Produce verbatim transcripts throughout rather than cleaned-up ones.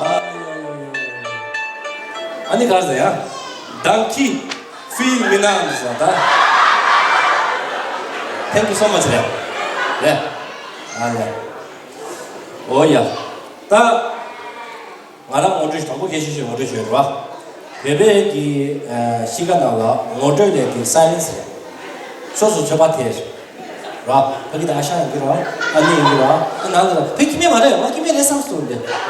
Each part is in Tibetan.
ཨ་ནི་ག་རེ་ཟེར་ཡ། Donkey feel me now ཟེར་ད། Thank you so much རེད། རེད། ཨ་ལེ། ཨོ་ཡ། ད། ང་རང་ངོ་སྤྲོད་དང་པོ་སྐད་ཆ་ཞིག་ངོ་སྤྲོད་ཞུ་ཡ་རེད་བ། བོད་པའི་གི་ཨ་གཤིས་ཀ་ནང་ལ་ངོ་སྤྲོད་ལས་དེ་སའི་ལེན་སི་རེད། སོ་སོ་ཚོད་དཔག་ཐེབས་རེད་བ། ཕ་གི་དང་ཨ་ཞང་ཡིན་གྱི་རེད་བ། ཨ་ནེ་ཡིན་གྱི་རེད་བ། ཨ་ནང་ལ་རེད་བ། ཕ་གི་སྐྱེ་དམན་མ་རེད། ང་སྐྱེ་དམན་རེད་བསམ་སོང་སྟེ།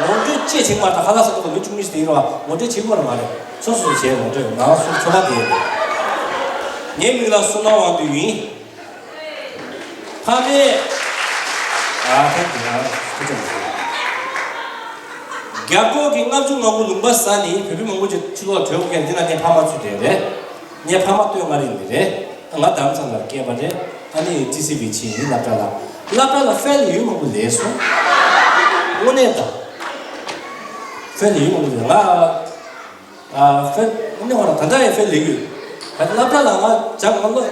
ངོ་སྤྲོད་ཅེས་བྱེད་ཀྱི་མ་རེད། ད་ཁ་ལག་ཟ་གི་འདུག་མི་བཅུ་གཉིས་ཤིག་དེ་ཡིན་རེད་བ། ངོ་སྤྲོད་བྱེད་ཀྱི་མ་རེད། མ་རེད། སོ་སོ་བྱས་ངོ་སྤྲོད། ང་སོ་ཚོད་དཔག་ཐེབས་ཡོད། ངའི་མིང་ལ་བསོད་ནམས་དབང་འདུས་ཡིན། ཕ་མེས། ཨ་ཐེངས་འདི་ང་ཐུགས་རྗེ་ཆེ། རྒྱ་སྒོར་གྱི་ལྔ་བཅུ་ང་དགུ་ལུང་པ་ཟ་ནི་བོད་པའི་མང་པོ་ཅིག་ཕྱི་ལོགས་བྲོས་མཁན་འདི་ན་ངའི་ཕ་མ་ཚུད་བསྡད་རེད། ངའི་ཕ་མ་སྟོད་མངའ་རིས་ནས་རེད། ང་དྷ་རམ་ས་ལར་སྐྱེས་པ་རེད། ཨ་ནི་ཊི་སི་ཝི་ཕྱིན་ཡིན་སློབ་གྲྭ་ལ། སློབ་གྲྭ་ལ་ཧྥེལ་ཡོད་མང་པོ་ལས་སོང་། དངོས་གནས་ད། ཧྥེལ་ཡོད་མང་པོ་ལས་ང་། ཨ་ཧྥེལ་ནི་ཧོ་ར་ད་ལྟ་ཡང་ཧྥེལ་ལས་ཡོད། ད་སློབ་གྲྭ་ལ་ང་ཇག་ང་ལོ་ང་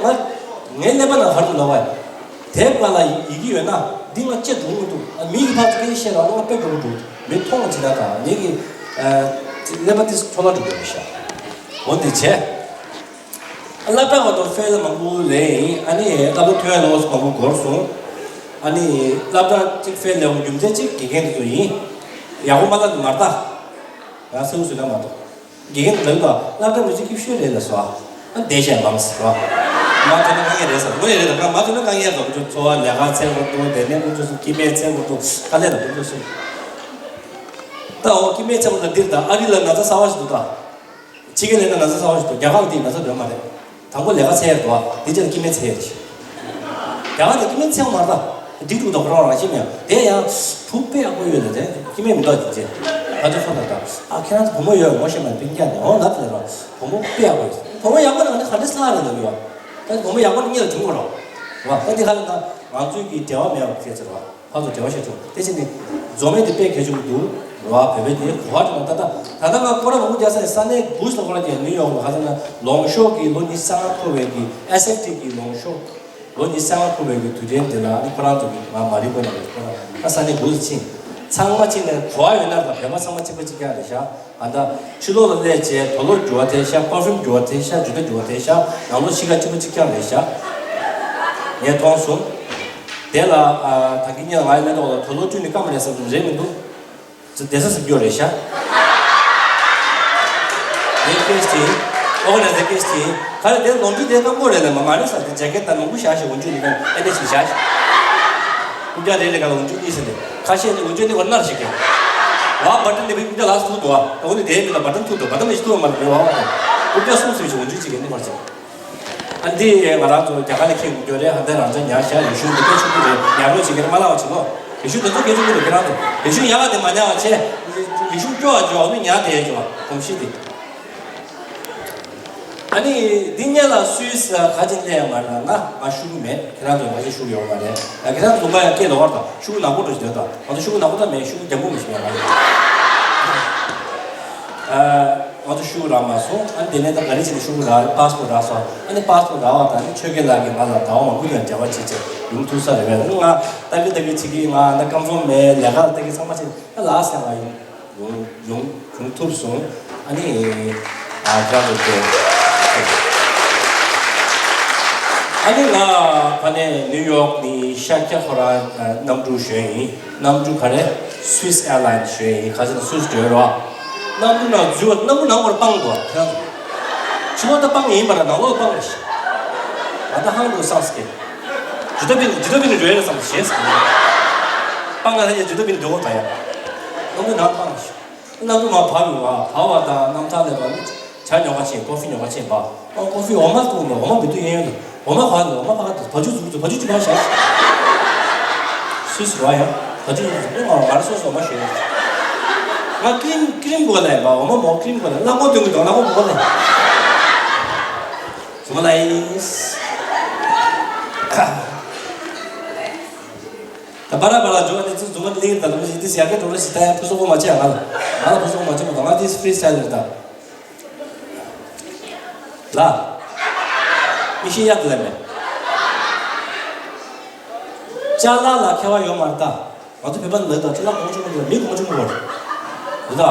ངའི་ཀླད་པ་ནང་ཧར་དུ་ལོག་པ་ཡིན། དེབ་སྒང་ལ་ཡི་གེ་ཡོད་ན་འདི་ང་བཅད་འགྲོ་གི་མི་འདུག་ཨ་མི་གི་ཕར་ཚུར་སྐད་ཆ་བཤད་ར་ང་དཔེ་འགྲོ་གི་འདུག་མི་མཐོང་བ་ཇི་ལྟར་དང་ངེད་ཀྱི་ཨ་ཀླད་པ་དེ་འཕྲོ་བརླག་འགྲོ་གི་རེད་ཤག་འོ་འདི་བྱས། སློབ་གྲྭ་བར་དུ་ཧྥེལ་མང་པོ་ལས་ཡིན། ཨ་ནི་སློབ་གྲྭ་ཐོན་ཡ་ལོགས་སུ་མང་པོ་འགོར་སོང་། ཨ་ནི་སློབ་གྲྭ་གཅིག་ཧྥེལ་ལས་འོང་རྒྱུ་མཚན་གཅིག་དགེ་རྒན་དེ་ཚོ་ཡིན། ཡག་པོ་མ་བསླབས་ནི་མ་རེད་ད། ང་སེའུ་བཟོས་ན་མ་གཏོགས། དགེ་རྒན་འདྲ་བ་སློབ་གྲྭ་མི་གཅིག་སྐྱིད་ཤོས་རེད་ལ་སོ། ཨ་བསྡད་བྱས་མང་སོ། མ་ཐོན་ན་དཀའ་ངལ་རེད་ཟེར། དངོས་ཡོད་རེད་ད། མ་ཐོན་ན་དཀའ་ངལ་རེད། ཁོ་ཚོ་འཚོ་བ་ལས་ཀ་འཚོལ་དགོས་འདུག་དེ་ནས་ཁོ་ཚོ་སྐྱིད་སྨན་འཚོལ་དགོས་འདུག་དཀའ་ལས་རེད་ཁོ་ཚོ་སོ། ད་འོ་སྐྱིད་སྨན་འཚོལ་དགོས་ན་འདིར་ད་ཨ་རི་ལ་ན་ཚ་གསར་པ་ཞིག་འདུག་ད། ཕྱི་རྒྱལ་ལ་ན་ཚ་གསར་པ་ཞིག་འདུག་རྒྱ་གར་ལ་དེའི་ན་ཚ་འདྲ་མ་རེད། དང་པོ་ལས་ཀ་འཚོལ་ཡ་འདུག་བ། དེ་རྗེས་ལ་སྐྱིད་སྨན་འཚོལ་ཡ་རེད། རྒྱ་གར་དུ་སྐྱིད་སྨན་འཚོལ་མ་རེད་ད། སྒྲིག་འདུག་ད་ཁོ་རང་རང་ཤེས་མེད། དེ་ཡང་བུ་དཔེ་ཡག་པོ་ཡོད་ལ་དེ་སྐྱིད་སྨན་མི་འདུག་ཅེས་ཕ་ཚོ་ཁོ་ན་ད། ཨ་ཁྱེད་རང་ཚོ་བུ་མོ་ཡོད་ངོ་ཤེས་མ་སྤུན་ཀྱག་ནས་འོ་ན་དེ་ལ་ར་བུ་མོ་དཔེ་ཡག་པོ་ཡོད། བུ་མོ་ཡག་པོ་ནང་ནས་ག་འདྲ་སླ་རེད་ལབ་ཡོད། ད་བུ་མོ་ཡག་པོ་ནི་གཉིས་ལ་བྱུང་དགོས་རོགས། བ་ད་འདི་ག་ལ་ད་ང་ཚོའི་གི་འབྲེལ་བ་མེད་པ་སྐད་ཆ་རེད་བ། ཕར་ཚུར་འབྲེལ་བ་བྱེད་ཆོག་དེ་བཞིན་ནི་རྫོང་མེད་དེ་དཔེ་གལ་ཆེན་པོ་འདུག་ར་བ་བོད་པའི་དེ་གོ་བ་དྲངས་ད་ལྟ་ད་ལྟ་ང་སྐོར་ར་མང་པོ་རྒྱག་ས་ནས་ས་གནས་བུ་སོགས་ཁོ་ར་གི་ནིའུ་ཡོག་ལ་ག་ཚོད་ན་ལོངས་ཤོག་གི་ལོ་ཉི་ཤུ་རྩ་ལྔ་འཁོར་བའི་གི་ཨེས་ཨེཕ་ཊི་གི་ལོངས་ཤོག་ལོ་ཉི་ཤུ་རྩ་ལྔ་འཁོར་བའི་གི་དུས་དྲན་དེ་ལ་ཨ་ནི་ཁོ་རང་ཚོ་གི་ང་མ་རི་ཀོ་ནང་ལ་ཁོ་རང་ད་ས་གནས་བུ་ལ་ཕྱིན་ཚང་མ་ཕྱིན་ནས་གོ་བ་ཡོད་ན་ད་བོད་པ་ཚང་མ་གཅིག་པ་གཅིག་རྐྱང་རེད་ཤག་ཨ་ད་ཕྱི་ལོགས་ལ་སླེབས་བྱས་དུག་ལོག་འགྱུར་བ་ཐེབས་ཤག་པར་ཕིའུམ་འགྱུར་བ་ཐེབས་ཤག་ཇུ་ཏ་འགྱུར་བ་ཐེབས་ཤག་ནང་ལོགས་གཤིས་ཀ་གཅིག་པ་གཅིག་རྐྱང་རེད་ཤག་ངས་མཐོང་སོང་། དེ་ལ་ཨ་ད་གིན་ཉིན་ལ་ང་ཡི་ལས་ཐོག་ལ་དུག་ལོག་བཅུག་ནས་སྐམ་རེད་བསམ་གྱི་རེད་མི་འདུག་བདེ་ས་ཟིན་རྒྱུ་རེད་ཤག་ངའི་སྐད་ཆ་དེ་ཨོ་ན་ཟེར་སྐད་ཆ་དེ་ག་རེ་དེ་ལོངས་སྤྱོད་དེ་སྐམ་པོ་རེད་ལ་མ་མ་རེད་ས་དེ་ཇེ་ཀེ་ཊི་དང་མང་པོ་བཞག་ཞིག་འོན་ཆུ་ནི་ཀ་ཨེ་འདྲ་ཞིག་བཞག་ཞིག་ཀུ་ཀྱང་རེད་ལས་ཀ་ལོངས་སྤྱོད་གཉིས་ཟེར་ནས་ཁ་ཤས་ནི་འོན་ཆུ་ནི་འོ་ནར་ཞིག་གི་ཝ་བ་ཏན་དེ་བི་ཀུ་ཀྱང་ལ་སུ་དུ་བ་ད་འོ་ནི་དེ་མི་ལ་བ་ཏན་ཐུག་དུ་བ་ཏན་མི་ཞིག་ཐུག་མ་ལ་མི་བ་བ་ཀུ་ཀྱང་སུ་སུ་ཞིག་འོན་ཆུ་ཅིག་གི་ནི་མར་ཅིག་ཨ་འདི་ང་རང་ཚོ་རྒྱ་གར་ལ་ཁྱེད་ཀྱི་འགྱོ་རེད། ཧ་འདི་རང་ཚོ་ཉར་བཞག་ཡེ་ཤུ་འདི་སྐད་ཆུང་ཀུ་རེད། ཉར་རོགས་བྱེད་ཀྱི་རེད། མ་ལབ་པ་བྱེད་ལོ། ཡེ་ཤུ་འདི་ཚོ་སྐད་ཆུང་ཀུ་རེད། ཁྱེད་རང་ཚོ་ཡེ་ཤུ་ཉར་བ་དེ་མ་ཉར་བ་བྱས། ཡེ་ཤུ་སྐྱོ་བ་འཇོག་ནི་ཉར་དེ་འཇོག་གོམས་གཤིས་འདི། ཨ་ནི་འདི་སྔོན་ལ་སུད་སི་ག་ཅིག་སླེབས་ཡོད་མ་རེད་ན་ང་ཤུ་གུ་མེད། ཁྱེད་རང་ཚོ་ང་ཅིག་ཤུ་གུ་ཡོད་མ་རེད། ཁྱེད་རང་ཚོ་ལུང་པ་ཡང་སྐད་ལོག་པར་དང་ཤུ་གུ་ནག་པོ་འགྲོ་ཞིག་འདོད་དང་ང་ཚོ་ཤུ་གུ་ནག་པོ་ད་མེད། ཤུ་གུ་རྒྱང་པོ་མི་ཤེས་ཡོད་མ་རེད། ཨ། ང་ཚོ་ཤུ་གུ་རག་མ་སོང་། ཨ་ནི་དེ་ནས་ད་ག་རེ་བྱས་ནས་ཤུ་གུ་རག་པཱ་སི་པོར་རག་སོང་། ཨ་ནི་པཱ་སི་པོར་རག་པ་དང་ནི་ཆོས་རྒྱལ་ལགས་ཀྱིས་ང་ལ་ཟླ་བ་མང་པོ་ཡང་འབྲེལ་བ་བྱེད་བྱས་ཡོང་ཐུབ་ས་རེད་པས། ང་ལྟ་གི་ལྟ་གི་བྱེད་ཀྱི་ང་ད་ཀམ་ཕོམ་མེད། ལས་ཀ་ལ་ལྟ་གི་ཚང་མ་བྱེད་ད་ལགས་སེ་ང་ཡོང་ཡོང་ཡོང་ཐུབ་སོང་། ཨ་ནི་ཨ་ཁྱེད་རང་ཚོ་ཨ་ནི་ང་ཕ་ནས་ནིའུ་ཡོག་ནས་ཤར་རྒྱག་ཁོ་རང་གནམ་གྲུ་ཞོན་ཡིན། གནམ་གྲུ་ག་རེ། Swiss Airlines ཞོན་ཡིན། ཁ་ཆེ་ན་སུད་སི་འགྲོ་རོགས། གནམ་གྲུ་ནང་འཛུལ་བ་གནམ་གྲུ་ནང་བར་སྤང་འདུག་ཁྱེད་རང་ཚོ། ཕྱི་ལོགས་ད་སྤང་ཡིན་པ་ར་ནང་ལོགས་སྤང་རེད་ཤག་ང་ད་ཧང་འདུག་སངས་ཀྱི། ཇི་ལྟ་བིན་ཇི་ལྟ་བིན་འགྲོ་ཡ་རེད་བསམ་ཞེས་ཟེར། སྤང་ང་ད་ཡ་ཇི་ལྟ་བིན་འགྲོ་བ་ད་ཡ། གནམ་གྲུ་ནང་སྤང་རེད་ཤག་གནམ་གྲུ་མར་བབས་ཡོང་བ་བབས་པ་དང་གནམ་ཐང་སླེབས་པ་ནི་ཇ་ཉོ་ག་ཕྱིན། ཀོ་ཧྥི་ཉོ་ག་ཕྱིན་པ། ཨོ་ཀོ་ཧྥི་འོ་མ་བཏུང་ནས་འོ་མ་མི་འདུག་ཡོང་ཡོང་དུ་འོ་མ་ག་ནས་འོ་མ་ག་དུ་བ་ཕྱུགས་འཛུགས་འཛུགས་བ་ཕྱུགས་ཅི་མ་བྱ། སུས་ར་ཡང་བ་ཕྱུགས་འཛུགས་འཛུགས་ང་ང་ར་སོ་སོ་འོ་མ་ཞོན་ཡོང་། ང་ཀི་རིམ་ཀི་རིམ་གོ་ལ་ཡིན་པ་འོ་མ་མོ་ཀི་རིམ་གོ་ལ་ལ་མོ་སྟོན་གི་འདུག་ལ་མོ་གོ་ལ་ཡིན། ཟུ་མ་ལ་ཡིན། ད་པ་ར་པ་ར་འཇོག་ནས་ཚུར་ཟུ་མ་ལིང་ད་ལ་མི་ཞིག་དེ་ཟ་གི་འགྲོ་ར་ཞིག་ད་ཡང་ཕུ་སོ་གོ་མ་ཆེ་ང་ལ་ང་ལ་ཕུ་སོ་གོ་མ་ཆེ་མ་ད་ང་དེ་ཕི་རི་སི་ཊའིལ་རེད་ད། ལ། མི་ཤེས་ཡག་ལ་མེད། ཅ་ལག་ལ་ཁྱད་པར་ཡོད་མ་རེད་ད། ང་ཚོ་བོད་པ་ལ་ད་ཅ་ལག་གོང་ཆུང་གི་མི་གོང་ཆུང་གི་བར། རེད་ད།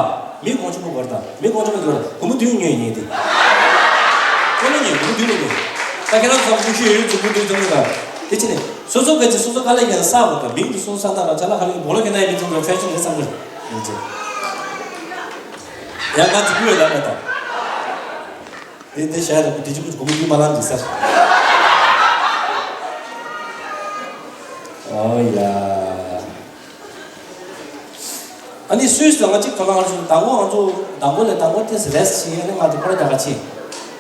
མི་གོང་ཆེན་པོ་གོ་རེད་ད། མི་གོང་ཆེན་པོ་གོ་རེད། སྒོར་མོ་བདུན་ཉོས་ཡིན་དེ། ཁོ་ལ་ཉོས་སྒོར་མོ་བདུན་ལ་ཉོས། ད་ཁྱེད་རང་ཚོ་ཀུ་ཤུ་ཡོད་ཡོད་ཚོ་སྒོར་བདུན་ཚོ་ལ། དེ་ཕྱིན་ནས་སོ་སོ་ག་ཅིག་སོ་སོ་དཀའ་ལས་ཁྱེད་ས་དགོས་ད། མིང་དུ་སོ་སོ་ས་ད་ར་ཅ་ལག་ཧ་ལས་ཀྱི་སྦོ་ལོ་ཁྱེད་ན་ཡིན་མི་ཚོ་ཕེ་ཤོན་རེད་བསམ་གི་ཡིན་ཅེ། ཡང་ང་ཚོ་ཀུ་ཡོད་ལ་མེད་ད། དེ་དེ་བྱས་ད་དེ་ཅི་ཀུ་སྒོར་མོ་བདུན་མ་ལང་འདི་ས། ཨོ་ཡ། ཨ་ནི་སུད་སི་ལ་ང་གཅིག་དོ་སྣང་བྱུང་། དང་པོ་ང་ཚོ་དང་པོ་ལས་དང་པོ་ཏེས་རེས་བྱས། ཨ་ནི་ང་དེ་ཁོ་ར་རྒྱ་གར་ཕྱིན།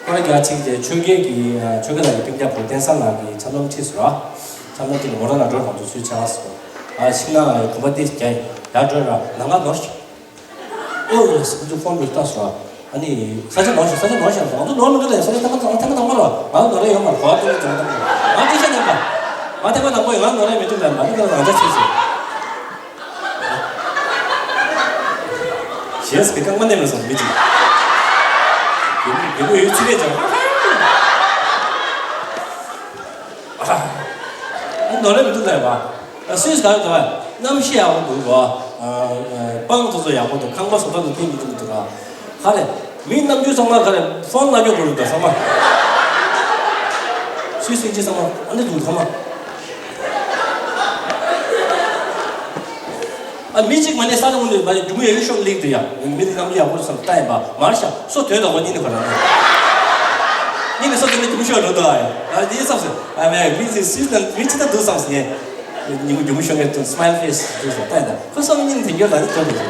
ཁོ་ར་རྒྱ་གར་ཕྱིན་རྗེས་ཆོས་རྒྱལ་གྱི་ཆོས་རྒྱལ་ལགས་ཀྱི་སྤུན་ཀྱག་བུ་བསྟན་བཟང་ལགས་ཀྱིས་འཆམ་འཆམ་ཁྲིད་སོང་ར། འཆམ་འཆམ་ཁྲིད་ནས་མོ་ཊ་ནང་འགྲོ། ང་ཚོ་ཚུར་ཆ་ལ་སོང་། ཨ་ཤིང་ནགས་ལ་གོམ་པ་ཏེས་རྒྱག་ཡར་འགྲོ་ར་ནང་ང་ནོར་ཞིག་ཨོ་ཡ་སི་ཁོ་ཚོ་ཕོན་འགྲོ་ལྟ་སོང་། ཨ་ནི་ས་ཆ་ནོར་ཞིག་ས་ཆ་ནོར་ཞིག་ང་ཚོ་ནོར་མི་འགྲོ་ལས་ས་ཆ་ཐེངས་མ་ཐེངས་མ་ཐེངས་མ་ར་ང་ནོར་ཡོད་མ་རེད། གོ་བ་ཏོ་ལ་ཅང་ཐེངས་མ་ང་ཏེ་ཤ་ནང་པ་ང་ཐེངས་མ་ནང་པ་ཡོད། ང་ནོར་མི་འགྲོ་ལས་ང་ཏེ་ཁ་ལ་ང་ཅག་ཆེ་ཆེ། ཞེས་སྐད་རྐང་པ་མནན་མ་སོང་མི་གཅིག་རྒྱུ་རྒྱུ་ཡོད་ཚུལ་ལས་ཀྱང་ཨ་ནོར་ལས་མི་འདུག་ལས་པ། སུས་ག་རེ་འདུག་གནམ་གཤིས་ཡག་པོ་འདུག་གོ། སྤང་ཚོ་ཚོ་ཡག་པོ་འདུག་ཁང་པ་བཟོ་ལྟ་འདུག་དེ་མི་འདུག་མི་འདུག་ག་ག་རེ། མི་རྣམ་འགྱུར་ཚང་མ་ག་རེ་ཕོན་ལ་ཉོ་དགོས་རེད་ད་ཚང་མ། སུས་སུས་ཅི་ཚང་མ་ཨ་ནི་འདུག་ཚང་མ། ཨ་མི་གཅིག་མ་ནས་ས་ལ་འོང་ནས་མ་ནས་རྒྱུ་མི་ཡོད་ཤོག་ལིག་དུ་ཡ། མི་དེ་རྣམ་འགྱུར་ཡག་པོ་བསམ་ལྟ་ཡིན་པ་མར་ཤ་སོ་དོན་དག་པོ་གཉིས་ནས་ག་རང་། གཉིས་ནས་སོ་དོན་ནས་རྒྱུ་མི་ཤོག་རོ་དོ་ཨ་ཡ། ཨ་དེ་བསམ་སོ་ཨ་མ་ཡ་མི་དེ་སུས་ན་མི་ཅི་ད་འདུག་བསམ་སོ་ཡ། ཉི་མ་རྒྱུ་མི་ཤོག་གི་དུ་སི་མའིལ་ཕེ་སི་འདུག་སོ་ལྟ་ཡིན་ད་ཁོ་བསམ་གཉིས་ནས་དོན་འགྱུར་ལ་ནི་དོན་དུ་སོ།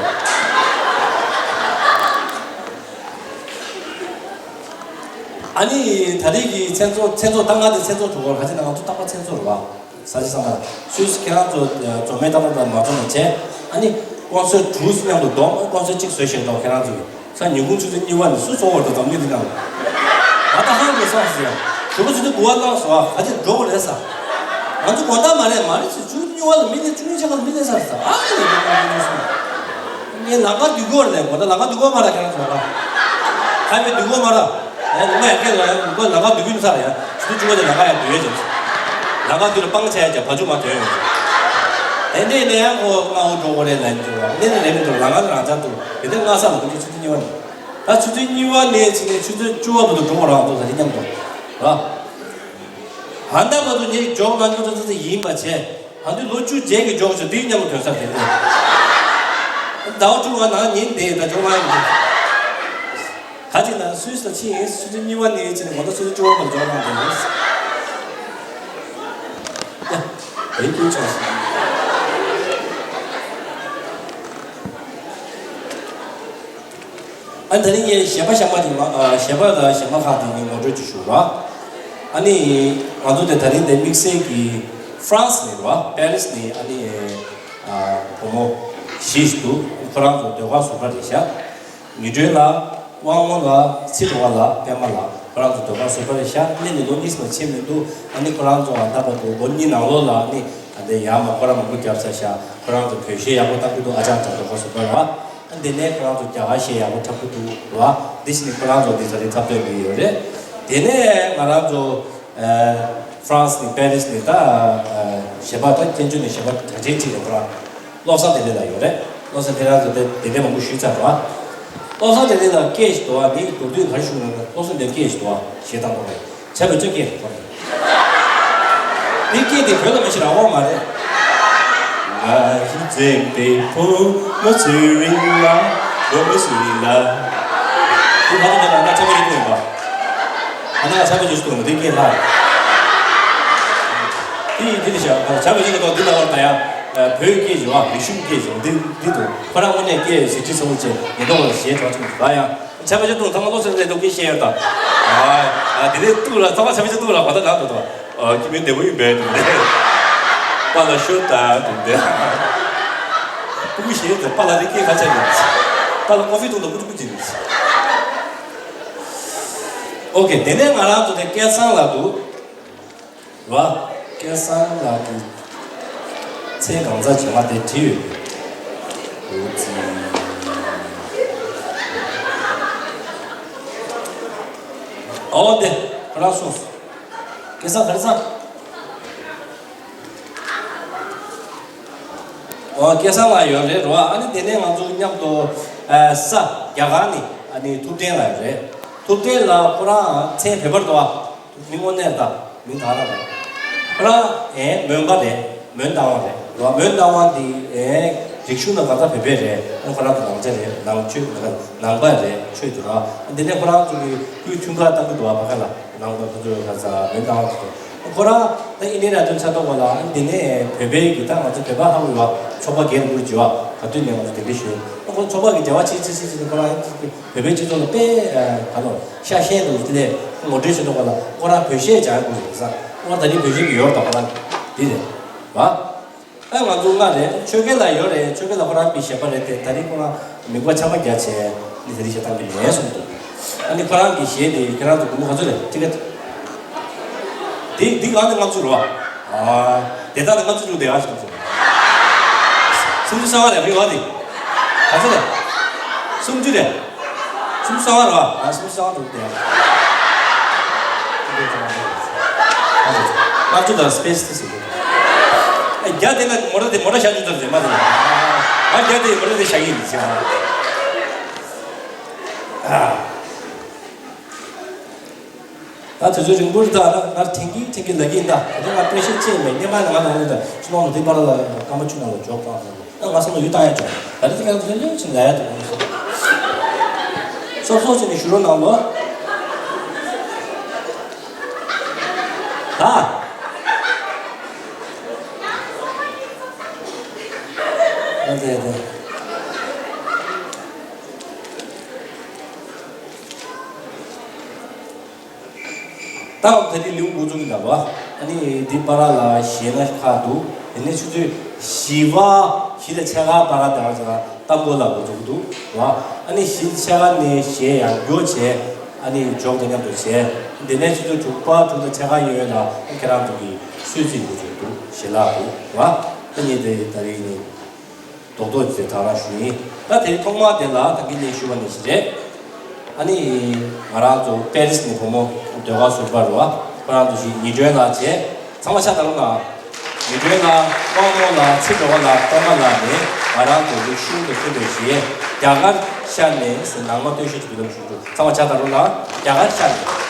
ཨ་ནི་ད་རེས་ཀྱི་མཚན་ཚོགས་མཚན་ཚོགས་ད་ང་དེ་མཚན་ཚོགས་གྲོགས་པོ་ཁ་ཆེ་ན་ང་ཚོ་རྟག་པར་མཚན་ཚོགས་རེད་བ། ས་ཆ་ཚང་མ་ལ་སུད་སི་ཁྱེད་རང་ཚོ་འཛོམས་མེད་ཏག་ཏག་མ་འཛོམས་པ་བྱས། ཨ་ནི་ཀོན་སར་ཊི་དྲུག་མཉམ་དུ་བསྡོམས་ཀོན་སར་ཊི་གཅིག་བཟོས་ཤིག་དང་ཁྱེད་རང་ཚོ་གི་ས་ཉིན་གུང་ཆུ་ཚོད་གཉིས་པ་ནས་སུ་ཚོགས་བར་དུ་འཛོམས་ནི་འདི་ནང་ང་ད་ཧང་དུ་སོང་ཟེར། ཞོགས་པ་ཆུ་ཚོད་དགུ་པ་ལངས་སོང་ཨ་ཁ་ཆེ་འགྲོ་དགོས་རེད་ས། ང་ཚོ་དགོང་དག་མ་རེད་མ་རེད་ཟེར་ཆུ་ཚོད་གཉིས་པ་ལ་མི་ལས་ཆུ་ཚོད་ཆ་ག་ལ་མི་ལས་ས་རེད་ས་ཨ་ཡེ་ལས་ཀ་ལས་ཀ་སོང་། ངས་ལམ་ཁ་སྡུད་དགོས་རེད་དགོང་དག་ལམ་ཁ་སྡུད་དགོས་མ་རེད་ཁྱེད་རང་ཚོ་ལ། ཁ་བའི་སྡུད་དགོས་མ་རེད། ཨེ་ངོ་མ་ཡར་སྐད་ལ་ཡང་ངོ་ལམ་ཁ་སྡུད་ཀྱི་མི་ཚར་ཡ། ཆུ་ཚོད་བཅུ་པ་དེ་ལམ་ཁ་ཡར་སྡུད་ཡས་ཅིག་ལམ་ཁ་སྡུད་ལ་སྤང་བྱས་ཀྱང་བ་ཕྱུགས་མ་ཐོན་ཡོང་། དེ་འདྲས་ནས་ཡང་ཁོ་སྔ་བོ་འགྲོ་དགོས་རེད་ལབ་ཀྱི་འདུག་བ། གནས་ནས་རེད་མི་འདུག་ལམ་ཁ་རང་འཇགས་འདུག་དེ་འདྲས་སྔ་ས་ལ་དགོས་ཀྱི་ཆུ་ཚོད་གཉིས་པ་ནས། ད་ཆུ་ཚོད་གཉིས་པ་ནས་ཕྱིན་ནས་ཆུ་ཚོད་བཅུ་པ་བར་དུ་འགྲོ་དགོས་རང་འདུག་ད་དེ་མཉམ་དུ་ར། ཧ་ད་བར་དུ་ངས་འཇོག་ང་ཉོ་ཚོ་ཚོ་ཚོ་ཡིན་པ་བྱས། ད་དུས་ལོ་བཅུ་རྗེས་ཀྱི་འཇོག་ཆོག་དེའི་མཉམ་དུ་དོན་ས་དེ་འདྲས། ཟླ་བ་དྲུག་ང་ནང་ཉིན་དེ་ད་འཇོག་མ་ཡིན། ཁ་ཅིག་ན་སུད་སི་ལ་ཕྱིན་ཡིན་ཆུ་ཚོད་གཉིས་པ་ནས་ཕྱིན་ནས་ང་ཚོ་ཆུ་ཚོད་བཅུ་པ་མར་འཇོག་གནང་དགོས་ཡིན། ཡ། དེ་སྐྱོན་ཆགས་སོང་། ཨ་ནི་ད་རིང་ངས་གཞས་པ་གཞས་མ་དེ་མ་ཨ་གཞས་པ་དང་གཞས་མ་ཁག་དེ་ངས་ངོ་སྤྲོད་ཅིག་ཞུ་ར། ཨ་ནི་ང་ཚོ་དེ་ད་རིང་དེ་དམིགས་བསལ་གྱི་ཧྥ་རན་སི་ནས་ར་པེ་རིས་ནས་ཨ་ནི་ཨ་བུ་མོ་བཞི་ཞིག་འདུག་ཁོ་རང་ཚོ་ཟློས་གར་ཟུར་པ་རེད་ཤག་ཉི་སྒྲོན་ལགས། དབང་མོ་ལགས། ཚེ་འགྲོ་བ་ལགས། པད་མ་ལགས། ཁོ་རང་ཚོ་ཟློས་གར་ཟུར་པ་རེད་ཤག་སླེབས་ནས་ལོ་གཉིས་ཙམ་ཕྱིན་མི་འདུག་ཨ་ནི་ཁོ་རང་ཚོ་ད་བར་དུ་ལོ་གཉིས་ནང་ལོགས་ལ་ཨ་ནི་ད་ལྟའི་ཡར་མར་སྐོར་ར་མང་པོ་བརྒྱབ་ཚར་ཤག་ཁོ་རང་ཚོ་བོད་གཞས་ཡག་པོ་བཏང་གི་འདུག་ཨ་ཅག་ཅག་ཟློས་གར་ཟུར་པ་ལ། ཨ་དེ་ནས་ཁོ་རང་ཚོ་རྒྱ་གར་གཞས་ཡག་པོ་འཁྲབ་ཀྱི་འདུག་ར། འདི་བཞིན་ཁོ་རང་ཚོ་འདི་ཚོ་རིགས་འཁྲབ་སྟོན་གྱི་ཡོད་རེད། དེ་ནས་ང་རང་ཚོ་ཨ་ཧྥ་རན་སི་ནས་པེ་རིས་ནས་ད་ཨ་གཞས་པ་ད་སྐྱེན་བརྗོད་ནས་གཞས་པ་གྲགས་ཅན་གཅིག་རེད་ཁོ་རང་། བློ་བཟང་བདེ་ལེགས་ལགས་ཡོད་རེད། བློ་བཟང་བདེ་ལེགས་ལགས་ཚོ་དེ་དེ་འདྲའི་མང་པོ་ཞུས་ཚར་བ། བློ་བཟང་བདེ་ལེགས་ལགས་སྐད་ཞིག་འདུག་བ། འདི་མདོར་བསྡུས་ག་རེ་ཞུ་དགོས་ན་བློ་བཟང་བདེ་ལེགས་སྐད་ཞིག་འདུག་བ། གཞས་བཏང་དགོས་རེད། བྱས་པ་ཅོ་སྐད་རེད་ཁོ་རེད། འདི་སྐད་དེ་བོད་ལ་མི་ཤེས་རང་དབང་མ་རེད། ང་ཡི་མཛེས་པའི་བུ་མོ་ཚེ་རིང་ལགས། བུ་མོ་ཚེ་རིང་ལགས། འདི་ཁ་ཐུག་ན་ང་ཆ་མེད་ཀྱི་འདུག་ཡིན་པ། ང་ན་ང་ཆ་མེད་ཀྱི་ཞུ་དགོས་འདི་སྐད་ལྷག་འདི་ཡིན་འདི་ནི་བྱ་བ་ཆ་མེད་ཀྱི་འདུག་འདི་ལ་བར་ད་ཡང་བོད་སྐད་ཞུ་བ་རིག་གཞུང་སྐད་ཞུ་འདི་འདི་འདུག་ཁོ་རང་དངོས་གནས་སྐད་ཟིན་བྲིས་ཚ་བོ་བྱས་ཉེན་རྟོག་ལ་ཞེས་གྲོགས་ཆུང་ད་ཡང་། བྱས་པ་ཅི་ཐུང་ཚང་མ་བློ་སེང་ལས་འདུག་གི་ཤེས་ཡོད་དམ། ཨ་དེ་ནས་ཏུ་ལ་ཚང་མ་བྱས་པ་ཅི་ཐུང་ལ་གོ་ད་ནང་དུ་དོ། ཨ་ཁྱི་མི་བདེ་པོ་ཡིན་པས་དུ་བདེ། པ་ལ་ཤོད་ད་དུ་བདེ། ཕྲུ་གུ་ཤེས་ཡོད་དེ་པ་ལ་རིག་གི་ཁ་ཆ་ཡིན། པ་ལ་ཀོ་ཧྥི་འཐུང་དང་ཀུ་ཅི་ཀུ་ཅི་ཡིན། ཨོ་ཁེ་དེ་ནས་ང་རང་ཚོ་དེ་སྐལ་བཟང་ལ་འདུག་ར། སྐལ་བཟང་ལགས་ཀྱི་མཚན་གང་ཟག་བྱེ་མ་དེ་བྲིས་ཡོད་པས། འོ་ཙི། ཨོ་དེ་ཁོ་རང་གསུངས་སོང་། སྐལ་བཟང་ག་རེ་ཟེར། ཨོ་སྐལ་བཟང་ལགས་ཡོད་རེད་རོ། ཨ་ནི་དེ་ནས་ང་ཚོ་མཉམ་དུ་ ས་རྒྱ་གར་ནི་ཨ་ནི་ཐུབ་བསྟན་ལ་རེད། ཐུབ་བསྟན་ལ་ཁོ་རང་མཚན་བོད་པར་འདུག་ཨ། མི་དངོས་གནས་ད་མི་ད་ར་རེད། ཁོ་རང་ཨེ་མོན་པ་རེད། མོན་རྟ་དབང་རེད། རེད་བ། མོན་རྟ་དབང་འདི་ཨེ་རིག་གཞུང་ནང་ག་ད་བོད་པའི་རེད། ཁོ་རང་གི་ནང་ཆ་རེད། ནང་ཆོས་ནང་པ་རེད། ཆོས་འདུག་ར། འདི་ནས་ཁོ་རང་ཚོ་གི་སྐུའི་ཐུན་ཁ་བཏང་གི་འདུག་བ། ཕ་ག་ལ་ནང་པ་ཁོ་ཚོ་ག་ས་མོན་རྟ་དབང་ཚོ། ཁོ་རང་ད་ཨིན་ཌི་ཡན་ཨའི་ཌོལ་ཆ་ཏོག་པ་ལ་འདི་ནས་བོད་པའི་གི་ད་ང་ཚོ་བོད་པ་ཧ་གོ་ཡོད་བ། ཚོགས་པ་སྒེར་འགུལ་བྱེད་བ། ག་དུས་ནས་ང་ཚོ་དེ་འདྲ་ཞུ། ཁོ་ཚོགས་པ་གི་འབྲེལ་བ་ཆེ་ཆེ་ཆེ་ཆེ་ནས་ཁོ་རང་བོད་པའི་སྤྱི་ཚོགས་ལ་དཔེ་ག་ལོ་ཤ་ཤེད་དུ་ལས་ངོ་སྤྲོད་བྱེད་ཏོག་པ་ལ་ཁོ་རང་བོད་གཞས་སྦྱང་དགོས་རེད་ས། ཁོ་རང་ད་ནི་བོད་གཞས་ཀྱི་ཡོར་དང་ཁོ་རང་འདི་རེད་བ། ཨ་ང་ཚོ་ལྔ་རེད། ཆོས་རྒྱལ་ལགས་ཡོད་རེད། ཆོས་རྒྱལ་ལགས་ཁོ་རང་གི་གཞས་པ་རེད་དེ། ད་རིང་ཁོ་རང་མིག་པ་ཆ་མ་རྒྱག་བྱས་ནི་ད་རིང་གཞས་བཏང་གི་མེད་གསུངས་འདུག་ཨ་ནི་ཁོ་རང་གི་གཞས་དེ་ཁྱེད་རང་ཚོ་སྒོར་མོ་ག་ཚོད་རེད་ཊི་ཀེ་ཊི། འདི་འདི་གང་དེ་ལྔ་བཅུ་རེད་བ། ཨ་དེ་དག་དེ་ལྔ་བཅུ་དྲུག་དེ་ཨ་ཞིག་ཚོད། སུམ་ཅུ་སོ་ལྔ་རེད་བ། འདི་ག་ཚོད་རེད། སུམ་ཅུ་རེད། སུམ་ཅུ་སོ་ལྔ་རེད་བ། ཨ་སུམ་ཅུ་སོ་ལྔ་འདུག་སྟེ། ང་ཚོ་དང་སི་པེ་སི་དེ་ཟེར་གྱི་འདུག་ཨ་རྒྱ་དེ་ན་མོ་ཊ་དེ་མོ་ཊ་བཞག་རྒྱུ་ཙམ་རེད་མ་རེད། ང་རྒྱ་དེ་མོ་ཊ་དེ་བཞག་གི་ཡིན་ཟེར། ཨ་ད་དུས་ཚོད་རིང་པོར་ད་ང་དེང་གི་དེང་གི་ལ་གི་ད་དེ་ང་པེ་ཤེན་ཅེས་མེད། སྔོན་མ་ང་ལ་ད་ཆུ་ནང་ལ་དེ་པར་ལ་སྐར་མ་བཅུ་ནང་ལ་འཇོག་གང་སོང་། ཨ་ང་སང་ལ་ཡུལ་བཏང་ཡ་ཅོག་ད་རེས་དེ་ག་ཚོད་ལོས་ཕྱིན་ལ་ཡ་དེ་ག་ཚོད་སོབ་སོབ་བྱས་ནས་ཞུ་རོགས་གནང་ལོ། ད། ཨ་དེ་དེ། ད་ད་རེས་ལེའུ་འགོ་འཛུགས་ཡིན་ལ་བ། ཨ་ནི་འདི་པ་ར་ལ་གཞས་སྣ་ཁག་འདུག་དེ་ནས་ཆུ་ཚོད་བཞི་པ་བཞི་ལ་ཕྱེད་ཀ་པ་ར་དེ་བ་ཅིག་ལ་ཏམ་པོ་ལ་འགོ་འཛུགས་འདུག་བ། ཨ་ནི་བཞི་ཕྱེད་ཀ་ནས་གཞས་ཡང་སྐྱོར་བྱས། ཨ་ནི་འཇོག་དེ་མཉམ་དུ་བྱས། དེ་ནས་ཆུ་ཚོད་དྲུག་པ་དྲུག་དང་ཕྱེད་ཀ་ཡོད་ཡོད་ལ་ཁྱེད་རང་ཚོ་གི་གསོལ་ཚིགས་འགོ་འཛུགས་འདུག་ཞལ་ལག་འདུག་བ། ཨ་ནི་དེ་ད་རེས་ནི། རྡོག་རྡོག་ཅིག་དྲང་རང་ཞུ་ཡིན། ད་དེ་ཐོག་མ་དེ་ལ་ད་གིན་ནས་ཞུ་བ་ནས་ཞིག་རེད། ཨ་ནི་ང་རང་ཚོ་པེ་རིས་ནས་བུ་མོ་ཟློས་གར་ཟུར་པ་རུ་བ། ཁོ་རང་ཚོ་ཞིག་ཉི་སྒྲོན་ལགས་བྱས། ཚང་མ་ཤ་དང་ལ། ཉི་སྒྲོན་ལགས། དབང་མོ་ལགས། ཚེ་འགྲོ་བ་ལགས། པད་མ་ལགས་ནས་ང་རང་ཚོ་རིག་གཞུང་དང་མཐུན་པའི་གཞས་རྒྱ་གར་ཤར་ནས་ཟེར་ནང་མ་སྟོད་གཞས་ཅིག་འདུག་ལབ་ཞུ། ཚང་མ་ཕྱག་དང་རོལ་ལ། རྒྱ་གར་ཤར་ནས།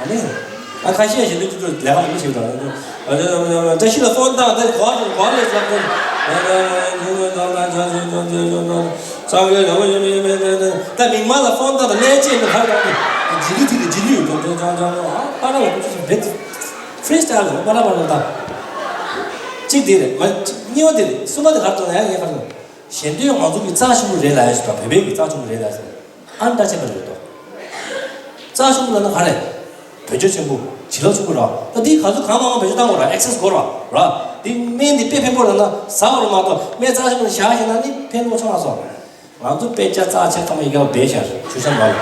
ཨ་ནི། ཨ་ཁ་ཤས་ཤིག་འདི་ཚོ་ལས་ཀ་མི་ཤེས་དང་། བཀྲ་ཤིས་ལ་ཕོན་བཏང་། དེ་གོ་བ་གོ་བ་ལས་ཟབ་ཀུན། ས་གོའི་ཡོང་ཡོང་ཡོང་ཡོང་ཡོང་ཡོང་། ད་མིག་དམར་ལ་ཕོན་བཏང་དང་། ཀླད་ཆེན་དུ་ཧར་དང་། ཇི་ལི་ཐི་ལི་ཇི་ལི་ཡོད་དང་དང་དང་དང་། ཨ་པ་ར་ལ་ཁོ་ཚོ་བེད་ཕི་རི་སི་ཊལ་ལ་པ་ར་པ་ར་དང་། གཅིག་དེ་རེད། མ་གཅིག་གཉིས་པ་དེ་རེད། གསུམ་པ་དེ་ག་རེ་འདུག་ན། ཡང་ངས་ག་རེ་འདུག་ཞེ་འདོད་ང་ཚོ་གི་རྩ་ཆེན་པོ་རེད་ལ་ཡ་ཞིག་དང་། བོད་པའི་གི་རྩ་ཆེན་པོ་རེད་ལ་ཡ་ཞིག་ཨ་འདྲ་བྱས་པ་རེད་དོ། རྩ་ཆེན་པོ་ལབ་ན་ག་རེ། བེད་སྤྱོད་ཆེན་པོ། བྱིན་རླབས་ཆེན་པོ་ར། ད་འདི་ག་ཚོད་གང་མང་མང་བེད་སྤྱོད་བཏང་དགོས་ར། ཨེག་སེ་སི་དགོས་ར་ར། འདི་སྨན་འདི་དཔེ་ཕན་པོ་ལབ་ན་ཟ་བར་མ་གཏོགས། སྨན་རྩ་ཆེན་པོ་བཞག་ཤེས་ན་ནི་ཕན་ཐོགས་ཆོག་མ་སོང་། ང་ཚོ་དཔེ་ཆ་རྩ་ཆེ་ཐོག་མ་ཡི་གེ་བ་བེད་ཤར་ཆུ་ཤམ་བ་ལ་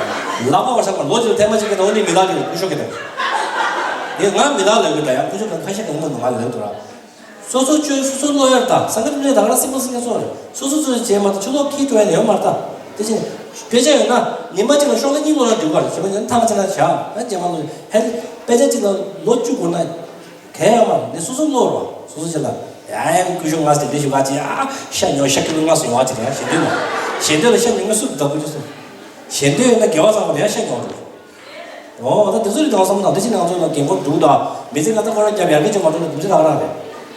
ལག་པ་བར་ས་མ་ལོ་ཅིག་ལ་ཐེངས་མ་གཅིག་གི་ནང་ནི་མི་ལག་གི་སྐུ་ཞོག་གི་དང་། ངས་ང་མི་ལག་ལབ་གི་ད་ཡང་སྐུ་ཞོག་གི་ཁ་ཤས་གང་མང་ང་ལབ་འདུག་ར། སོ་སོ་བཅོས་སོ་སོ་ཀློག་ཡར་ད་སང་ཀ་ཏི་ནས་ད་ག་ར་སིམ་པོ་སིང་ངེ་སོ་རེད། སོ་སོ་ཚོས་བྱས་མ་ད་ཕྱི་ལོགས་ཁྱི་སྤྲོ་ཡ་ཡོད་མ་རེད་ད། དེ་བཞིན་དཔེ་ཆ་ཡོད་ན་ཉི་མ་གཅིག་ལ་ཤོག་ལྷེ་གཉིས་ཀློག་ན་འགྲིག་ག་རེད། བྱས་པ་ཡིན་ན་ཐང་ཆེ་ན་བཞག་ཨ་རྗེས་མ་ལོ་ཧེ་དཔེ་ཆ་གཅིག་ལ་ལོ་བཅུ་འགོར་ན་གལ་ཡོད་མ་རེད། ནས་སོ་སོ་ཀློག་རོགས། སོ་སོ་བྱས་ལ་ཡ་ཡ་སྐུ་ཞབས་ང་ཟེར་འདི་ཞུ་ག་ཅི་ཨ་ཤ་ཉོ་ཤ་ཀི་ལོ་ལྔ་སོང་བ་ཅི་རེད། ཞེ་འདོད་ལ་ཞེ་འདོད་ལ་ཤ་ཉོ་ང་སུ་ད་སྐུ་ཞབས་སོང་། ཞེ་འདོད་ཡོད་ན་དགེ་བ་བསགས་པ་རེད། ཤ་ཉོ་རོགས། ཨོ་ད་དེ་ཚོ་རིགས་དང་བསམ་དང་། དེ་ཕྱི་ནང་ཚོ་ལ་རྒན་འཁོགས་འདུག་ད། མི་ཚེ་ག་ད་ཁོ་རང་རྒྱབ་ཡར་རྒྱས་བྱུང་མ་ཐུབ་ན་དེ་ཚོ་རག་རག་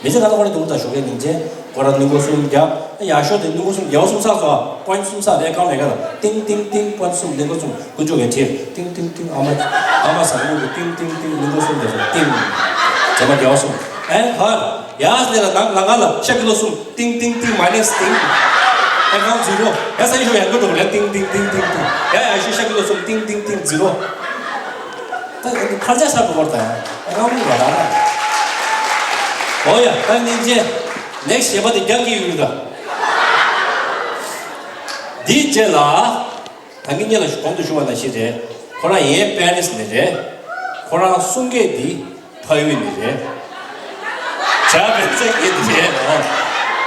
རེད། མི་ཚེ་གང་ལ་ཁོ་རང་དུང་དང་ཞོགས་ཀའི་ཉིན་ཅན་ཁོ་རང་སྣུན་ཁོག་གསུམ་རྒྱབ། ཡག་ཤོས་དེ་སྣུན་ཁོག་གསུམ་རྒྱབ་གསུམ་ཚགས་སོ། པོན་གསུམ་ཚགས་རེད། གང་ལས་ཀ་ལ་ཏིང་ཏིང་ཏིང་པོན་གསུམ་སྣུན་ཁོག་གསུམ་ཀུ་ཅོ་གའི་ཁྲིར་ཏིང་ཏིང་ཏིང་། ཨ་མ་ཨ་མ་ཟ་ནུ་གི་ཏིང་ཏིང་ཏིང་སྣུན་ཁོག་གསུམ་རྒྱབ་གསུམ་ཏིང་། རྗེས་མ་རྒྱབ་གསུམ། ཨེ་ཁར་ཡག་ལས་ལ་ནང་ལ་ང་ལ་ཤ་ཀི་ལོ་གསུམ་ཏིང་ཏིང་ཏིང་མ་ནེ་སི་ཏིང་། ཨེ་ཁང་ཛི་རོ། ཡ་ས་ཡི་ཤོ་ཡང་ཀི་ཏོ་རེད། ཏིང་ཏིང་ཏིང་ཏིང་ཏིང་། ཡ་ཡ་ཤི་ཤ་ཀི་ལོ་གསུམ་ཏིང་ཏིང་ཏིང་ཛི་རོ། ད་ཁར་ཅག་ཤར་བོར་ད་ཡང་རང་མི་བ་ར། ཨོ་ཡ། ད་ནི་རྗེས་ནེག་སི་ཞེ་པོ་དེ་རྒྱག་གི་ཡོད་ད། འདིའི་རྗེས་ལ་ད་གིན་ཉེ་ལ་གོང་དུ་ཞུ་བ་ནང་བཞིན་རེད། ཁོ་རང་ཡའི་པེ་རི་སི་ནས་རེད། ཁོ་རང་གསུང་སྐད་འདི་ཕ་ཡུལ་ནས་རེད། བྱ་བའི་རྩེ་གེ་འདི་རེད།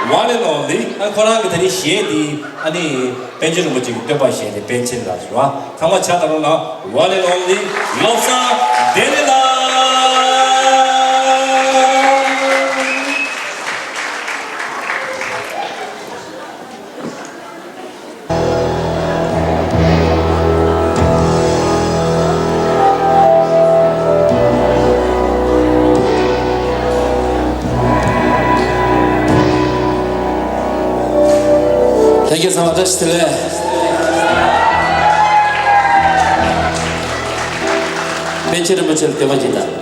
One and only། ཨ་ཁོ་རང་གི་ད་ནི་གཞས་འདི་ཨ་ནི་པཎ་ཆེན་རིན་པོ་ཆེ་གི་བསྟོད་པ་གཞས་རེད། པཎ་ཆེན་ལགས་ཞུ་བ། ཚང་མ་ཕྱག་དང་རོགས་གནང་། One and only བློ་བཟང་བདེ་ལེགས་ལགས། ལྷན་རྒྱས་ཚང་མ་བཀྲ་ཤིས་བདེ་ལེགས། པཎ་ཆེན་རིན་པོ་ཆེ་ལ་འདོན་པ་ཅིག་དང་། ཡིན་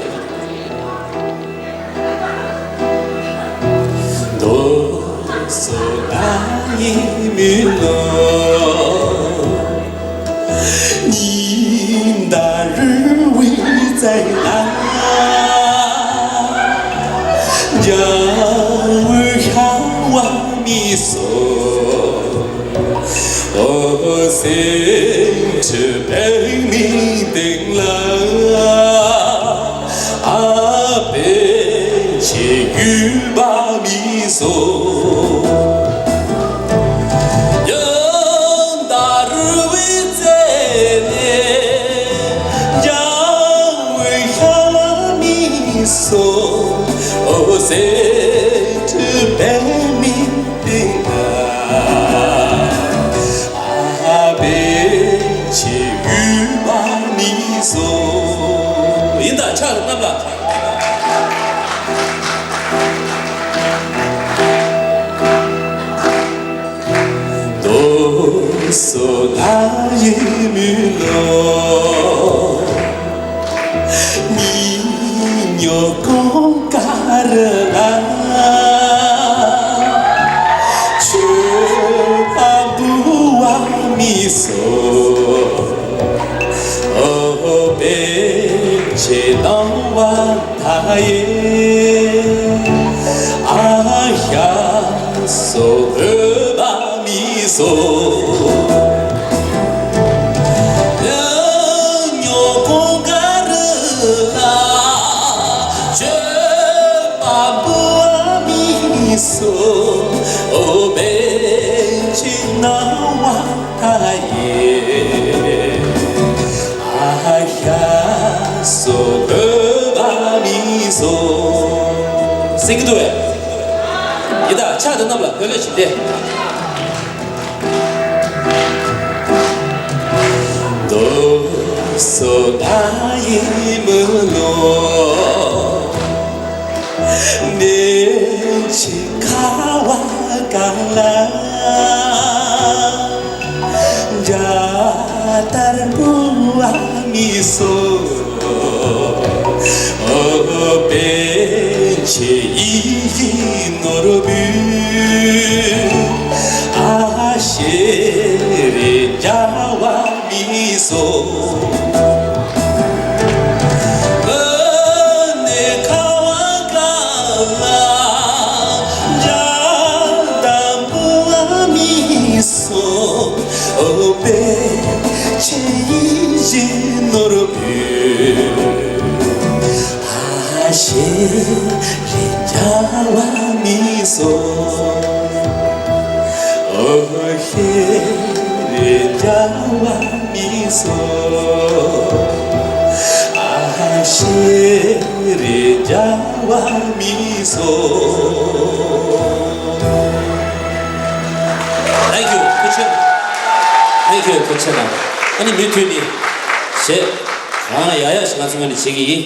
ད་ཕྱག་རྣམས་ལ། སེང་གེ་འདུག་བས། ཡི་དྭགས་ཕྱག་དེ་རྣམས་ལ་འོད་ལོས་བྱིན་ཏེ། Thank you. Thank you. ཐུགས་རྗེ་གནང་། ཨ་ནི་མུ་མཐུད་ནས་གཞས་གང་ཡག་ཡག་ཞིག་ང་ཚོ་ངོས་ནས་བྱེད་ཀྱི་ཡིན།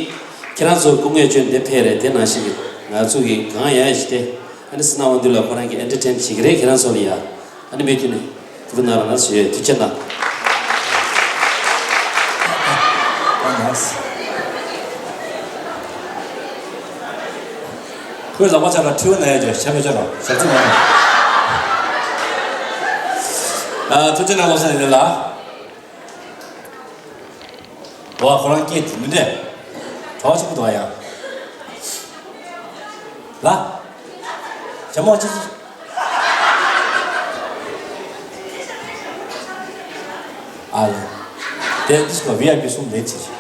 ཁྱེད་རང་ཚོ་སྐུ་ངལ་བསྐྱོན་ཏེ་ཕེབས་རེད། དེ་ནང་བཞིན་གྱི། ང་ཚོ་གི་གང་ཡང་ཞིག་སྟེ། ཨ་ནི་སི་ན་དབང་འདུས་ལགས་ཁོ་རང་གི་ཨེན་ཊར་ཊེན་བྱེད་ཀྱི་རེད། ཁྱེད་རང་ཚོ་ལ་ཡ། ཨ་ནི་མེད་དུས་ནས་ཐུགས་ཁུར་གནང་རོགས་གནང་ཞུ་ཡས། ཐུགས་རྗེ་གནང་། ཁོའི་ལག་པ་ཆག་ལ་ཁྲིའུ་ན་ཡ་ཅོ་ཆ་མེད་ཆ་རོ་ཞབས་ཚིག་མ་རོ། ཨ་ཐུགས་རྗེ་གནང་། བློ་བཟང་ཡིན་ལ། འོ་ཁོ་རང་སྐད་དེ་མི་འདྲ། གྲོགས་གཅིག་པུ་འདུག་ཡ། ལ། ཇ་མོ་ཅི་ཅི། ཨ་ལ། དེ་འདི་སྐོར་བི་ཨའི་པི་གསུམ་ལས་ཅི་ཅི།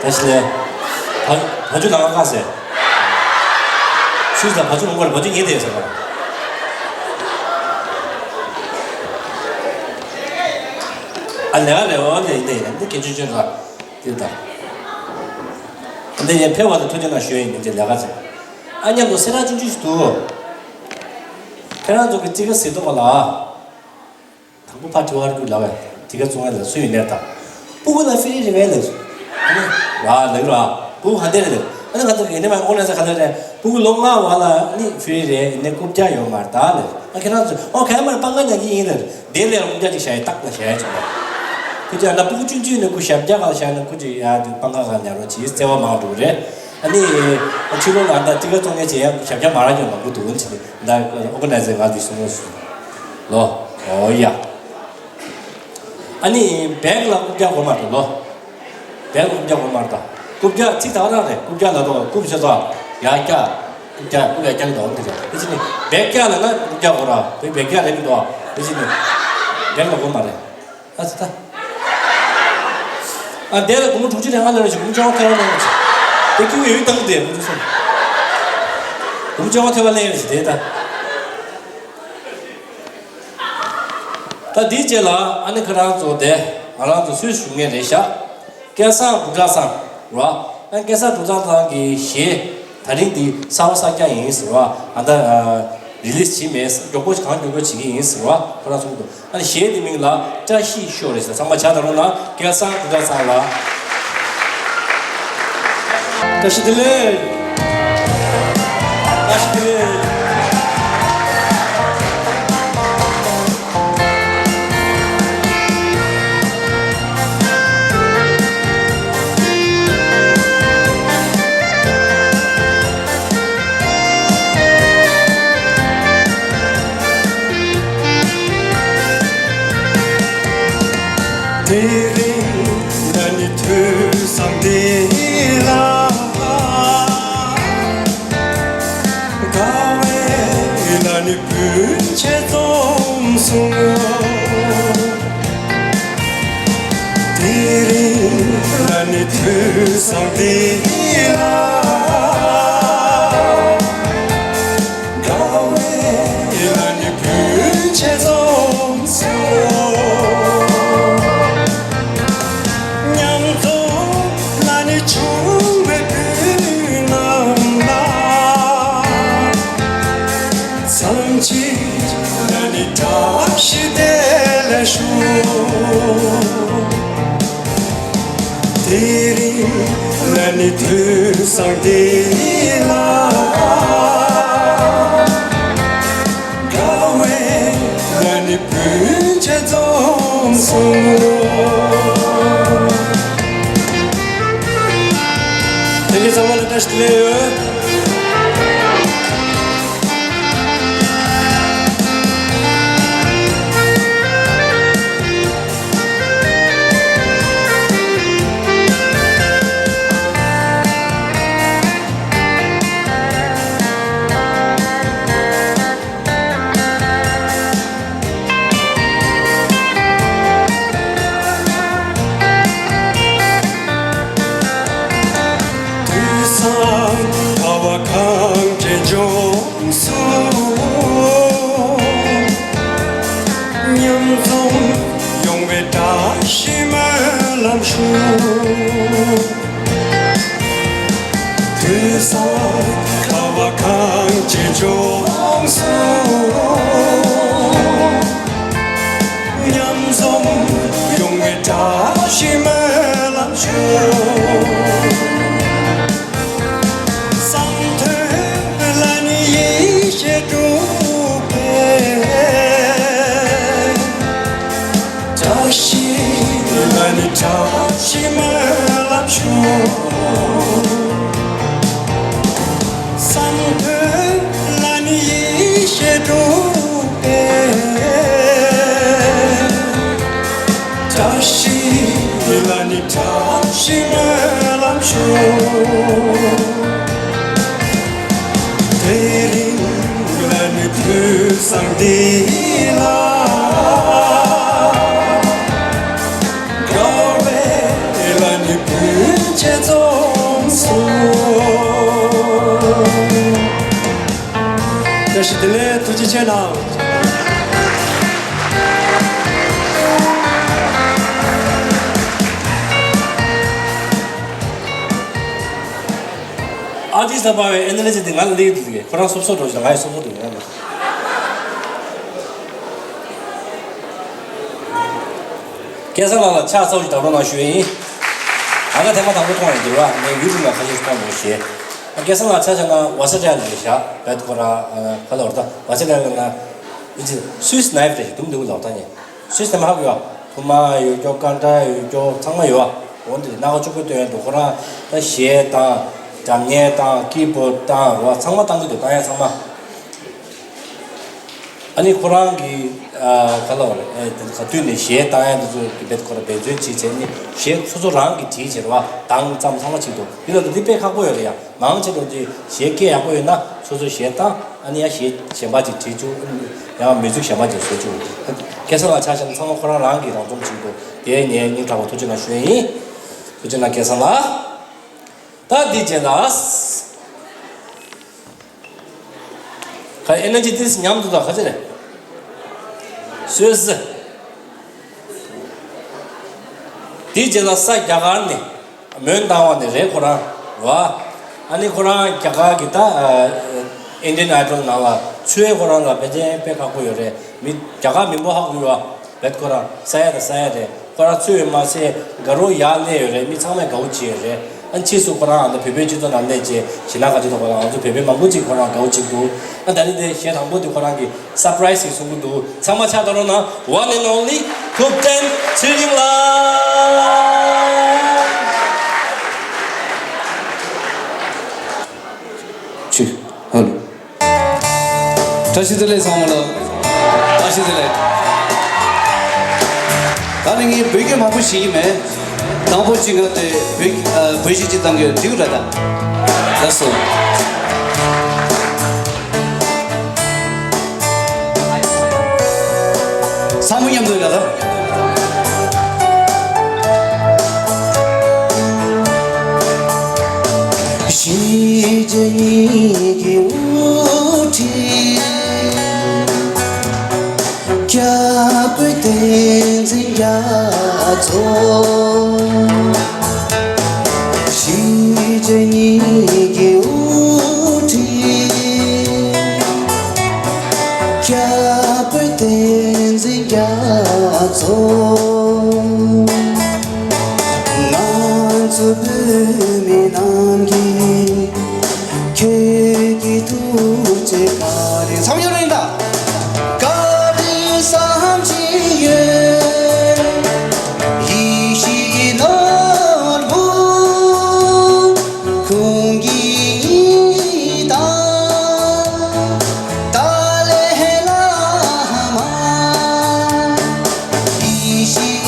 ད་ཤི་ལེ། བ་བ་ཇུ་ལ་ང་ཀ་ཟེ། སུས་ལ་བ་ཇུ་ལ་ངོར་བ་ཇུ་ངེས་དེ་ཟེར་བ། ཨ་ལེ་ཨ་ལེ་ཨོ་ལེ་ལེ་ལེ་འདི་གན་ཆུ་ཆུ་ར། དེ་ད། འདི་ཡན་ཕེབས་པ་དང་ཐུགས་རྗེ་གནང་ཞུ་ཡིན། མི་ཚེ་ལས་ཀ་ཚེ། ཨ་མཉམ་དུ་སེ་ར་ཆུང་ཆུང་ཞིག་འདུག་ཁྱེད་རང་ཚོ་གི་ཙི་ག་ཟེར་དུས་ག་ལ། དང་པོ་ཕ་དྲི་བ་རྒྱུ་ལ་བས་དྲི་ག་བཙོང་ཡ་ལ་སུ་ཡོད་ནས་དང་། སྤུ་གུ་ལ་ཧྥི་རི་རེད་བས་ལས་སུ། ཨ་ནི། ར་ལགས་ར། སྤུ་གུ་ག་འདྲ་རེད་ལས། ཨ་ནི་ང་ཚོ་གི་ནི་མ་ཨོ་ན་ས་ག་འདྲ་རེད། སྤུ་གུ་ལོ་ལྔ་བ་ལ་ནི་ཧྥི་རི་རེད། ནི་རྐུབ་བཀྱག་ཡོད་མ་རེད་ད་ལས། ཨ་ཁྱེད་རང་ཚོ་ཨོ་ག་ཡ་མ་རེད། སྤང་ཁ་ཉག་གི་ཡིན་ལས། དེ་ལས་རྐུབ་བཀྱག་ཅིག་བྱ་ཡ་ཏག་ལ་བྱ་ཡ་ཅིག་ལ། ཁུ་ཅི་ཨ་ན་སྤུ་གུ་ཆུང་ཆུང་ནི་ཁུ་ཞབས་བཀྱག་ག་བྱ་ན་ཁུ་ཅི་ཡ་དུ་སྤང་ཁ་ག་ཉ་རོ་ཅིག་བརྩེ་བ་མང་འགྲོ་རེད། ཨ་ནི། ཕྱི་ལོགས་ལ་ཨ་ད་ཙི་ག་བཙོང་ཡ་བྱེད་ཡ་ཞབས་བཀྱག་མ་རག་ཀྱང་མང་པོ་འདུག་ཅིག་ད་ཨོ་ག་ནའི་ཛེ་ང་དེ་གསུང་རོགས་ཞུ། ལོ། ཨོ་ཡ། ཨ་ནི་བེག་ལ་རྐུབ་བཀྱག་དགོས་མ་རེད་ལོ། བེག་ལ་རྐུབ་བཀྱག་དགོས་མ་རེད་ད། རྐུབ་བཀྱག་ཚིག་ད་རང་རེད། རྐུབ་བཀྱག་ལ་དོ་རྐུབ་ཤ་ཚ། ཡ་བཀྱག་རྐུབ་བཀྱག་རྐུབ་ཡ་བཀྱག་དོ་འདི་རེད། དེ་ཅི་ནི་བེག་བཀྱག་ལ་ན་རྐུབ་བཀྱག་དགོས་ར། བེག་བེག་བཀྱག་རེད་མི་འདུག་དེ་ཅི་ནི་བེག་ལ་དགོས་མ་རེད། ཨ་ཙི་ད། ཨ་འདས་ལ་སྒོར་མོ་དྲུག་ཅུ་རེ་ལྔ་ལོན་རེ་ཞིག་སྒོར་མོ་བཅོ་ལྔ་ཐེབས་ལོན་རེ་ཞིག་དེ་ཁྱོད་ཡོད་བཏང་དེ་སྒོར་མོ་བཅོ་ལྔ་ཐེབས་ལོན་རེ་ཞིག་དེ་ད། ད་འདིའི་རྗེས་ལ་ཨ་ནི་ཁོ་རང་ཚོ་དེ་ང་རང་ཚོ་སུས་ཞུ་ངེས་རེད་ཤག་སྐལ་བཟང་འབུམ་གྲགས་ཚང་ར། ཨ་སྐལ་བཟང་འབུམ་གྲགས་ཚང་གི་གཞས་ད་རིང་འདི་གསར་པ་གསར་རྐྱང་ཡིན་ཟེར་བ། ཨ་ད་རི་ལིས་བྱེད་མེད། མགྱོགས་པོ་གང་མགྱོགས་མགྱོགས་བྱེད་ཀྱི་ཡིན་ཟེར་བ་ཁོ་རང་ཚོ་གི་འདུག་ཨ་ནི་གཞས་དེ་མིང་ལ་བཀྲ་ཤིས་ཤོག་རེད་ཟེར། ཚང་མ་ཇ་ད་རུང་ན་སྐལ་བཟང་འབུམ་གྲགས་ཚང་ལ། བཀྲ་ཤིས་བདེ་ལེགས། བཀྲ་ཤིས་བདེ་ལེགས། དེ་རིང་ང་ནི་ཐོས་བསམ་དེ་ལ། དགའ་བའི་ལ་ནི་སྤུན་མཆེད་འཛོམས་སོང་། དེ་རིང་ང་ནི་ཐོས་བསམ་དེ་ལ། དགའ་བའི་ལ་ནི་སྤུན་མཆེད་འཛོམས་སོང་། མཉམ་འཛོམས་ལ་ནི་བྱུང་བའི་བུ་རྣམས་ལ། མཚམས་གཅིག་ལ་ནི་བཀྲ་ཤིས་བདེ་ལེགས་ཞུ། དེ་རིང་ང་ནི་ཐོས་བསམ་དེ་ལ། དགའ་བའི་ང་ནི་སྤུན་མཆེད་འཛོམས་སོང་། དེ་གའི་ཚང་མ་ལ་བཀྲ་ཤིས་བདེ་ལེགས། དུས་བཟང་དགའ་བ་གང་དྲན་འབྱུང་སོང་། མཉམ་འཛོམས་ཡོང་བའི་བཀྲ་ཤིས་སྨོན་ལམ་ཞུ། དུས་བཟང་དགའ་བ་གང་ཅི་འབྱུང་སོང་། མཉམ་འཛོམས་ཡོང་བའི་བཀྲ་ཤིས་སྨོན་ལམ་ཞུ། ཤི་སྨོན་ལམ་ཞུ། བསམ་དོན་ལ་ནི་ཡེ་ཤེས་སྒྲུབ་པའི། བཀྲ་ཤིས་ལ་ནི་བཀྲ་ཤིས་སྨོན་ལམ་ཞུ། དེ་རིང་ལ་ནི་དུས་བཟང་འདི་ལ། དགའ་བའི་ལ་ནི་བུ་ཆེ་འཛོམས་སོ། བཀྲ་ཤིས་བདེ་ལེགས། ཐུགས་རྗེ་ཆེ་གནང་། ཨ་ཏི་ས་པ་བའི་ཨེ་ནར་ཇི་དེ་ང་ལ་སླེབས་འདུག་གས། ཁོ་རང་སོབ་སོབ་འགྲོ་ཞིག་ང་ཡི་སོབ་སོབ་འགྲོ་ཡོད་ན། སྐལ་བཟང་ལགས་ལ་ཕྱག་འཚལ་ཞིག་བརྡབ་རོགས་གནང་ཞུ་ཡ་ཡིན། ཨ་ཁ་ཐེངས་མ་དང་པོ་མཐོང་ཡོད་འདུག་ར། ངས་ཡུ་ཊུབ་ལ་ཁ་ཤས་ཤིག་མཐོང་འདུག་ཞེས། སྐལ་བཟང་ལགས་ཆ་བཞག་ན་ཝ་ས་ཊ་ལ་རེད་ཤག་བེད་ཁོ་ར་ཁ་ལོ་ར་ད་ཝ་ས་ཊ་ལ་ན་སུད་སི་ནའིབ་རེད་ཤག་དུམ་དུམ་ལོག་ད་ཉེ། སུད་སི་ནའིབ་ཧ་གོ་ཡ། ཐུར་མ་ཡོད་སྐྱོ་ཀན་ཊ་ཡོད་སྐྱོ་ཚང་མ་ཡོད་ཨ། འོ་འདི་སྣ་ཁ་ཕྱུག་པོ་སྟོན་འདུག་ཁོ་རང་ད་གཞས་དང་སྒྲ་སྙན་དང་ཀི་བོཌ་དང་རོ་ཚང་མ་བཏང་གི་འདུག་བཏང་ཡ་ཚང་མ། ཨ་ནི་ཁོ་རང་གི་ཨ་ག་ལ་བ་རེད། ཨེ་དེ་ག་དུས་ནས་གཞས་བཏང་ཡ་དེ་ཚོ་གི་བེད་ཁོ་ར་འབད་བརྩོན་བྱེད་བྱས་ནས་གཞས་སོ་སོ་རང་གིས་བྲིས་བྱས་རེད་བ། གདངས་ཙམ་ཚང་མ་བྱེད་འདུག་འདི་ལ་འདི་དཔེ་ཁག་པོ་ཡོད་རེད་ཡ། མང་ཆེ་བ་ཅིག་གཞས་སྐད་ཡག་པོ་ཡོད་ན་སོ་སོ་གཞས་བཏང་། ཨ་ནི་ཡང་གཞས་གཞན་པ་ཅིག་བྲིས་བཅུག་ཡང་མི་ཚུགས་གཞན་པ་ཅིག་བཟོ་བཅུག་སྐལ་བཟང་ལགས་ཆ་བཞག་ན་ཚང་མ་ཁོ་རང་རང་གིས་རང་རྩོམ་བྱེད་འདུག་དེ་ངས་སྙིང་ཐག་པ་ཐུགས་རྗེ་གནང་ཞུ་ཡ་ཡིན། ཐུགས་རྗེ་གནང་སྐལ་བཟང་ལགས། ད་འདི་རྗེས་ལ། ཁ་ཨེ་ནར་ཇི་ཏིས་མཉམ་དུ་དང་ཁ་ཆེ་རེད། སོས་སི། དེའི་རྗེས་ལ་ས་རྒྱ་གར་ནས་མོན་རྟ་དབང་ནས་རེད་ཁོ་རང་། བ། ཨ་ནི་ཁོ་རང་རྒྱ་གར་གྱི་ད་ཨིན་ཌི་ཡན་ཨའི་ཌལ་ནང་ལ་ཚུད་ཁོ་རང་ལ་ཕལ་ཆེར་དཔེ་ཁག་པོ་ཡོད་རེད། མི་རྒྱ་གར་མི་འབོར་ཧ་གོ་ཡོད་ཨ། བེད་ཁོ་རང་ས་ཡ་དང་ས་ཡ་རེད། ཁོ་རང་ཚུད་ཡོད་མ་ཟད་དགའ་རོགས་ཡར་སླེབས་ཡོད་རེད། མི་ཚང་མས་དགའ་བོ་བྱས་ཡོད་རེད། ཨ་ཕྱིས་སུ་ཁོ་རང་ཨ་ནི་བོད་པའི་སྤྱི་ཚོགས་ནང་སླེབས་རྗེས་ཞི་ལྷག་ག་ཅི་ཐོག་ཁོ་རང་ང་ཚོ་བོད་པའི་མང་པོ་ཅིག་ཁོ་རང་དགའ་བོ་བྱེད་འདུག་ཨ་ད་རེས་དེ་གཞས་དང་པོ་དེ་ཁོ་རང་གི་སར་པ་རའི་སི་ཞིག་གསུང་གི་འདུག་ཚང་མ་ཕྱག་བརྡབ་རོགས་གནང་། One and only ཐུབ་བསྟན་ཚེ་རིང་ལགས། ཆུ། ཧ་ལོ། བཀྲ་ཤིས་བདེ་ལེགས་ཚང་མ་ལ། བཀྲ་ཤིས་བདེ་ལེགས། ད་ནི་ངས་བོད་སྐད་མང་པོ་ཤེས་ཀྱི་མེད། དང་པོ་གཅིག་ང་དེ་བོད་ཨ་བོད་གཞས་གཅིག་བཏང་གི་འགྲིག་ར་ད། ལགས་སོ། ཚང་མ་མཉམ་དུ་ཡིན་ལ་ད། གཞིས་བྱེས་གཉིས་ཀྱི་དབུ་ཁྲིད། སྐྱབས་མགོན་བསྟན་འཛིན་རྒྱ་མཚོ། གཞིས་བྱེས་གཉིས་ཀྱི་དབུ་ཁྲིད། སྐྱབས་མགོན་བསྟན་འཛིན་རྒྱ་མཚོ། ང་ཚོ་བོད་མི་རྣམས་ཀྱི་ཁྱེད་ཀྱི་ཐུགས་རྗེ་བཀའ་དྲིན་ཚང་མ་ཡོད་རེད་ད། བཀའ་དྲིན་བསམ་གྱིས་མི་ཁྱབ། ཡེ་ཤེས་ནོར་བུ་ཁོང་གི་ཡིད་དང་ཏཱ་ལའི་བླ་མ་ཡེ་ཤེས།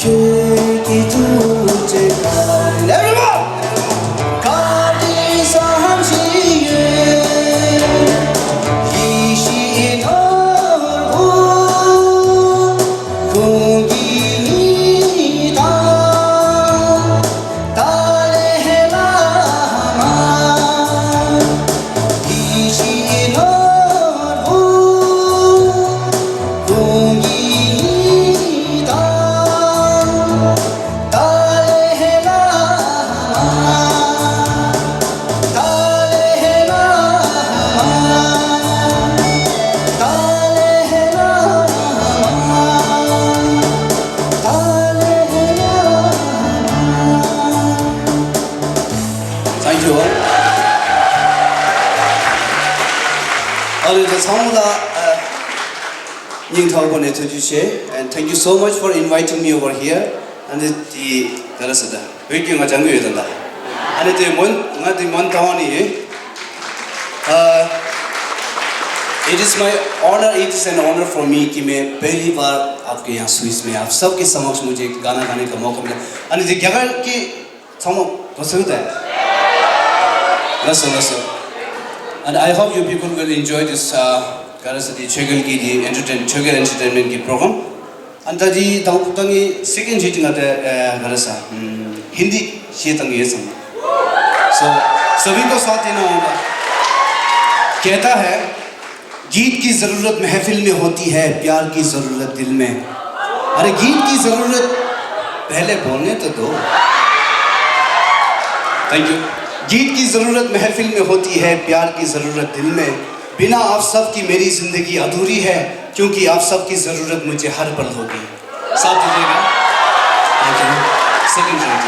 ཁྱོད་ཀྱི་ཐུགས་རྗེ་ཀ་ལེ་རུ་མ་ཀ་ཏི་སམ་ཤི་ཡེ་ཡེ་ཤི་ནོར་བུ་ཁུང་གི་ཉི་ད་ད་ལེ་ལ་མ། Thank you all. ཨ་ལེ། ད་ཚང་མ་ལ་ཨ་སྙིང་ཐག་པ་ནས་ཐུགས་རྗེ་ཆེ། And thank you so much for inviting me over here. ཨ་ནི་དེ་ག་རེ་ཟེར། ད་བོད་སྐད་ང་སྦྱང་གི་ཡོད་ད། ད་ཨ་ནི་དེ་མོན་ང་དེ་མོན་རྟ་དབང་ནས་ཡིན། Uh, it is my honor, it is an honor for me कि मैं पहली बार आपके यहाँ स्विस में आप सबके समक्ष मुझे गाना गाने का मौका मिला। ཨ་ནི་དེ་རྒྱ་གར་གྱི་ཚང་མ་གོ་སོང་ད། ལགས་སོ། ལགས་སོ། And I hope you people will enjoy this, uh, ག་རེ་ཟེར། དེ་ཆོས་སྐལ་གྱི་དེ་entertain ཆོས་སྐལ་entertainment གྱི་program། And ད་དེ་དང་པོ་ད་ངས་second hit ང་དེ་ཨ་ག་རེ་ཟེར། ཧིན་དི་གཞས་བཏང་གི་ཡོད་ཙང་། So सभी को साथ देना होगा। कहता है, गीत की जरूरत महफिल में होती है, प्यार की जरूरत दिल में। अरे गीत की जरूरत पहले बोलने तो दो। Thank you. गीत की जरूरत महफिल में होती है, प्यार की जरूरत दिल में। बिना आप सब की मेरी जिंदगी अधूरी है, क्योंकि आप सब की जरूरत मुझे हर पल होगी। साथ दीजिएगा। Thank you. Second round.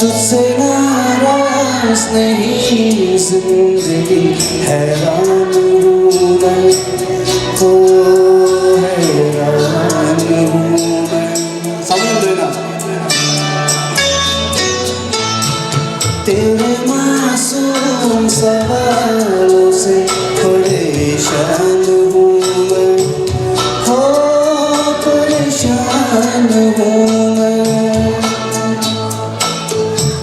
तुझसे नाराज नहीं जिंदगी, हैरान हूँ मैं, ओ हैरान हूँ मैं। समझ लो ना। तेरे मासूम सवालों से परेशान हूँ मैं, हो परेशान हूँ मैं।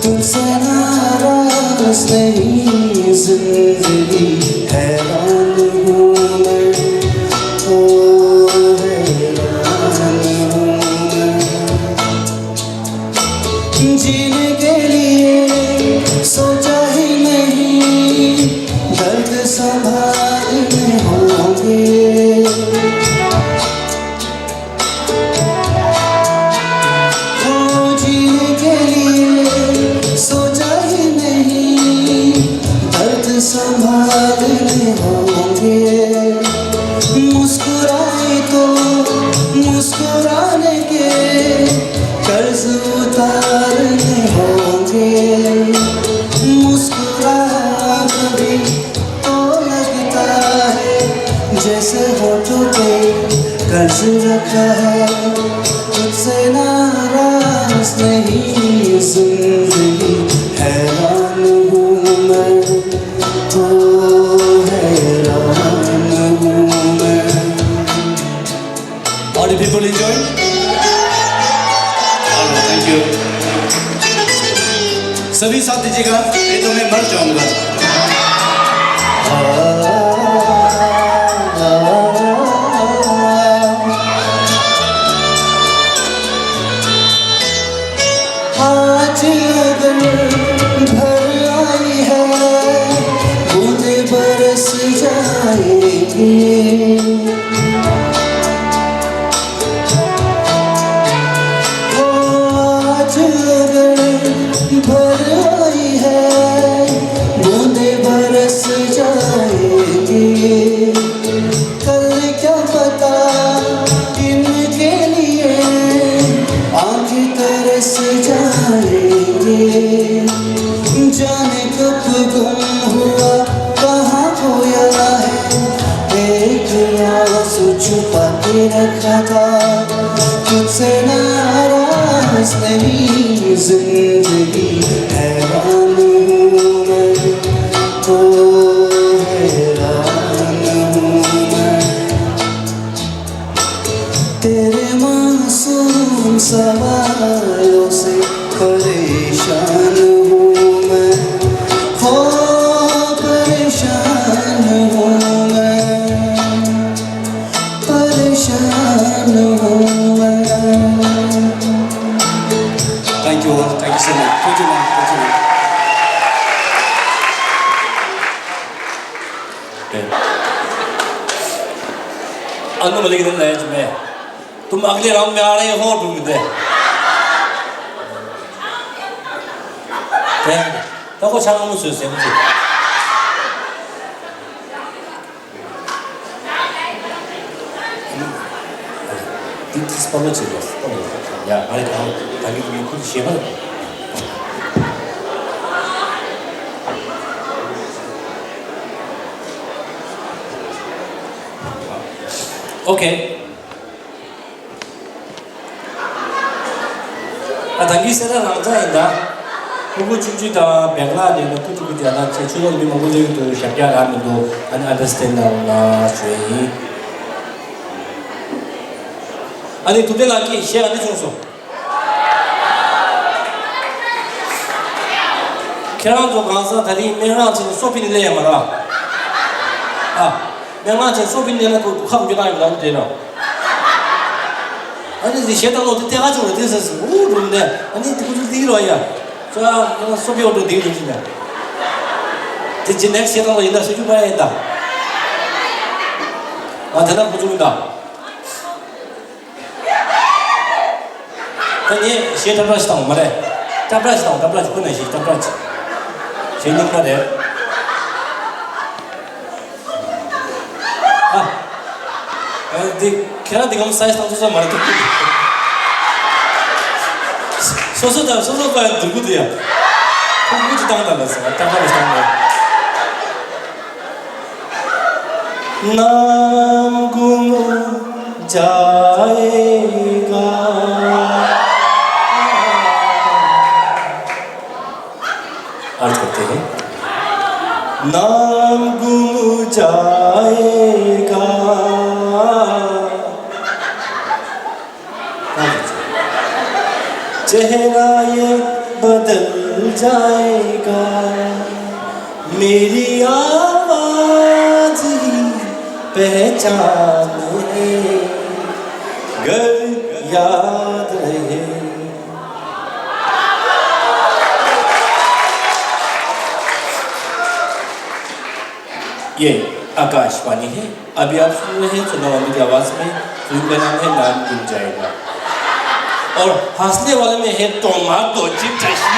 तुझसे नाराज नहीं जिंदगी, हैरान हूँ मैं, ओ हैरान हूँ मैं। जीने के लिए सोचा ही नहीं, दर्द संभालने होंगे। हो जीने के लिए सोचा ही नहीं, दर्द संभालने होंगे। मुस्कुराए तो मुस्कुराने के कर्ज उतारने होंगे। मुस्कुराहट भी तो लगता है, जैसे होठों पे कर्ज रखा है। तुझसे नाराज नहीं जिंदगी, हैरान हूँ मैं, ओ हैरान हूँ मैं। All the people enjoy? All right, thank you. सभी साथ दीजिएगा, नहीं तो मैं मर जाऊंगा। आज अगर भर आई है, बूंदें बरस जाएंगी। ओ, आज अगर भर आई है, बूंदें बरस जाएंगी। तरस जाएंगे। जाने कब गुम हुआ, कहाँ खोया है, एक आंसू छुपा के रखा था। तुझसे नाराज नहीं जिंदगी, हैरान हूँ मैं, ओ हैरान हूँ मैं। तेरे मासूम सवालों से परेशान हूँ मैं, हो परेशान हूँ मैं, परेशान हूँ मैं। Thank you all. Thank you so much. Thank you, ma'am. Thank you, ma'am. ཨ་ནུ་མ་ལི་གི་ནང་ལ་ཡ་ཅི་མེད། དུ་མ་ཀི་ལི་རང་མེ་ཨ་རེ་ཧོ་དུ་མི་དེ། དེ་ད་ཁོ་ཆང་མོ་བཟོས་ཟེར་མི་དེ། འདི་འདི་སྤོ་ལོ་བྱེད་དགོས་སྤོ་ལོ་ཡ་ཨ་རེ་གང་ད་གི་མི་ཁུ་ཞེ་མ་རེད། ཨོ་ཁེ། ཨ་ད་གིན་སེ་ར་རང་ཚ་ཡིན་ད། ཕྲུ་གུ་ཆུང་ཆུང་དང་བེག་ལག་ནས་ནི་ཕྲུ་གུ་དེ་ན་ཆེ་ཆུ་ལོག་མི་མང་པོ་ལོས་འདུག་ཞབས་རྒྱ་རག་མི་འདུག་ཨ་ནི་ཨན་ཌར་སི་ཊེན་ཌ་གནང་རོགས་གནང་ཞུ་ཡ་ཡིན། ཨ་ནི་ཐུབ་བསྟན་ལགས་ཀྱིས་གཞས་ཨ་ནི་བྱུང་སོང་། ཁྱེད་རང་ཚོ་གང་ཟག་ད་རིང་སྨན་ཁང་ཕྱིན་ནས་སོ་ཕི་ནི་ལས་ཡ་མ་ར། ཨ། སྨན་ཁང་ཕྱིན་སོ་ཕི་ནི་ལས་ན་ཁོ་ཁ་བུ་ཀྱི་བཏང་ཡོད་ལ་དེ་ར། ཨ་ནི་དེ་གཞས་བཏང་ལོ་དེ་ལྟས་ཀ་བྱུང་རེད་དེ་ཟེར་སོང་། འུ་འགྲོ་ནས་ཨ་ནི་དེ་ཁོ་ཚོ་འདི་རོ་ཡ། སོ་ཡ་སོ་ཕི་འོ་འགྲོ་འདི་རོ་ཅི་ནས། དེ་རྗེས་ནེག་སི་གཞས་བཏང་ལོ་ཡིན་ད་ཤོད་རྒྱུ་པ་ཡིན་ད། ང་དེ་ན་ཁོ་ཚོ་མི་ད། ད་ངས་གཞས་ཏྲ་ཏྲ་ཞིག་བཏང་བ་མ་རེད། ཏྲ་ཏྲ་ཞིག་བཏང་། ཏྲ་ཏྲ་ཞིག་ཁོ་ན་གཞས་ཏྲ་ཏྲ་ཞིག་གཞས་རྙིང་པ་རེད། ཨ། ཨ་འདི་ཁྱེད་རང་འདི་གམ་སའི་ཛི་བཏང་ཚོད་ཚོད་མ་རེད་འདུག་སོ་སོ་དང་སོ་སོ་པ་ཡང་འདུག་གི་འདུག་ཡ། ཁོ་མུ་ཅི་བཏང་ད་ལ་ཟེར་བ་ཏྲ་ཏྲ་ཞིག་བཏང་བ། नाम गुम जाएगा। अर्थ करते हैं। नाम गुम जाएगा। चेहरा ये बदल जाएगा, मेरी आवाज ही पहचान है, गर याद रहे। ये आकाशवाणी है। अभी आप सुन रहे हैं सोनावानी की आवाज में फिल्म का नाम है नाम गुम जाएगा। और हंसने वाले में है टोमाटो चिट्टा शी।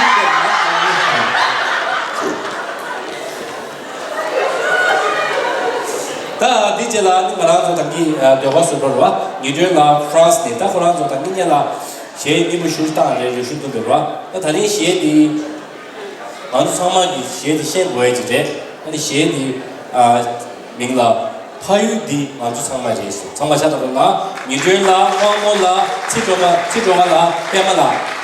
ད་འདི་རྗེས་ལ་ང་རང་ཚོ་ད་གིན་ཟློས་གར་སུ་འགྲོ་ར་བ། ཉི་སྒྲོན་ལགས་ཧྥ་རན་སི་ནས། ད་ཁོ་རང་ཚོ་ད་གིན་ཉེ་ལ་གཞས་རྙིང་པ་ཞུ་སྟངས་རེ་རེ་ཞུ་ཐུབ་འདུག་ར། ད་ད་རིང་གཞས་འདི་ང་ཚོ་ཚང་མ་གིས་གཞས་འདི་ཤེས་དགོས་ཡ་ཅིག་རེད། ཨ་ནི་གཞས་འདི་ཨ་མིང་ལ་ཕ་ཡུལ་འདི་ང་ཚོ་ཚང་མ་རེད་ཟེར། ཚང་མ་ཤ་སྟག་རུ་ལ་ཉི་སྒྲོན་ལགས། དབང་མོ་ལགས། ཚེ་སྒྲོལ་མ། ཚེ་སྒྲོལ་མ་ལགས། པད་མ་ལགས།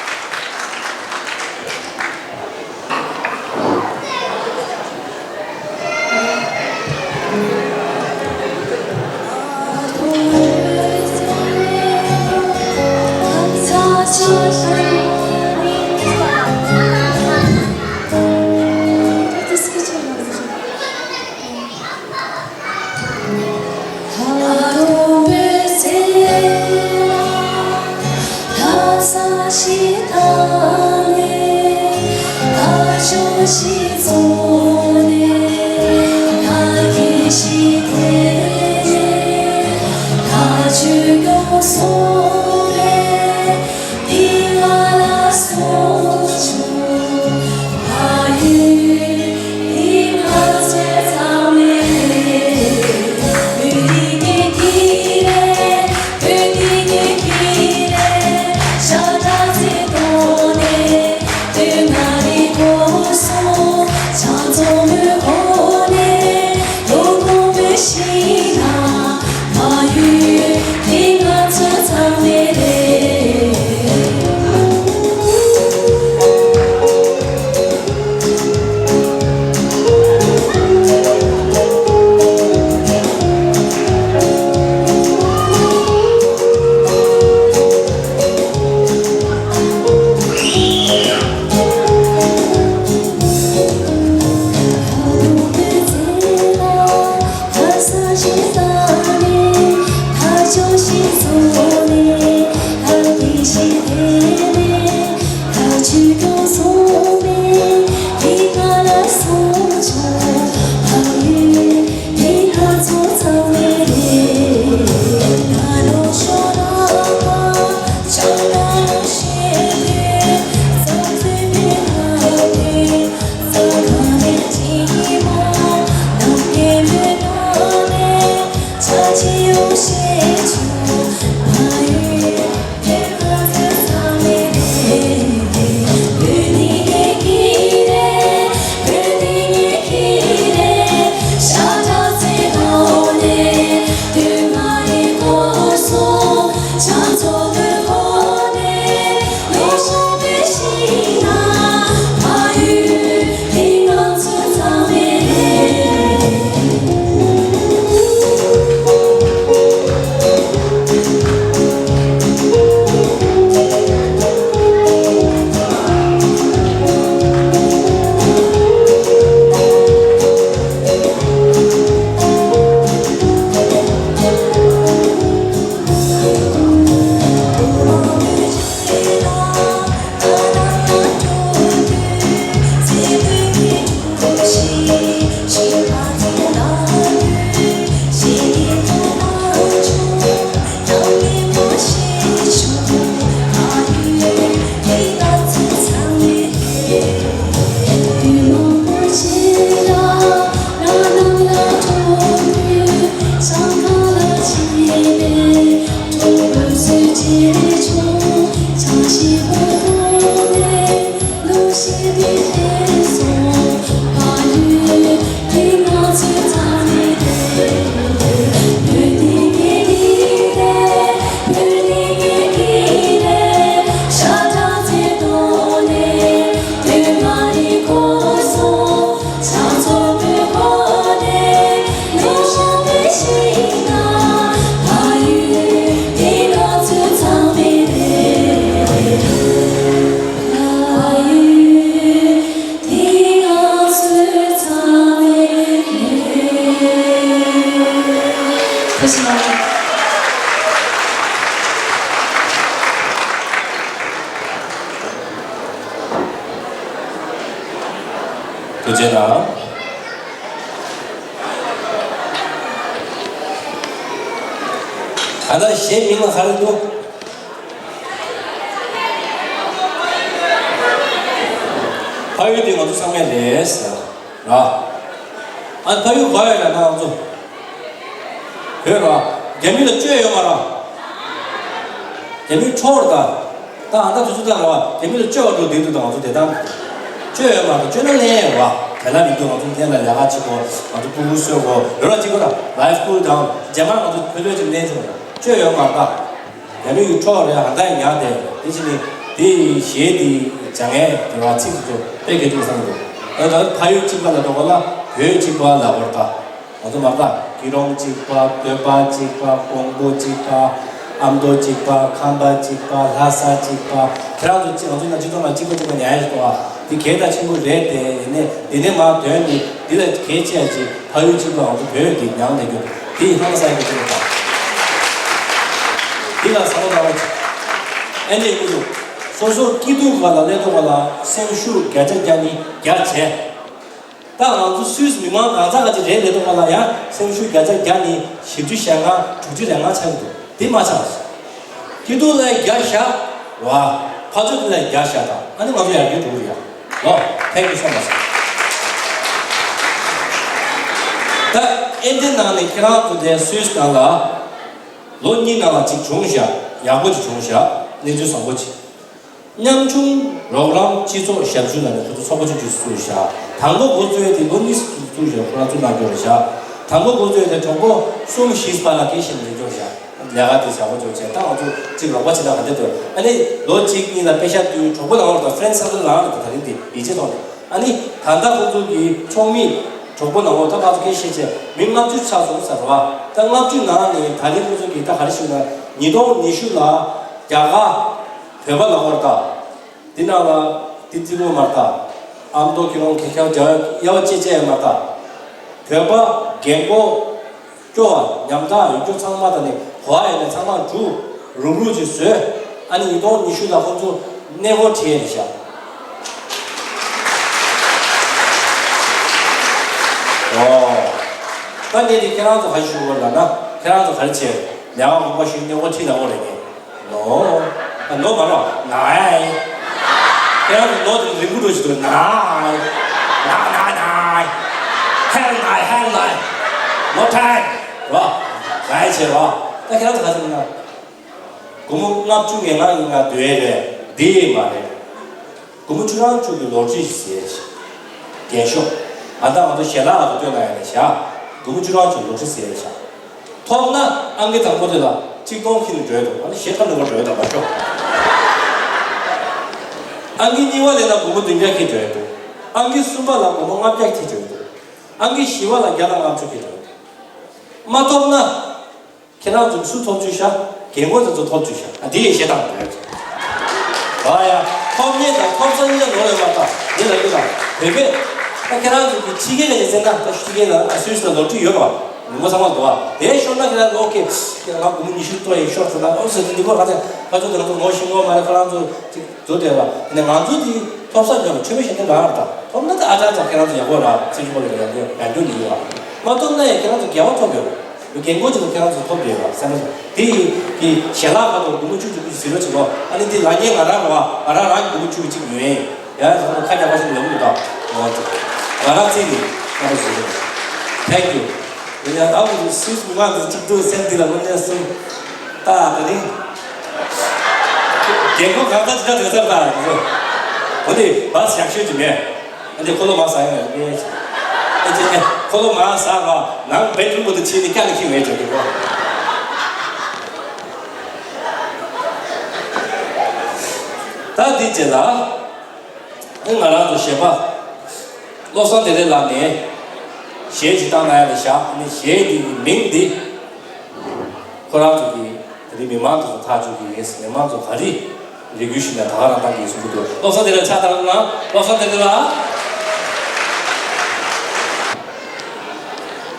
ཐུགས་རྗེ་གནང་། ད་ལྟ་གཞས་མིང་ལ་ག་རེ་འདུག་ཕ་ཡུལ་འདི་ང་ཚོ་ཚང་མའི་རེད་ཟེར་ར། ཨ་ཕ་ཡུལ་ག་ཡོད་ལ་ན་ང་ཚོ། བོད་ར། རྒྱ་མི་ལ་བཅོལ་ཡོད་མ་ར། རྒྱ་མི་འཕྲོག་ར་ད། ད་ཨ་ད་དུས་ཚོད་ད་ར་བ་རྒྱ་མི་ལ་བཅོལ་བ་འགྲོ་བསྡད་འདུག་ད་ང་ཚོ་དེ་དང་། བཅོལ་ཡོད་མ་ར་བཅོལ་ན་ལེན་ཡོད་བ། དེ་ལ་མི་འདུག་ང་ཚོ་འཐེན་ལ་ལས་ཀ་བྱེད་དགོས། ང་ཚོ་ཕྲུ་གུ་གསོ་དགོས། ཡོད་ར་གཅིག་པ་ར། Life cool down། རྗེས་མ་ང་ཚོ་ཕན་ཐོགས་ཅིག་ལེན་ཆོག་ར། བཅོལ་ཡོད་མ་ར་ད། རྒྱ་མི་ཡི་འཕྲོག་རེད། ཧ་ད་ཡང་ཉག་དེ་དེ་བཞིན་ནི་དེ་ཡི་གཞས་དེ་སྦྱང་ཡས་དེ་བ་ཚིག་དེ་ཚོ་དཔེ་གལ་ཆེན་བསམ་འདུག་ཨ་ད་ཕ་ཡུལ་གཅིག་པ་ལ་འགྲོ་ག་ལ་བོད་གཅིག་པ་ལ་བར་ད། ང་ཚོ་མ་ད་སྐྱིད་གྲོང་གཅིག་པ། སྟོད་པ་གཅིག་པ། ཀོང་པོ་གཅིག་པ། ཨ་མདོ་གཅིག་པ། ཁམས་པ་གཅིག་པ། ལྷ་ས་གཅིག་པ། ཁྱེད་རང་ཚོ་གཅིག་ང་ཚོ་ན་སྤྱི་ཚོགས་ནང་གཅིག་པ་གཅིག་པ་ཉར་ཡས་ཞིག་འདུག་ཨ། དེ་གལ་ད་ཆེན་པོ་རེད་དེ། ཡིན་ནའི་དེ་ནས་མ་དོན་ནི་འདི་ལ་གལ་ཆེ་ཡ་ཅིག་ཕ་ཡུལ་གཅིག་པ་ང་ཚོ་བོད་འདི་ཉང་ལས་རྒྱུ་དེ་ཧང་སང་གི་ཆེན་པོ་དང་། འདི་ལ་བཟང་བོ་བཟང་བོ་ཅིག་ཨེ་འདྲས་ཀུ་ཚུ་སོ་སོ་སྐྱིད་སྡུག་ག་ལ་སླེབས་དུས་ག་ལ་སེམས་ཤུགས་བརྒྱ་ཆ་བརྒྱ་ནི་རྒྱ་ཆེ། ད་ང་ཚོ་སུད་སི་མི་མང་གང་ཟག་ག་ཅིག་རེད་ལས་ཐོག་མ་ལ་ཡང་སེམས་ཤུགས་བརྒྱ་ཆ་བརྒྱ་ནི་བཞི་བཅུ་ཞེ་ལྔ་དྲུག་ཅུ་རེ་ལྔ་ཆགས་ཀྱི་འདུག་འདི་མ་ཆགས། སྐྱིད་སྡུག་ལ་རྒྱ་བཞག་བ། ཕར་ཚུར་དེ་ལ་རྒྱ་བཞག་དང་ཨ་ནི་ང་ཚོ་ཡར་རྒྱས་འགྲོ་གི་རེད་ཡ། ལོ། Thank you so much། ད་ཨེ་འདི་ནང་ནས་ཁྱེད་རང་ཚོ་དེ་སུད་སི་ནང་ལ་ལོ་གཉིས་ནང་ལ་ཅིག་བྱུང་བཞག་ཡག་པོ་ཅིག་བྱུང་བཞག་གནས་ཚུལ་བཟང་པོ་ཅིག་ཉམ་ཆུང་རོགས་རམ་སྤྱི་ཚོགས་ཞབས་ཞུ་ལ་ནི་ཁོ་ཚོ་ཚོགས་པ་ཆུང་ཆུང་བཙུགས་བཞག་དང་པོ་འགོ་བཙུགས་ཡས་དེ་ལོ་གཉིས་བཙུགས་བཞག་ཁོ་རང་བཙུགས་གནང་རྒྱུ་རེད་བཞག་དང་པོ་འགོ་བཙུགས་ཡས་དེ་གྲོགས་པོ་གསུམ་བཞི་པ་ལ་སྐད་ཤེས་མི་འགྱུར་བཞག་ལས་ཀ་དེ་བྱ་བ་ཅོག་བྱས་ད་ང་ཚོ་གཅིག་རོགས་པ་བྱེད་ན་ག་འདྲ་འདུག་ཨ་ནི་ལོ་གཅིག་གཉིས་ལ་པེ་ཤ་བསྟུན་གྲོགས་པོ་ནང་ལོགས་དང་friend circle རང་རེད་ད་ད་རིང་འདི་ཡིད་ཆེས་ཐོག་ནས་ཨ་ནི་ད་ལྟ་ཁོ་ཚོ་གི་ཚོགས་མི་གྲོགས་པོ་ནང་ལོགས་ད་ང་ཚོ་སྐད་ཤེས་བྱས་མི་ལྔ་བཅུ་ཆགས་སོང་ཟེར་བ་ད་ལྔ་བཅུ་ནང་ནས་ད་རིང་ཁོ་ཚོ་གི་ད་ག་རེ་ཞུ་ན་ཉིས་སྟོང་ཉི་ཤུ་ལ་རྒྱ་གར། བོད་པ་ལ་ཧོར་ད། འདི་ནང་ལ་འདི་རྩིས་པོ་མ་ད། ཨ་མདོ་ཁྱི་རོང་ཁེ་ཁྱ་རྒྱ་དབྱེ་བ་ཕྱེ་ཕྱེ་མ་ད། བོད་པ་རྒན་གོག་སྐྱོ་བ་ཉམ་ཐག་ཡོད་རྒྱུ་ཚང་མ་ད་ནི་གོ་བ་ཡོད་ནས་ཚང་མ་འཇུ་རུག་རུག་ཅིག་བཟོས། ཨ་ནི་ཉིས་སྟོང་ཉི་ཤུ་ལ་ཁོང་ཚོ་གནས་སྐོར་ཁྲིད་ཡས་རེད་ཤག་ཨོ། ད་ངས་འདི་ཁྱེད་རང་ཚོ་ག་ཞུ་བ་ལ་ན་ཁྱེད་རང་ཚོ་ག་རེ་བྱས་ལས་ཀ་དགོངས་པ་ཞུས་གནས་སྐོར་ཁྲིད་ལ་འོ་རེད་ངས། ནོ། ཨ་ནོ་མ་རོ། ནའི། ཁྱེད་རང་ཚོ་ནོ་དེ་རིང་པོ་འགྲོ་ཞིག་འདུག་ནའི། ན་ན་ནའི། ཧེ་ནའི་ཧེ་ནའི། ནོ་ཐའེམ། རོ། ནའི་བྱེད་རོ། ད་ཁྱེད་རང་ཚོ་ག་ཚོད་ཡིན་ན། སྒོར་མོ་ལྔ་བཅུ་ང་ལྔ་ཡིན་ན་འདོད་ཡས་རེད། འདི་ཡས་མ་རེད། སྒོར་མོ་བཅུ་གྲངས་བཅུ་གི་ལོ་ཊི་རི་ཟེར་ཞིག་རྒྱན་ཤོག་ཨ་ད་ང་ཚོ་ཞལ་ལག་ལ་སྟོན་ན་ཡང་རེད་བཞག་སྒོར་མོ་བཅུ་གྲངས་བཅུ་ལོ་ཊི་རི་ཟེར་བཞག་ཐོབ་ན་ཨང་ཀི་དང་པོ་དེ་ལ་གཅིག་སྟོང་ཁྱེར་ནས་འགྲོ་ཡ་འདུག་ཨ་ནི་ཞེ་ཁ་ནས་འགྲོ་ཡ་འདུག་མ་ཤོག་ཨང་ཀི་གཉིས་པ་ལེན་ན་སྒོར་མོ་བདུན་བརྒྱ་ཁྱེར་འགྲོ་ཡ་འདུག་ཨང་ཀི་གསུམ་པ་ལ་སྒོར་མོ་ལྔ་བརྒྱ་ཁྱེར་འགྲོ་ཡ་འདུག་ཨང་ཀི་བཞི་པ་ལ་བརྒྱ་དང་ལྔ་བཅུ་ཁྱེར་འགྲོ་ཡ་འདུག་མ་ཐོབ་ན། ཁྱེད་རང་ཚོ་སུ་ཐོབ་བཅུག་ཤག་རྒན་གོག་དེ་ཚོ་ཐོབ་བཅུག་ཤག་ཨ་འདི་ཡི་བཤད་སྟངས་རེད། ཨ་ཡ། ཐོབ་མཁན་དང་ཐོབ་ས་གཉིས་ཀ་ནོར་ཡོད་མ་ཐག་འདི་ལ་རྒྱུ་དང་བོད་པས་ད་ཁྱེད་རང་ཚོ་གི་ཕྱི་རྒྱལ་ལ་ཡི་ཟེར་ན་ད་ཕྱི་རྒྱལ་ལ་ཨ་སུད་སི་ལ་ལོ་ཊི་རི་ཡོད་པ་ངོ་མ་ཚང་མ་འདུག་ཨ་དེ་ཤོར་ན་ཁྱེད་རང་ཚོ་ཨོ་ཁེ་ཁྱེད་རང་སྒོར་མོ་ཉི་ཤུ་སྟོང་ཡི་ཤོར་ཟེར་ན་ཨོ་ཟེར་དུས་འདི་གོ་ང་ཚོ་ཕ་ཚོ་དེ་རང་ཚོ་ངོ་ཤེས་ངོ་མ་རེད་ཁོ་རང་ཚོ་ཅིག་བཟོ་བསྡད་པ་ཡིན་ན་ང་ཚོ་དེ་ཐོབ་ས་འཇོག་ཆོས་མེད་ཤེས་ལྡན་རང་རེད་ད་ཐོབ་ན་ད་ཨ་ཅག་ཅག་ཁྱེད་རང་ཚོ་ཡག་པོ་ར་སེམས་ཤུགས་པོ་ལ་ཡང་ཡང་འགྱུར་ནི་ཡོད་ཨ་མ་ཐོབ་ན་ཡང་ཁྱེད་རང་ཚོ་དགེ་བ་ཐོབ་ཡོད་རེད། རྒན་གོག་ཅིག་ལ་ཁྱེད་རང་ཚོ་ཐོབ་བསྡད་ཡོད་པ་བསམ་བློ་བྱུང་། དེ་ཡི་གི་ཞལ་ལག་ཁ་ཐོག་སྒོར་མོ་བཅུ་བཅུ་བཅུ་ཟེར་རོ་བྱེད་པ་ཨ་ནི་དེ་ལ་ཉེ་ང་རང་རོ་ང་རང་རང་གི་སྒོར་མོ་བཅུ་གཅིག་ཉོས་ཡིན་ཡང་ཁ་རྒྱག་པ་ཞིག་ཡོང་གི་འདུག་ང་ཚོ་ང་རང་རྩིས་ནས་ང་རང་ཚོ་Thank you། ཡིན་ཡང་ཨ་ཁུ་སུད་སི་མི་མང་ཚོ་གཅིག་ཏུ་སེམས་འདི་ལ་དངོས་གནས་སུ་ད་དེ་རིང་ ངས་ཁོ་གང་ལྟར་ཅི་འདྲ་དེ་ཚར་དང་། འོ་དེ་བ་ཞག་ཤོད་ཀྱི་མེད། ཨ་ནི་ཁོ་ལོ་མ་ཟ་ཡོང་ཡོད་པས། ཨ་ནི་ཁོ་ལོ་མ་ཟ་ར་ནང་བེད་རུམ་པོ་དུ་ཕྱིན་ནས་སྐྱ་ལ་ཁྱི་ངས་བྱ་གི་གོ། ད་འདི་རྗེས་ལ། ཨ་ང་རང་ཚོ་གཞས་པ། བློ་བཟང་བདེ་ལེགས་ལགས་ནས་གཞས་ཅིག་བཏང་གནང་ཡ་ལ་བཞག་ཨ་ནི་གཞས་འདི་གི་མིང་འདི། ཁོ་རང་ཚོ་གིས་དེ་རིང་མི་མང་ཚོ་ཚོ་ཐག་གཅོད་ཀྱི་ཡིན། མི་མང་ཚོ་ག་རེ་རེ་སྐུལ་ཞུས་ན་ད་ག་རང་བཏང་གི་ཡིན་གསུང་གི་འདུག་བློ་བཟང་བདེ་ལེགས་ཕྱག་བཏང་རོགས་གནང་། བློ་བཟང་བདེ་ལེགས་ལགས།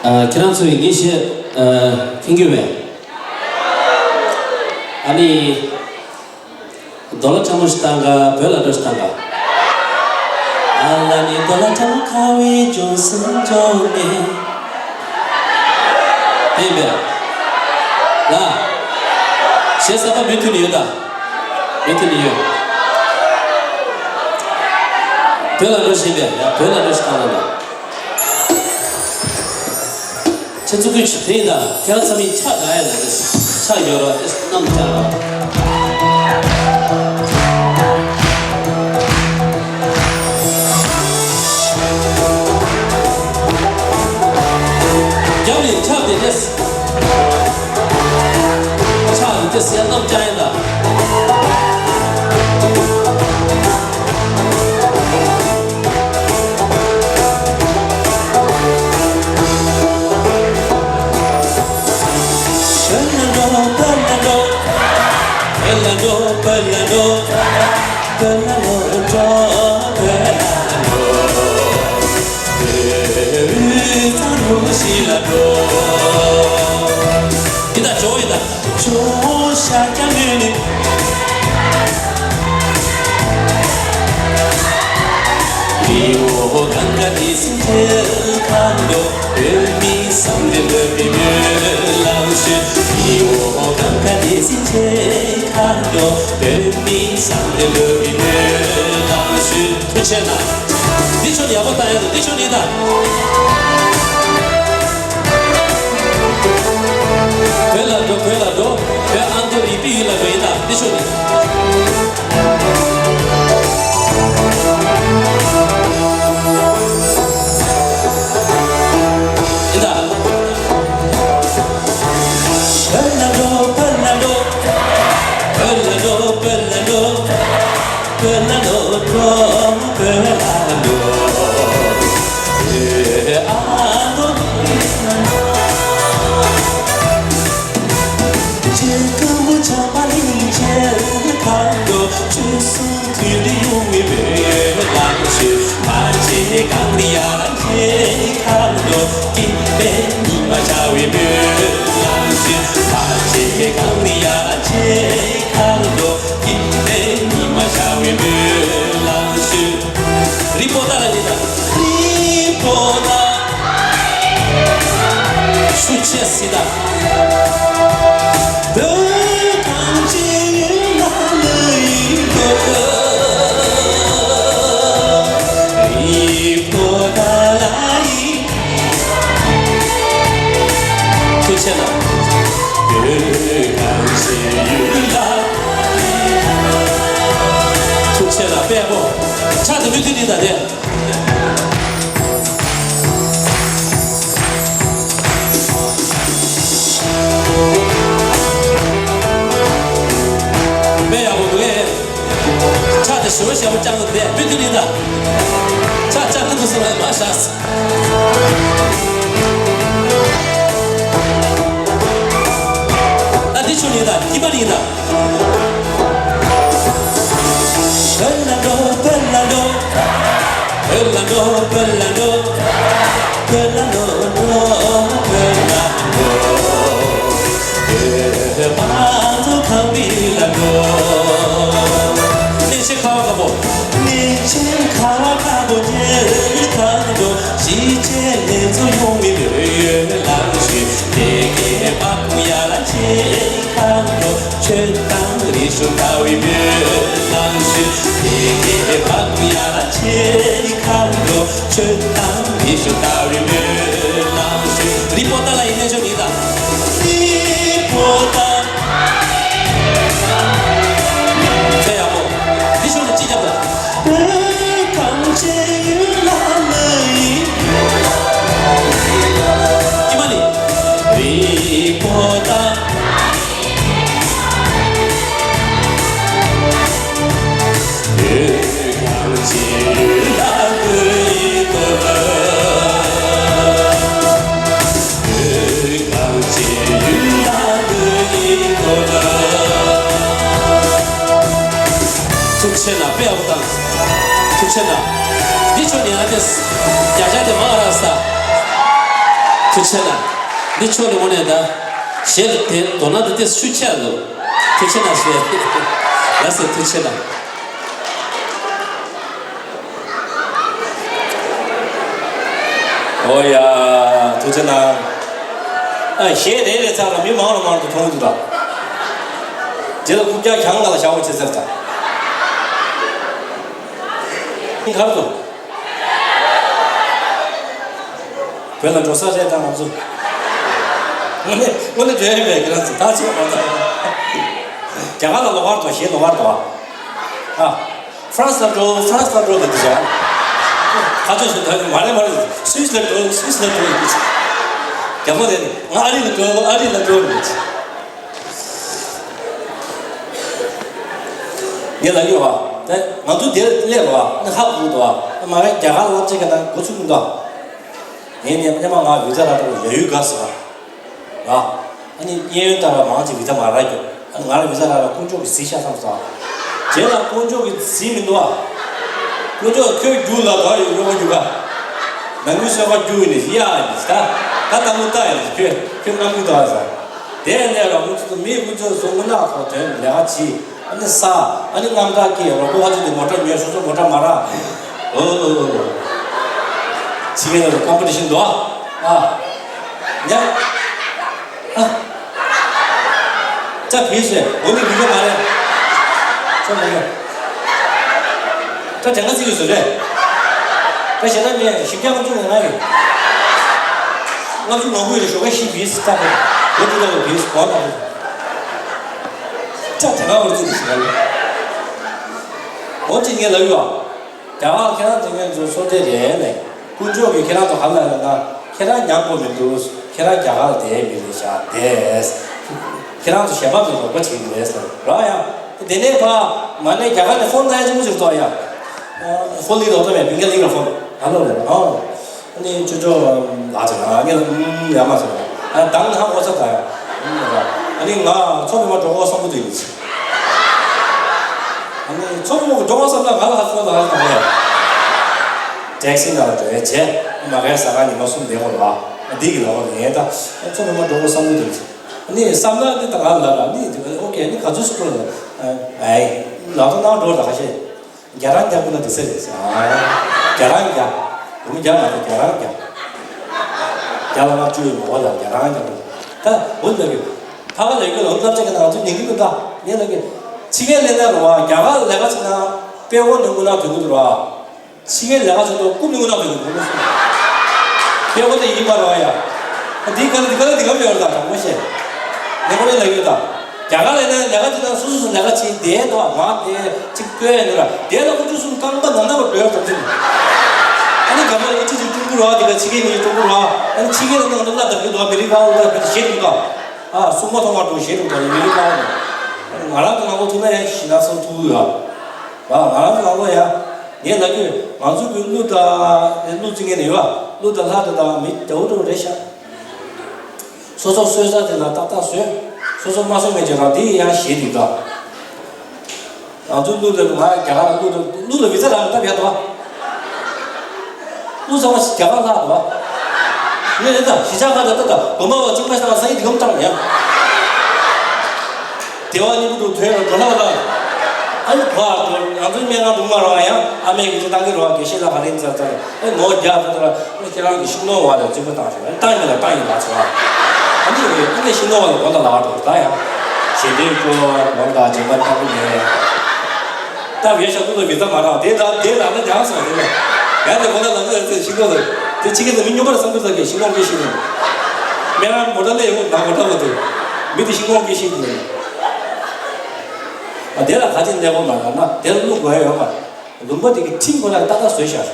ཨ། ཁྱེད་རང་ཚོ་ཡིས་ངའི་གཞས་ཨ་མཁྱེན་གྱི་མེད། ཨ་ནི། རྡོ་ལ་ཕྲ་མོ་ཞིག་བཏང་ག་བོད་ལ་འགྲོ་ཞིག་བཏང་ག་ཨ་ལ་ནི་རྡོ་ལ་ཕྲ་མོ་ཁ་བའི་ལྗོངས་སུ་འགྲོ་ནས། དེ་ཡིན་པས། ལ། གཞས་གསར་པ་མུ་མཐུད་ནས་ཡོད་ད། མུ་མཐུད་ནས་ཡོད། བོད་ལ་འགྲོ་བཞིན་པས་ཡ་བོད་ལ་འགྲོ་ཞིག་བཏང་ལ་ད། ཁྱེད་ཚོ་ཀུན་གྱིས་དེ་ཡིན་ན་ཁྱེད་རང་ཚང་མས་ཕྱག་རྒྱག་ཡ་ལ་རེད། ཕྱག་ཡོད་ར་དེ་གནམ་བྱ་ར། རྒྱབ་ནས་ཕྱག་དེ་དེ། ཕྱག་དེ་དེ་ཟེར་གནམ་བྱ་ཡིན་ད། འདི་ད་ཇོ་ཡིན་ད། ཇོ་ཤཱཀྱ་མུ་ནེ། རི་བོ་གངྒཱ་བདེ་སྲུང་ཁྲི་ཁ་འགྲོ། བོད་མི་བསམ་འདུན་འགྲུབ་པའི་སྨོན་ལམ་ཞུ། རི་བོ་གངྒཱ་བདེ་སྲུང་ཁྲི་ཁ་འགྲོ། བོད་མི་བསམ་འདུན་འགྲུབ་པའི་སྨོན་ལམ་ཞུ། ཐུགས་རྗེ་ཆེ་གནང་། འདི་ཆོ་ཡག་པོ་བཏང་ཡ་དང་འདི་ཆོ་ནི་ད། བོད་ལ་འགྲོ་བོད་ལ་འགྲོ། བོད་ཨ་མདོ་རིག་པའི་ཡུལ་ལ་འགྲོ་ཡིན་ད་འདི་ཆོ་ནི། ཡིན་ད། བོད་ལ་འགྲོ་བོད་ལ་འགྲོ། བོད་ལ་འགྲོ་བོད་ལ་འགྲོ། བོད་ལ་འགྲོ་འགྲོ། བོད་ལ་འགྲོ། བོད་ཨ་མདོ་རྒྱལ་ཀ་མོ་བྱམས་པ་གླིང་བྱེ་ཁ་འགྲོ། ཆོལ་གསུམ་མཐུན་སྒྲིལ་ཡོང་བའི་སྨོན་ལམ་ཞུ། མ་བྱེད་གང་རི་ཡ་ར་བྱེ་ཁ་འགྲོ། སྐྱིད་པའི་ཉི་མ་ཤར་བའི་སྨོན་ལམ་ཞུ། མ་བྱེད་གང་རི་ཡ་ར་བྱེ་ཁ་འགྲོ། སྐྱིད་པའི་ཉི་མ་ཤར་བའི་སྨོན་ལམ་ཞུ། རི་པོ་ཏཱ་ལ་ཡིན་ད། རི་པོ་ཏཱ། ཆུ་ཆེ་སི་ད། བོད་གངས་ཅན་ཡུལ་ལ་ལུས་ཡིན་དགོས། རི་པོ་ཏཱ་ལ་ཡིན། ཐུགས་རྗེ་གནང་། བོད་གངས་ཅན་ཡུལ་ལ། ཐུགས་རྗེ་གནང་། དཔལ་པོ། ཕྱག་དེ་མུ་མཐུད་ནས་ད་དེ། དཔེ་ཡག་པོ་འདུག་ཨེ། ཕྱག་དེ་ཞེ་པོ་ཞེ་པོ་བརྐྱངས་འདུག་དེ་མུ་མཐུད་ནས་ད། ཕྱག་བརྐྱངས་འདུག་སོང་ལ་མ་བཞག་ད་འདི་ཆུ་ནི་ད་ཁྱི་པ་ནི་ད། བོད་ལ་འགྲོ་བོད་ལ་འགྲོ། བོད་ལ་འགྲོ་བོད་ལ་འགྲོ། བོད་ལ་འགྲོ་འགྲོ་བོད་ལ་འགྲོ། བོད་པ་ཚོ་ཁམས་པའི་ལ་འགྲོ། གནས་ཆེན་ཁ་བ་དཀར་པོ། གནས་ཆེན་ཁ་བ་དཀར་པོ་རྒྱལ་ཁམས་འགྲོ། གཞིས་བྱེས་ལྷན་ཚོགས་ཡོང་བའི་སྨོན་ལམ་ཞུ། དེ་གའི་བ་ཀུ་ཡ་ལ་ཆེ་ཁམས་འགྲོ། ཆོས་དང་རིག་གཞུང་དར་བའི་སྨོན་ལམ་ཞུ། དེ་གའི་བ་ཀུ་ཡ་ལ་ཆེ་ཁམས་འགྲོ། ཆོས་དང་རིག་གཞུང་དར་བའི་སྨོན་ལམ་ཞུ། རི་པོ་ཏཱ་ལ་ཡིན་ནས་ཆོ་ནི་ད། རི་པོ་ཏཱ། དཔེ་ཡག་ ཆེ་ན་དཔེ་ཡག་པོ་བཏང་། ཐུགས་ཆེ་ན། འདི་ཆོ་ནི་ཨ་ཏེས། བརྒྱ་ཆ་དེ་མ་རག་ས། ཐུགས་ཆེ་ན། འདི་ཆོ་ནི་དངོས་གནས་ད། ཞེ་ལ་དེ་དོ་ན་དེ་ཏེས་ཤུ་ཆེ་འདུག་ཐུགས་ཆེ་ན་ཞེ། ལ་སེ་ཐུགས་ཆེ་ན། ཨོ་ཡ། ཐུགས་ཆེ་ན། ཨ་ཞེ་རེ་རེ་ཚར་ལ་མི་མང་རུ་མང་རུ་མཐོང་འདུག་ད། རྗེས་ལ་རྐུབ་བཀྱག་གྱང་ང་ལ་བཞག་འོ་ཆེ་ཟེར་ད། ཁར་དུ། བོད་ལ་འགྲོ་ས་རེད་ད་ང་ཚོ། དངོས་གནས་དངོས་གནས་འགྲོ་ཡ་མེད་ཀྱི་ར་ཚོ་ད་ཚོད་མ་ད། རྒྱ་གར་ལ་ལོག་པར་འགྲོ་ཞེས་ལོག་པར་འགྲོ་ཨ། ཧྥ་རན་སི་ལ་འགྲོ་ཧྥ་རན་སི་ལ་འགྲོ་ལ་འདི་བྱ། ཁ་ཚོད་ཞིག་ད་མ་རེད་མ་རེད་སུད་སི་ལ་འགྲོ་སུད་སི་ལ་འགྲོ་ཡིན་གྱི། རྒྱ་མོ་རེད་ང་ཨ་རི་ལ་འགྲོ་ཨ་རི་ལ་འགྲོ་ཡིན་གྱི། ངས་ལབ་ཡོད་བ། ད་ང་ཚོ་འདིར་སླེབས་བ་ནི་ཧ་གོ་འདུག་བ། ང་རང་རྒྱ་གར་ལ་ཅིག་ག་ན་འགོ་ཚུགས་མི་འདུག་ངས་ནས་སྙམ་ང་བི་ཛ་རག་འདུག་ཡ་ཡུལ་དགའ་ཟེར་བ། ང་ཨ་ནི་གཡས་གཡོན་ལྟར་བ་མང་ཆེ་བི་ཛ་མ་རག་རྒྱུ། ཨ་ནི་ང་རང་བི་ཛ་རག་ལ་དཀོན་མཆོག་གིས་གཟིགས་ཤག་བསམ་སོང་། རྗེས་ལ་དཀོན་མཆོག་གིས་གཟིགས་མི་འདུག་བ། དཀོན་མཆོག་ཁྱོད་རྒྱུགས་ལ་དོག་ཡོད་ཡོང་རྒྱུ་ག་ནང་མི་གསོད་པ་རྒྱུགས་ཡིན་ནི་ཡ་ཡིན་ད། ད་ལྟ་མོ་ལྟ་ཡིན་ཁྱོད་ཁྱོད་རྣམ་ཀུན་དོག་ཡིན་ས། དེ་ནས་ར་ཁོ་ཚོ་མི་ཁོ་ཚོ་སོང་མི་ནག་ཚོ་དོན་ལས་ཀ་བྱེད། ཨ་ནི་ས། ཨ་ནི་རྔམ་དྲག་གི་རོགས་པ་བ་ཚོ་དེ་མོ་ཊ་ཉོས་སོ་སོ་མོ་ཊ་མ་རག་ཨོ་ཨོ་ཨོ། ཕྱི་རྒྱལ་ལ་ཀམ་པི་ཊི་ཤན་འདུག་ཨ། ཨ། ཉ། ཨ། ཅ་བི་ཤེ་འོ་ནི་མི་གོ་མ་རེད། ཅ་མི་གོ་ཅ་དྲན་ག་ཚིག་གི་བཟོ་རེད། ད་ཞེ་དྲག་མེད་བཞི་བརྒྱ་ལྔ་བཅུ་ང་ལྔ་ཡོད། ལྔ་བཅུ་ང་དགུ་ཡོད་ཞོགས་ཀ་ཤི་བིས་ལྟ་བུ། འོ་དེ་ལྟ་བུ་བིས་གོ་ལྟ་བུ། ཅ་དྲན་ག་བར་ཚིག་གི་ཞེ་དྲག་མེད། འོ་ཅི་ངས་ལབ་ཡོད་ཨ། རྒྱ་གར་ཁྱེད་རང་དེ་ངས་ཚོ་སོ་དེ་རེད་ལས། དཀོན་མཆོག་གིས་ཁྱེད་རང་ཚོ་ག་ལ་ཡོད་ན་ཁྱེད་རང་ཉམས་དགོས་མི་འདུག་ཁྱེད་རང་རྒྱ་གར་ལ་བསྡད་མི་རེད་ཤག་བསྡད། ཁྱེད་རང་ཚོ་གཞན་པ་ཚོ་རོགས་པ་བྱེད་ཀྱི་རེད་ཟེར་ར་ཡ། དེ་ནས་ཕ་མ་ནས་རྒྱ་གར་ནས་ཕོན་ལྟ་ཡ་ཆེན་པོ་ཞིག་ཐོག་ཡ། ཕོན་ལི་རོགས་ཐོག་མེད་བིང་ག་ལིང་ར་ཕོན་ཧ་ལོ་རེད་ཨང་། ཨ་ནི་ཅོ་ཅོ་ལགས་ཅེ་ང་ངས་ལ་ཡ་མ་ཟེར་ར། ཨ་དང་ཧ་ངོ་ཚ་ད་ཡ། ཨ་ནི་ང་ཚོ་མི་མ་འགྲོ་གོ་བསམ་གི་འདུག་ཡིན། ཨ་ནི་ཚོགས་མི་འགྲོ་བསམ་ན་ང་ལ་ཧ་གོ་ལ་ཧ་གོ་ཡ། ཊེག་སི་ནང་ལ་འགྲོ་ཡ་བྱས། མ་གའི་ཟ་ཁང་ཉི་མ་གསུམ་བསྡད་དགོས་རེད་བ། འདི་གི་ལ་བ་ངས་ད་ཚོགས་མི་མ་འགྲོ་གོ་བསམ་གི་འདུག་ཨ་ནི་བསམ་ན་ནི་ད་ང་ལ་ལ་ནི་ཨོ་ཀེ་ནི་ག་ཚོད་སུ་གོ་ལ་ཨའི་ལག་ཐོག་ནང་འགྲོ་ལ་ཁ་ཤས། རྒྱ་རང་རྒྱ་ཁོ་ན་དེ་ཚེ་རེད་ཟེར། རྒྱ་རང་རྒྱ། བུ་མོ་རྒྱ་མ་རེད་རྒྱ་རང་རྒྱ། རྒྱ་ལ་ང་བཅུ་ཡོད་མ་བ་ལ་རྒྱ་རང་རྒྱ་མ་རེད། ད་འོ་ལ་གི་ཕ་ག་ལ་ཡོད་ལ་འོ་སློབ་ཆ་གི་ནང་ཚུད་ཉན་གི་འདུག་ད་ངས་ལ་གི་ཕྱི་རྒྱལ་ལས་ན་རུ་བ་རྒྱ་གར་ལས་ཀ་ཚུད་ན་དཔེ་བོ་ནང་ཁུ་ན་དོན་གི་འདུག་ར། ཕྱི་རྒྱལ་ལས་ཀ་ཚུད་དུ་རྐུབ་ནང་ཁུ་ན་དོན་གི་འདུག་ལོ་སུ་དཔེ་བོ་དེ་ཡིན་པ་ར་ཡ། འདི་ག་ལ་འདི་ག་ལ་འདི་ག་མེད་བར་ད་དྲང་མོ་བཤད། ངས་ཁོ་རེ་ལ་ཡོད་ད། རྒྱ་གར་ལ་ཡིན་ན་ལས་ཀ་ཅིག་དང་སོ་སོ་སོ་ལས་ཀ་ཅིག་དེ་དང་མ་དེ་ཅིག་བསྐོས་ཡ་ནི་ར་དེ་ལ་ཁོ་ཚོ་གསུམ་རྐང་པ་ནམ་ནམ་པར་སྡོད་ཡ་གྲོགས་ཅིག་ཨ་ནི་དགའ་མོ་ལ་ཅི་ཅིག་ཀྲུང་གོ་ར་དེ་ག་ཕྱི་རྒྱལ་ནི་ཀྲུང་གོ་ར་ཨ་ནི་ཕྱི་རྒྱལ་ལ་ནང་ལ་བསླབ་བསྡད་ཀྱི་འདུག་ཨ་མི་རི་ཀ་ལ་བསླབ་བསྡད་ཞེ་དྲག་འདུག་ཨ་སྲུང་མ་ཐོག་མར་འགྲོ་ཞེ་དྲག་འདུག་ཨ་མི་རི་ཀ་ལ་ང་རང་ཚོ་ནང་ལོགས་ཐུག་ན་ཡང་ཞི་ན་སང་ཐུག་ཡོད་ཨ་ང་རང་ཚོ་ནང་ལོགས་ཡ་ངས་ལབ་ཀྱི་ང་ཚོ་གི་གླུ་དང་གླུ་བརྩི་མཁན་ནི་ཡོད་ཨ་གླུ་དང་ལྷ་དང་དང་མི་དེ་འུ་དུ་རེད་ཤག་སོ་སོ་གསོལ་ས་དེ་ལ་ཏག་ཏག་བཟོས། སོ་སོ་མ་བཟོ་མཁན་ཅིག་རང་དེ་ཡང་ཞེད་འདུག་ད། ང་ཚོ་གླུ་ལ་ང་རྒྱ་གར་ལ་གླུ་དང་གླུ་ལ་བི་ཛ་རག་ལ་སྟབས་ཡག་འདུག་གླུ་ཚང་མ་རྒྱ་གར་ལྷག་འདུག་ངས་རེད་ད་གཞིས་ཆགས་ཁག་ད་ལྟ་ད་དགོན་པ་བ་གཅིག་པ་ཞིག་ལ་སང་ཉིན་འདི་གམ་བཏང་ཡ། དེ་བ་གཉིས་པོ་དུ་དོན་ལ་འགྲོ་ལྷག་ལ། ཨ་ནི་བ་འགྲོ་ང་ཚོའི་སྨན་ཁང་དུ་མ་རོགས་ཡང་ཨ་མས་གི་ཅི་བཏང་གི་རོགས་དགེ་བཤེས་ལ་ག་རེ་ཡིན་ཟེར་ཙང་ཨ་ནི་ངོ་རྒྱག་ད་ལྟ། ཁྱེད་རང་གི་ཤིང་ནོར་བ་ལ་བཙུན་པ་བཏང་ཞིང་བཏང་ཡིན་ལ་བཏང་ཡིན་ལ་ཚོ། ཨ་ནི་ཨ་ནི་ཤིང་ནོར་བ་ལ་དགོངས་དག་ལ་འགྲོ་ད་ཡང་། ཞེ་འདྲའི་སྐྱོ་བ་དགོངས་དག་སྦྱིན་པ་ལྟ་བུ་མེད། ད་བའི་ཞབས་ཏོག་ལ་མི་ཚང་མ་རག་དེ་ལ་དེ་ལ་ནི་ཉག་སོང་དེ་ལ། ཡང་དེ་དགོངས་དག་ལ་ཚོ་ཡང་ཚེ་ཤིང་ནོར་ལ་དེ་ཕྱི་གི་ལ་མི་སྨྱོན་པ་ལ་བསམ་གི་ལ་གི་ཤིང་ནོར་གི་ཤིང་ནོར། མེ་རང་མོ་ཊ་ལས་ཡོང་ན་མོ་ཊ་བ་དུ། མི་དེ་ཤིང་ནོར་གི་ཤིང་ནོར། ཨ་དེ་ལ་ག་ཅི་ལས་དགོངས་དག་ལ་ན་དེ་ལ་བླུག་དགོས་ཡོད་མ། ལུང་པ་དེ་གི་ཁྲིམས་ཁོ་རང་གི་ཏག་ཏག་བཟོས་བཞག་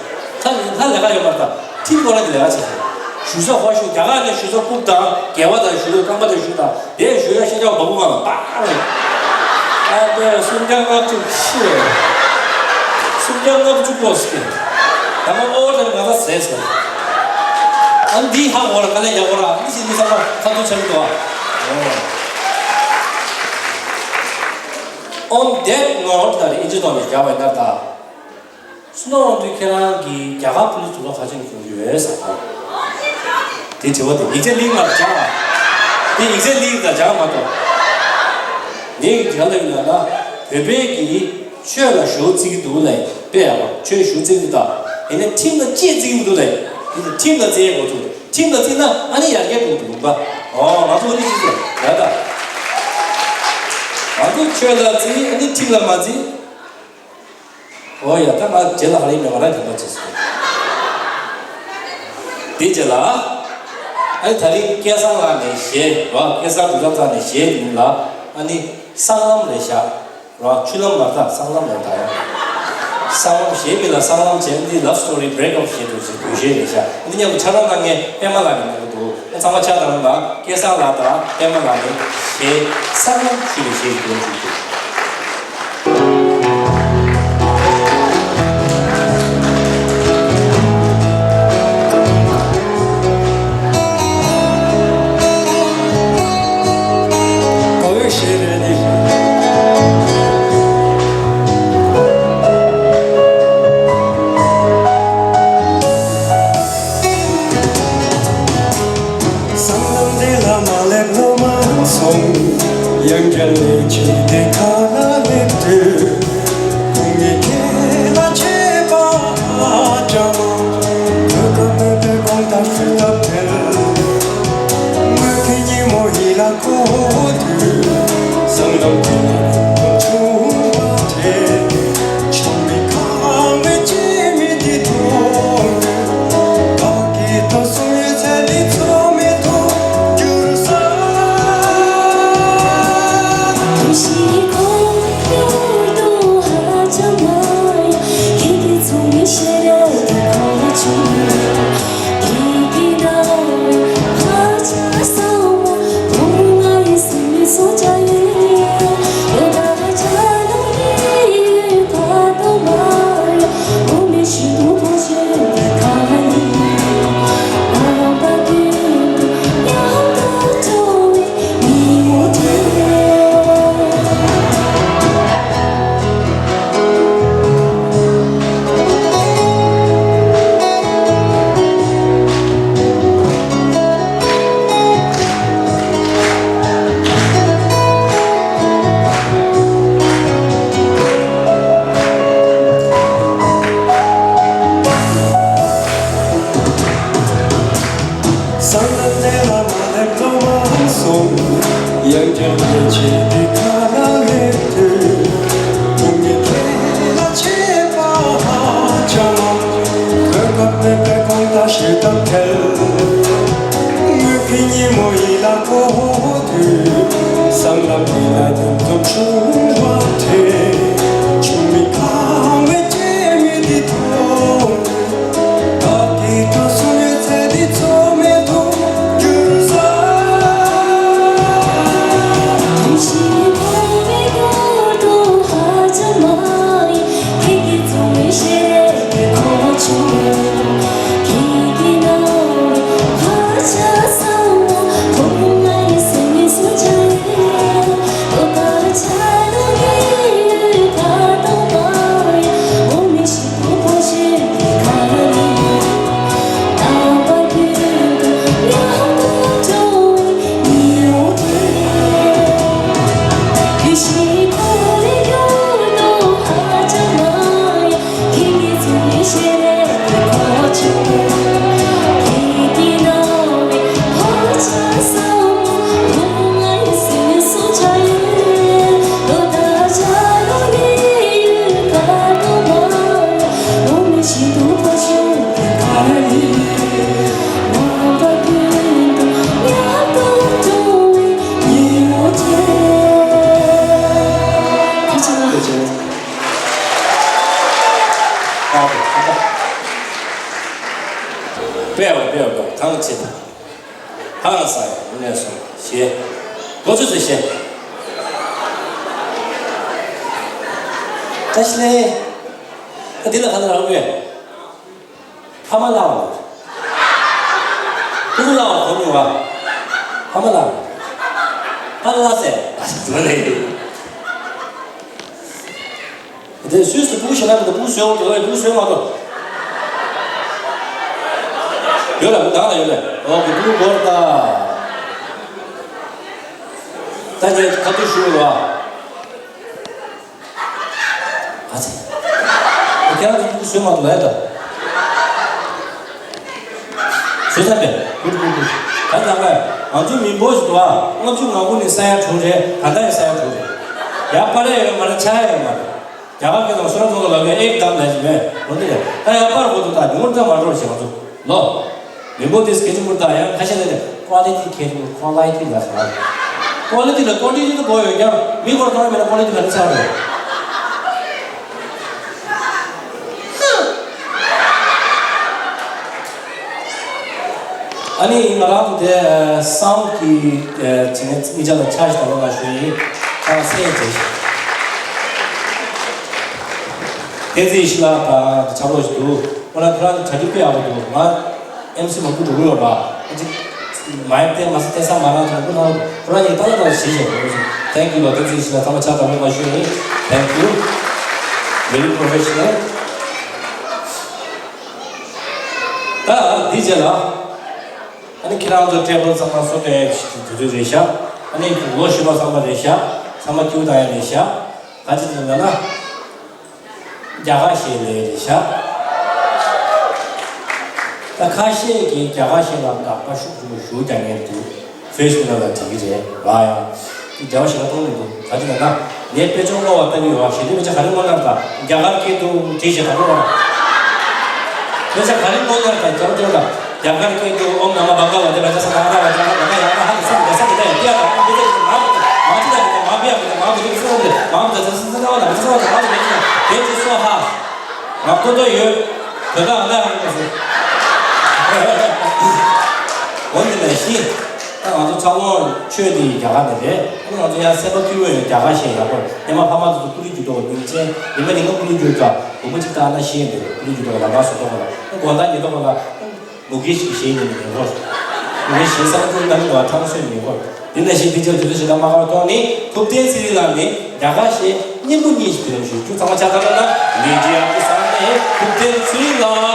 ད་ལྷ་ལས་ཀ་ཡོད་མ་རེད་ད། ཁྲིམས་ཁོ་རང་གི་ལས་ཀ་བྱེད་བཞག་ཞུ་ས་ཧོ་ཞུ་རྒྱ་གར་ནས་ཞུ་ས་རྐུབ་དང་རྒྱལ་བ་དང་ཞུ་རྐང་པ་དང་ཞུ་དང་དེ་ཞུ་ཡ་ཤ་ཆག་བ་བུ་ང་ལ་པག་རེད། ཨ་དེ་སུམ་བརྒྱ་ལྔ་བཅུ་ཤི་རེད། སུམ་བརྒྱ་ལྔ་བཅུ་པོ་སི་ད་མ་ཨོ་དེ་ང་ད་ཟས་སོ། ཨ་འདི་ཧ་གོ་ར་དཀའ་ལས་རྒྱག་གོ་ར་འདི་ཞིག་མི་ཚང་མ་ཁ་ཐུག་ཆ་མི་འདུག་ཨ། On that note ལ་ཨིན་ཇི་ཐོག་ནས་རྒྱག་པ་ཡིན་ན་ད། སུ་ནོ་འོང་དུས་ཁྱེད་རང་གིས་རྒྱ་གར་ཕུ་ལུ་ཐུག་ལོ་ཁ་ཆེན་གྱོང་རྒྱུ་ཡོད་ཟེར་བ། དེ་དྲི་བ་དེ་ཡིག་ཆ་ལིང་ལ་སྦྱར་བ། དེ་ཡིག་ཆ་ལིང་ལ་སྦྱར་མ་གཏོགས། ངས་ཀྱི་རྒྱ་ལ་ཡིན་ལ་ན་བོད་པའི་གི་ཆོས་ལ་ཞུ་རྩིས་ཀྱི་འདུག་ལས་དཔེ་ཡག་པ་ཆོས་ཞུ་རྩིས་ཀྱི་ད། ཡིན་ན་ཁྲིམས་ལ་གཅེས་རྩིས་ཀྱི་འདུག་ལས་ཁྲིམས་ལ་བརྩི་ཡས་འགོ་ཚུགས། ཁྲིམས་ལ་བརྩིས་ན་ཨ་ནི་ཡར་རྒྱས་འགྲོ་གི་འདུག་པ། ཨོ་ང་ཚོ་ཨ་ནི་ཅི་ཟེར་ཡ་ད། ང་ཚོ་ཆོས་ལ་བརྩི་ཨ་ནི་ཁྲིམས་ལ་མ་བརྩི། ཨོ་ཡ་ད་ང་རྗེས་ལ་ཧ་རི་མེ་ང་རང་དེ་འདྲ་བྱེད་སོང་། དེ་རྗེས་ལ། ཨ་ནི་ད་རིང་སྐལ་བཟང་ལགས་ནས་གཞས་རོ་སྐལ་བཟང་དུས་རབ་ཚང་ནས་གཞས་ཡིན་ལ་ཨ་ནི་སྲང་ལམ་རེད་ཤག་རོ་ཆུ་ལམ་མ་རེད་ད་སྲང་ལམ་རེད་ད་ཡ། སྲང་ལམ་གཞས་མི་ལ་སྲང་ལམ་བྱས་འདི་love story break up་བྱས་འདུག་ཟེར་དུས་གཞས་རེད་ཤག་འདི་མཉམ་དུ་ཆ་ཚང་གནང་མཁན་པད་མ་ལགས་ནས་གནང་གི་འདུག་ཨ་ཚང་མ་ཆ་ཚང་ལ་སྐལ་བཟང་ལགས་དང་པད་མ་ལགས་ནས་གཞས་སྲང་ལམ་ཞུས་པའི་གཞས་ཤིག་འདོན་བྱུང་འདུག་སྲང་ལམ་འདི་ལ་མ་སླེབས་ལོ་མ་སོང་། ཡང་བསྐྱར་ལས་བྱེད་དེ་ཁ་ལ་སླེབས་དུས། ཁོང་གི་སྐེ་ལ་བྱེད་པ་ལྕང་མ། གོས་དཀར་མོད་པའི་དགོང་དག་ཧྲུལ་ཐག་འཕེལ། ངོས་ཀྱི་ཉིན་མོ་ཡིད་ལ་འཁོར་དུས། སྲང་ལམ་དེ་ལ་ཁོང་ཆུང་བ་དེ། ཆུང་མི་ཁང་བའི་སྐྱེས་མི་དེ་མཐོང་དུས། བདག་གི་ཐོག་སོང་ཡོད་ཚད་འདི་ཚོ་མེད་དུ་གྱུར་ས། དུས་ཤིག་ཁོང་ཡུལ་དུ་ཧ་ཅང་མ་ཡོང་། ཁྱེད་ཀྱི་ཚོང་མི་ཤེས་རབ་ཀྱི་ཁོང་ཆུང་། སྲང་ལམ་དེ་ལ་མ་སླེབས་ལོ་མ་སོང་། ཡང་བསྐྱར་ལས་བྱེད་དེ་ཁ་ལ་སླེབས་དུས། ཁོང་གི་སྐེ་ལ་བྱེད་པ་ལྕང་མ། གོས་དཀར་མོད་པའི་དགོང་དག་ཧྲུལ་ཐག་འཕེལ། ངོས་ཀྱི་ཉིན་མོ་ཡིད་ལ་འཁོར་དུས། སྲང་ལམ་འདི་ལ་ཉམས་ཚོམ་ཆུང་བ་དེ། ཆུང་མི་ཁང་བའི་སྐྱེས་མི་འདི་མཐོང་། བདག་གི་ཐོག་སོང་ཡོད་ཚད་འདི་ཚོ་མེད་དུ་གྱུར་ས། དུས་ཤིག་ཁོང་གི་ཡུལ་དུ་ཧ་ཅང་མ་ཡོང་། ཁྱེད་ཀྱི་ཚོང་མི་ཤེས་རབ་ཀྱི་ཁོང་ཆུང་། ཁྱེད་ཀྱི་ནང་ཧ་ཅང་ས་འོང་། ཁོང་ང་ཡི་སེམས་ནི་སུ་ཆ་ཡིན། ལོ་ལྟར་ཆ་ལོ་ངའི་ཡུལ་ཁ་དོག་མ་ཡིན། འོ་མི་ཤེས། དཔེ་ཡག་པོ་དཔེ་ཡག་པོ་ཐང་ཆད། ཧང་སང་ཡང་ནས་སོང་ཞེས། འགོ་ཚུགས་སུ་ཞེས། བཀྲ་ཤིས་བདེ་ལེགས། ད་འདི་ལ་ག་ལ་རག་ཡོད། ཕ་མ་ལ་བ། ཕྲུ་གུ་ལ་བ་གོ་མྱོང་བ། ཕ་མ་ལ་བ། ཕ་ལ་ཟེར། ཨ་ཞིག་ཟེར་ལེ། དེ་སུས་སུ་སྤུ་གུ་ཞིག་ན་མི་འདུག་སྤུ་གུ་བཟོས་འོང་དུ་ལ་སྤུ་གུ་བཟོས་མ་གཏོགས། ཡོད་ལ་མི་འདང་ལ་ཡོད་ལ་ཨོ་གི་སྤུ་གུ་སྒོར་ད། ད་ངས་ཁ་ཐུག་ཞུ་རོགས། ཨ་ཙི། ཁྱེད་རང་ཚོ་སྤུ་གུ་བཟོས་མ་གཏོགས་ལ་ཡོད་ད། བཟོས་ཚར་པས་ཀུར་ཀུར་ཀུར། ད་ནང་ལ་ང་ཚོའི་མི་འབོར་ཞིག་འདུག་ཨ། ལྔ་བཅུ་ང་དགུ་ནས་ས་ཡ་དྲུག་རེད། ད་ལྟ་ཡང་ས་ཡ་དྲུག་རེད། ཡ་པ་རེ་ཡོད་མ་རེད། ཆ་ཡ་ཡོད་མ་རེད། རྒྱ་གར་སྐད་དང་སོ་ར་ཐོག་ལ་ལབ་ཡ་ཨེག་དམ་ལས་ཀྱི་མེད་འོ་འདི་རེད། ད་ཡང་པར་གོ་འདུག་ད་ཉུང་ཙམ་མ་འགྲོ་ཞེས་ང་ཚོ་ལོ། མི་འབོར་དེ་སྐད་ཆ་མུར་ད་ཡང་ཁ་ཤས་ལས་ཀ་ལི་ཊི་ཁེ་ཏུ་ཁོ་ལ་ཡི་ཏི་ལ་ཟེར་བ། ཁོ་ལི་ཏི་ལ་ཁོ་ལི་ཏི་དུ་གོ་ཡོད་ཀྱང་མི་ཁོ་ར་ཐོག་མེད་ན་ཁོ་ལི་ཏི་ག་ནས་ཚར་རེད། ཨ་ནི་ང་རང་དེ་སའུན་གྱི་བྱས་ནས་མི་ཆ་ལ་ཆ་ཞིག་དང་ལོ་ལ་ཞུ་ཡིན། ཨ་སེ་ཡ་བྱེད་ཞིག་བསྟན་འཛིན་ཡེ་ཤེས་ལགས་དང་ཆབ་རོགས་ཞིག་འདུག་ཁོ་རང་ཁོ་རང་གི་གྲ་སྒྲིག་དཔེ་ཡག་པོ་འདུག་ང་ཨེམ་སི་མང་པོ་འགྲོ་གི་ཡོད་པ། ཨ་ཅིག་མ་ཡེ་བལྟས་མ་ཟད་བལྟས་ས་མ་རང་དང་ཁོ་རང་ཁོ་རང་གཉིས་ལྟ་ལ་ལྟ་ལ་བྱེད་བཞིན་འདུག Thank you ལོ། བསྟན་འཛིན་ཡེ་ཤེས་ལགས་ཚང་མ་ཆ་ཚང་མ་ཞུ་ཡིན། Thank you. Very professional. ད་འདི་རྗེས་ལ་ཨ་ནི་ཁྱེད་རང་ཚོ་ཊེ་བལ་ཚང་མ་བཟོ་སྟེ་དུས་ཚོད་རེད་ཤག་ཨ་ནི་ལོ་ཞུ་བ་ཚང་མ་རེད་ཤག་ཚང་མ་ཁྱེའུ་དང་ཡ་རེད་ཤག་ག་ཅི་ཟེར་ན་ན་རྒྱ་གར་གཞས་ལས་རེད་ཤག་ད་ཁ་ཤས་ཀྱིས་རྒྱ་གར་གཞས་ལ་དགག་པ་ཤུགས་ཆེན་པོ་ཞུ་རྒྱག་མཁན་འདུག་ཕེ་སི་བུག་ནང་ལ་བྲིས་ཀྱི་རེད་ར་ཡ། འདི་འབྲེལ་བ་ཞེ་དྲག་གཏོང་མི་འདུག་ག་ཅི་ལབ་ན། ངས་དཔེ་ཆ་ཀློག་པ་ལྟ་གི་ཡོད་ཨ། གཞས་འདི་དཔེ་ཆ་ག་རེ་བཀོད་ན་ད་རྒྱ་གར་སྐད་དུ་བྲིས་བྱས་ག་རེ་བཀོད་ན། དཔེ་ཆ་ག་རེ་བཀོད་ན་ད་རྒྱ་གར་སྐད་དུ་ཨོཾ་ན་མ་བྷ་ག་ཝ་ཏེ་བ་ཏ་ས་ན་ཧ་ད་བ་ཏ་ཧ་ད་ཧ་ད་ཧ་ད་ས་ད་ས་ད་ཡ་ཏི་ཡ་ད་ཨོཾ་བི་ཏ་ཡ་མ་བ་ཏ་མ་བི་ཡ་བི་ཏ་མ་བི་ཏ་ས་ད་མ་བི་ཏ་ས་ས་ད་བ་ན་ས་ད་ཧ་ད་ཡ་ཏི་ཡ་དེ་ཅི་སོ་ཧ། ང་ཀོ་ཏོ་ཡོད། དོན་དག་ང་ད་ཧ་ད་ས། འོ་འདི་ལ་ཤི། ད་ང་ཚོ་ཚ་བོ་ཆོས་འདི་རྒྱ་གར་ནས་རེད། ཨ་ནི་ང་ཚོ་ཡང་སེམས་པ་སྐྱིད་པོ་ཡོད། རྒྱ་གར་ཞེས་ཡག་པོ་རེད། ཨེ་མ་ཕ་མ་ཚོ་ཚོ་ཀུ་ལི་རྒྱུ་ཏོག་ཉིན་ཅན་ཉི་མ་ཉིན་གང་ཀུ་ལི་རྒྱུ་ཀ་དགོང་མོ་གཅིག་ལྟར་ན་ཤེས་འདུག་ཀུ་ལི་རྒྱུ་ཏོག་ལ་ང་སོ་ཏོག་ལ་དགོང་དག་ཉི་ཏོག་ལ་མུ་གེ་ཤི་ཞེས་ཉིན་ཉིན་གོ་མུ་གེ་ཤི་བསམ་ཚུལ་ནམ་ཡོང་བ་ཁྲང་སོས་ཉིན་གོ་དེ་ནས་ཤི་དེ་ཅག་དུས་ཚོད་ཞེ་དྲག་མ་ཁག་ཐོག་ནི་ཐུབ་བསྟན་ཚེ་རིང་ལགས་ནས་རྒྱ་གར་ཞེས་སྙན་པོ་གཉིས་ཤིག་དུས་རིང་ཞུ་རྒྱུ་ཚང་མ་ཆ་ཚང་ལ་མི་རྒྱ་གི་ས་ནས་ཐུབ་བསྟན་ཚེ་རིང་ལགས།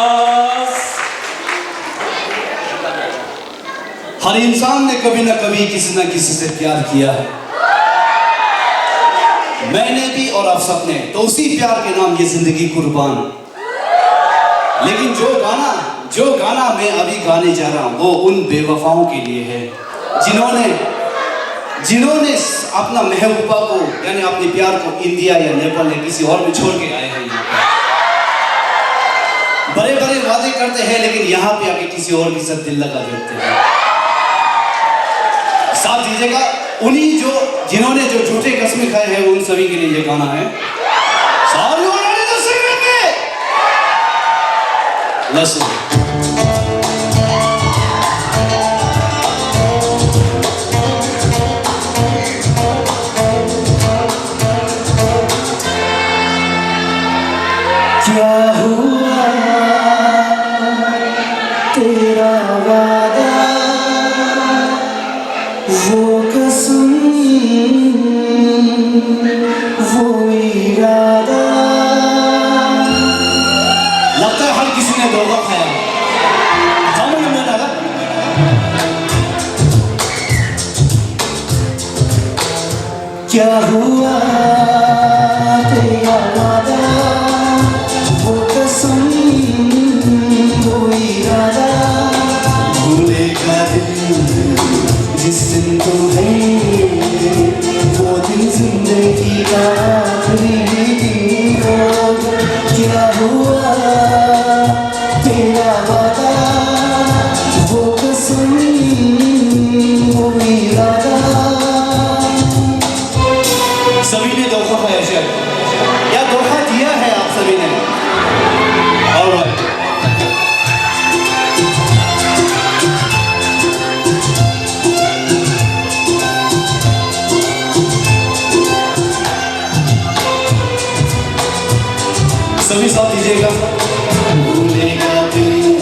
हर इंसान ने कभी ना कभी किसी ना किसी से प्यार किया है। मैंने भी और आप सबने, तो उसी प्यार के नाम ये जिंदगी कुर्बान। लेकिन जो गाना, जो गाना मैं अभी गाने जा रहा हूँ, वो उन बेवफाओं के लिए है, जिन्होंने, जिन्होंने अपना महबूबा को, यानी अपने प्यार को इंडिया या नेपाल या किसी और में छोड़ के आए हैं यहाँ पे। बड़े-बड़े वादे करते हैं, लेकिन यहाँ पे आके किसी और के साथ दिल लगा देते हैं। साथ दीजिएगा, उन्हीं जो, जिन्होंने जो झूठे कस्में खाए हैं, उन सभी के लिए ये गाना है। सारे उन्होंने तो सिर में लहसुन। क्या हुआ तेरा वादा, वो कसम, वो इरादा। लगता है हर किसी ने धोखा खाया। जामुन में डाला। क्या हुआ तेरा वादा, वो कसम, वो इरादा, भूलेगा दिल जिस दिन तुम्हें, वो दिन जिंदगी का आखिरी दिन होगा। क्या हुआ तेरा वादा, वो कसम, वो इरादा। सभी ने धोखा खाया शायद, या धोखा दिया है आप सभी ने। All right. सभी साथ दीजिएगा। भूलेगा दिल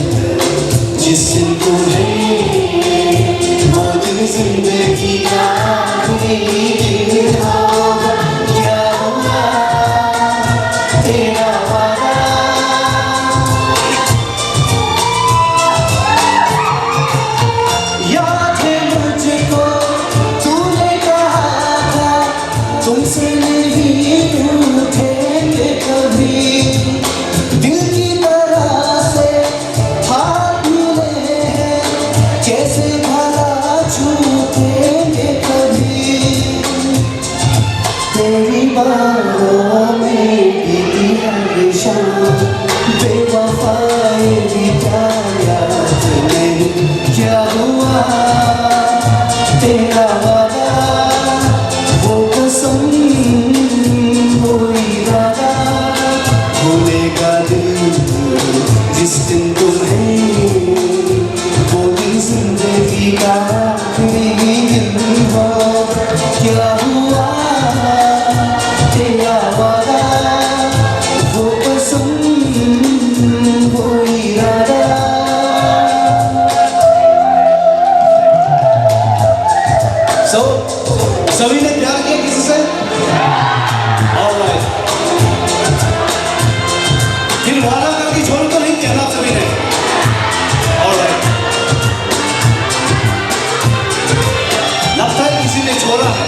जिस दिन तुम्हें, वो दिन जिंदगी का आखिरी दिन होगा। क्या हुआ तेरा वादा, याद है मुझको, तूने कहा था, तुमसे नहीं रूठेंगे कभी। दिल की तरह से हाथ मिले हैं, जैसे भला छूटेंगे कभी। तेरी बाहों में बीती हर शाम, बेवफाई भी क्या याद नहीं। क्या हुआ तेरा वादा, वो कसम, वो इरादा, भूलेगा दिल जिस दिन तुम्हें, वो दिन जिंदगी का आखिरी दिन होगा। क्या हुआ तेरा वादा, वो कसम, वो इरादा। So, सभी ने प्यार किया किसी से? Alright. फिर वादा करके छोड़ तो नहीं किया ना सभी ने? Alright. लगता है किसी ने छोड़ा है।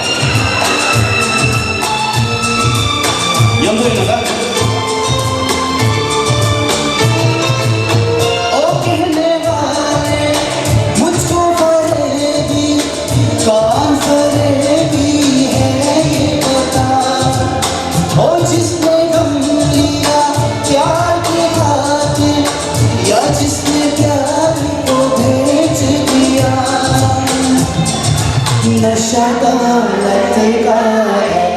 यंदो लगा। ओ कहने वाले मुझको फरेबी, कौन फरेबी है ये बता। ओ जिसने गम लिया प्यार की खातिर, या जिसने प्यार को बेच दिया। नशा दौलत का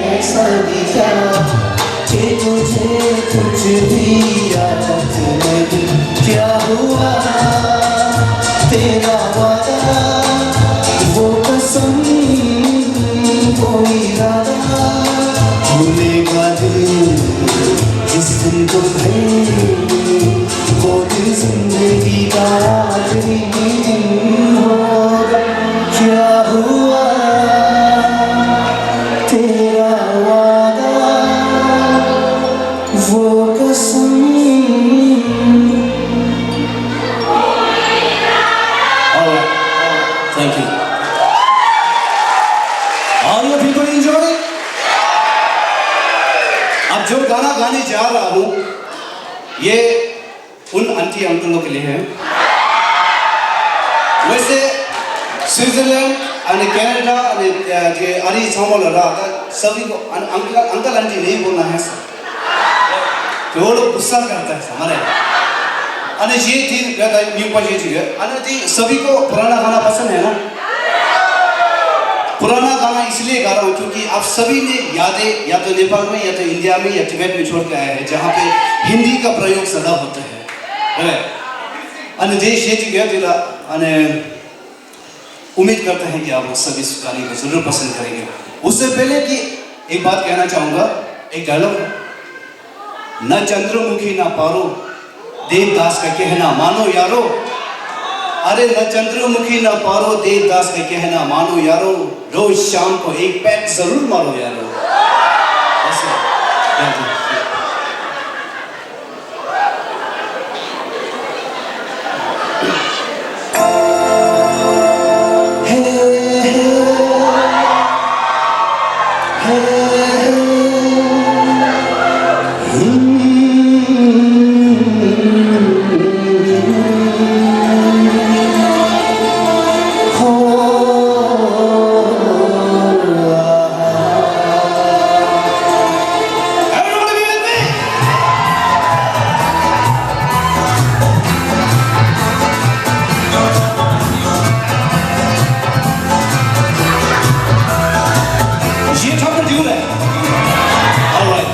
ऐसा दिया कि तुझे कुछ भी याद नहीं। क्या हुआ तेरा वादा, वो कसम, वो इरादा, भूलेगा दिल जिस दिन तुम्हें, वो दिन जिंदगी का आखिरी दिन होगा। क्या हुआ तेरा वादा, वो कसम। All right. Thank you. All you people enjoy? अब जो गाना गाने जा रहा हूँ, ये उन आंटी अंकलों के लिए है। वैसे स्विट्जरलैंड, अने कनाडा, अने, अ, ये अरे छामल रहा था, सभी को अन-, अंकल, अंकल आंटी नहीं बोलना है सर। तो वो लोग गुस्सा करता है हमारे। अने ये थी, क्या था, न्यू पर ये चीज़ है। अने जी, सभी को पुराना गाना पसंद है ना? पुराना गाना इसलिए गा रहा हूँ क्योंकि आप सभी ने यादें या तो नेपाल में, या तो इंडिया में, या तिब्बत में छोड़ के आए हैं, जहाँ पे हिंदी का प्रयोग ज़्यादा होता है। है ना? अने देश ये चीज़ है, अने उम्मीद करते हैं कि आप लोग सभी इस गाने को जरूर पसंद करेंगे। उससे पहले कि एक बात कहना चाहूँगा, एक डायलॉग है, "न चंद्रमुखी ना पारो, देवदास का कहना मानो यारो। अरे न चंद्रमुखी ना पारो, देवदास का कहना मानो यारो। रोज शाम को एक पैग जरूर मारो यारो।" बस यार, क्या बात है। ये ठाकुर जी है। All right.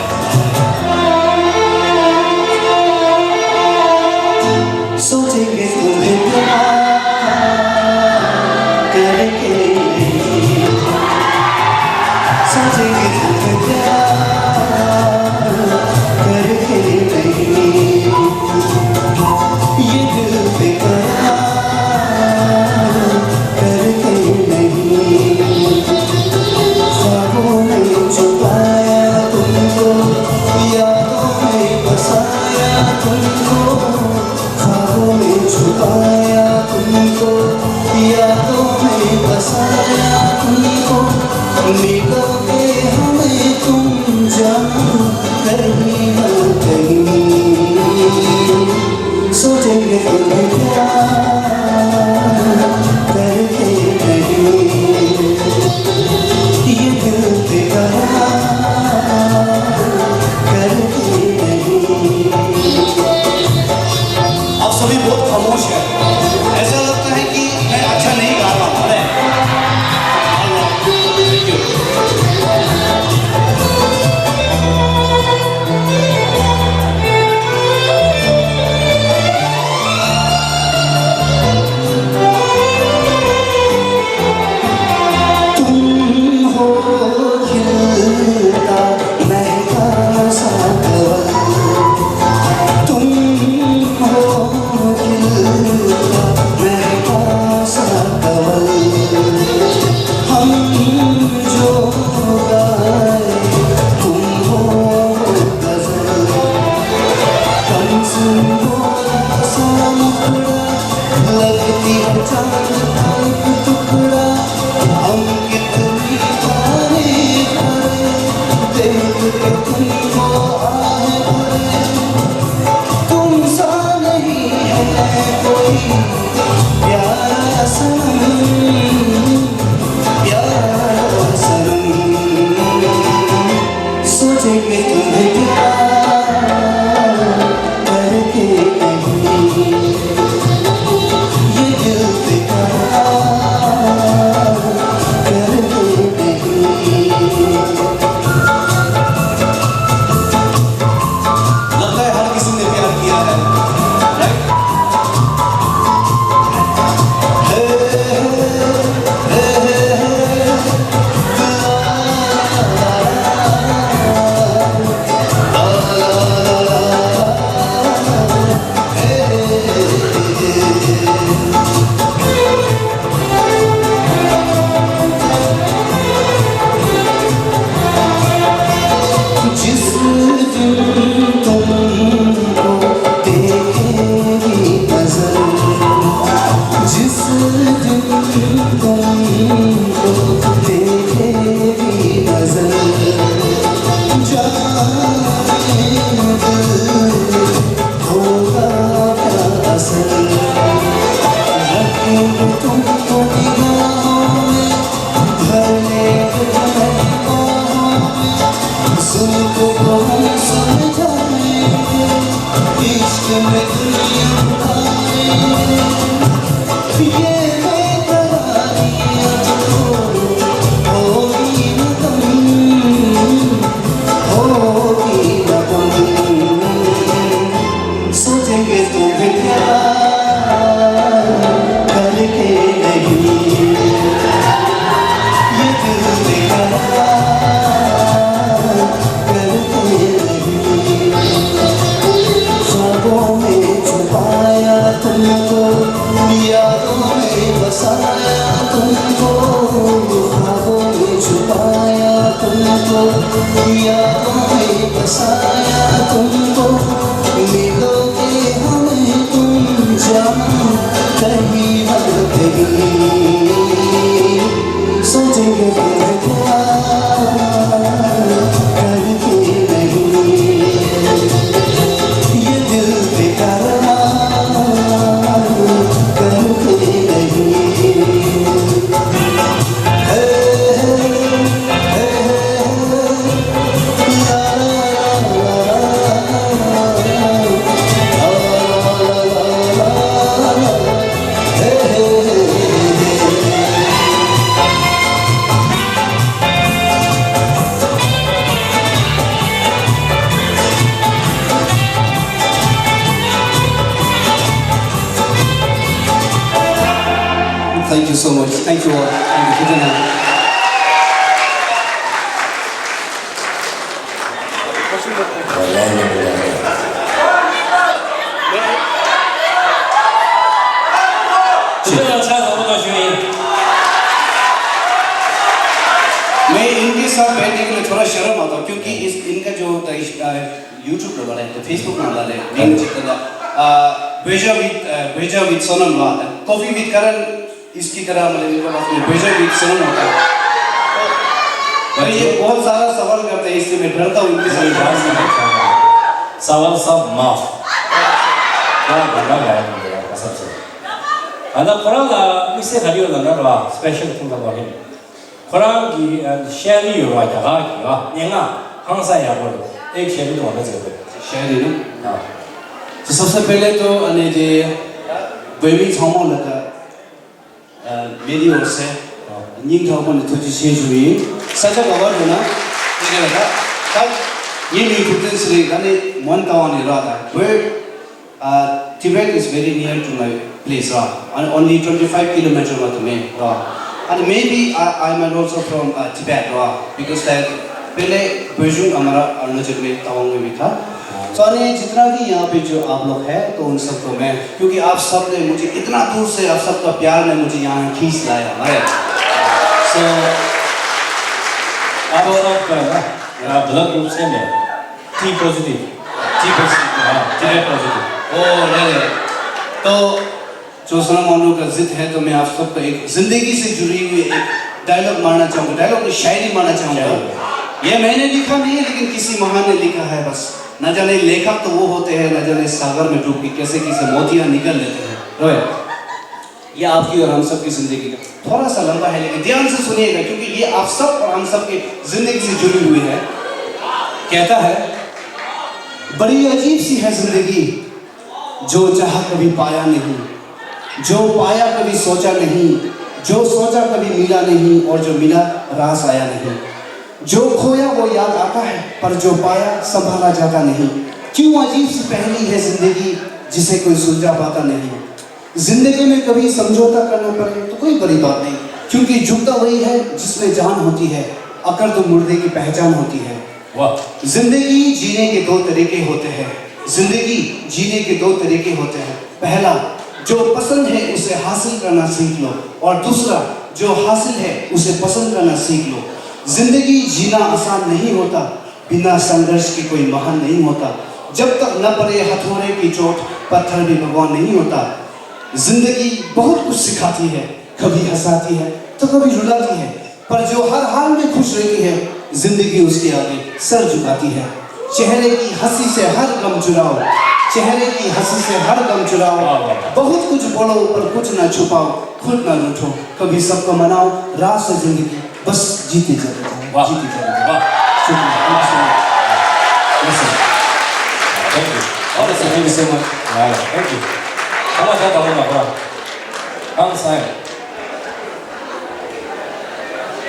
आप सभी बहुत खामोश हैं। ऐसा लगता है कि मैं अच्छा नहीं गा रहा हूँ। अरे, thank you। तुम हो खिलता महका सा कमल, तुम हो खिलता महका सा कमल, हम जो गाए तुम हो गजल। कम सुन बोल सा मुखड़ा, लगती हो चांद का एक टुकड़ा। हम कितनी तारीफ करें, देख के तुमको आहे भरे। तुम सा नहीं है कोई प्यारा सनम, प्यारा सनम। सोचेंगे तुम्हें प्यार करके नहीं, ये दिल बेकरार करके नहीं। लगता है हर किसी ने प्यार किया है, राइट? जिस दिन तुमको देखेगी नजर, जिस दिन तुमको देखेगी नजर, जाने दिल होगा क्या असर। रखेंगे तुमको निगाहों में, भर लेंगे तुम्हें बाहों में। जुल्फ को हम सुलझाएंगे, इश्क में दुनिया उठाएंगे। ये बेकरारी अब तो होगी न कम, होगी न कम। सोचेंगे तुम्हें प्यार करके नहीं, ये दिल बेकरार करके नहीं। ख्वाबों में छुपाया तुमको, यादों में बसाया तुमको, ख्वाबों में छुपाया तुमको, यादों में बसाया तुमको। मिलोगे हमें तुम जान, कहीं ना कहीं सोचेंगे तुम्हें प्यार करके नहीं, ये दिल बेकरार करके नहीं। Thank you so much. Thank you all. Thank you. मैं इनके साथ बैठने के लिए थोड़ा शर्म आता हूँ, क्योंकि इस, इनका जो द-, अ, YouTube पे वाला है, तो Facebook में वाला है, Bengali जितना, अ, Bhoja with, a, Bhoja with Sonam वाला है, Coffee with Karan, इसकी तरह मतलब इनके पास में Bhoja with Sonam होता है। तो ये बहुत सारा सवाल करते हैं, इससे मैं डरता हूँ इनके साथ। सवाल सब माफ। क्या गाना गाया तुमने? ཨ་ན་ཁོ་རང་ལ་དམིགས་བསལ་ག་རེ་ཡོད་ལབ་ན་ར་སི་པེ་ཤལ་ཐིང་ལབ་པ་རེད། ཁོ་རང་གི་ཨ་ཤེས་རིག་ཡོད་པ་རྒྱ་གར་གྱི་ཨ་སྙན་ངག་ཧང་སང་ཡག་པོ་རེད། ཨེ་ཤེས་རིག་དང་བ་ན་ཟེར་དགོས། ཤེས་རིག་ནི། ཨ། དེ་སོ་སོ་པེ་ལེ་ཏོ་ཨ་ནེ་དེ་བོད་མི་ཚང་མ་ལ་ད་མེ་དི་ཡོར་སེ་སྙིང་ཐག་པ་ནས་ཐུགས་རྗེ་ཆེ་ཞུ་ཡིན། ས་ཆ་ག་བར་འགྲོ་ན་དེ་ག་ལ་ད་ད་ངའི་མིང་ཐུབ་བསྟན་ཟེར་རེད། ད་ནི་མོན་རྟ་དབང་ནས་ར་ད་བོད། Uh, Tibet is very near to my place, right? And only twenty-five kilometer away to me, right? And maybe I, I'm also from uh, Tibet, right? Because like, Pele, Bejung, Amara, Arunachal में तवांग में भी था। तो अने जितना भी यहाँ पे जो आप लोग हैं, तो उन सबको मैं, क्योंकि आप सब ने मुझे इतना दूर से, आप सबका प्यार ने मुझे यहाँ खींच लाया, right? So, आप तो सबका ना, blood group same है। T positive। T positive। हाँ, T positive। ओ, नहीं, नहीं। तो जो सना मांडू का जिद है, तो मैं आप सबको एक जिंदगी से जुड़ी हुई एक डायलॉग मारना चाहूँगा। डायलॉग नहीं, शायरी मारना चाहूँगा। शायरी। ये मैंने लिखा नहीं है, लेकिन किसी महान ने लिखा है बस। न जाने लेखक तो वो होते हैं, न जाने सागर में डूब के कैसे कैसे मोतियाँ निकल लेते हैं। रोए। ये आपकी और हम सब की जिंदगी का थोड़ा सा लंबा है, लेकिन ध्यान से सुनिएगा, क्योंकि ये आप सब और हम सब की जिंदगी से जुड़ी हुई है। कहता है, बड़ी अजीब सी है जिंदगी, जो चाहा कभी पाया नहीं, जो पाया कभी सोचा नहीं, जो सोचा कभी मिला नहीं, और जो मिला रास आया नहीं। जो खोया वो याद आता है, पर जो पाया संभाला जाता नहीं। क्यों अजीब सी पहेली है जिंदगी, जिसे कोई सुलझा पाता नहीं। जिंदगी में कभी समझौता करना पड़े तो कोई बड़ी बात नहीं, क्योंकि झुकता वही है जिसमें जान होती है, अकड़ तो मुर्दे की पहचान होती है। वाह। जिंदगी जीने के दो तरीके होते हैं। जिंदगी जीने के दो तरीके होते हैं। पहला, जो पसंद है उसे हासिल करना सीख लो, और दूसरा, जो हासिल है उसे पसंद करना सीख लो। जिंदगी जीना आसान नहीं होता, बिना संघर्ष के कोई महान नहीं होता। जब तक न पड़े हथौड़े की चोट, पत्थर भी भगवान नहीं होता। जिंदगी बहुत कुछ सिखाती है, कभी हंसाती है तो कभी रुलाती है, पर जो हर हाल में खुश रहती है, जिंदगी उसके आगे सर झुकाती है। चेहरे की हंसी से हर गम चुराओ, चेहरे की हंसी से हर गम चुराओ। वाह, वाह। बहुत कुछ बोलो पर कुछ ना छुपाओ, खुद ना रूठो, कभी सबको मनाओ, रास है जिंदगी, बस जीते चले जाओ, वाह। जीते चले जाओ। वाह। शुक्रिया। Thank you so much। Yes, sir। Thank you। Honestly, thank you so much। Wow, thank you। ཁ་ལག་ཁ་བཏང་བ་ན་ཁོ་རང་ཧང་སང་།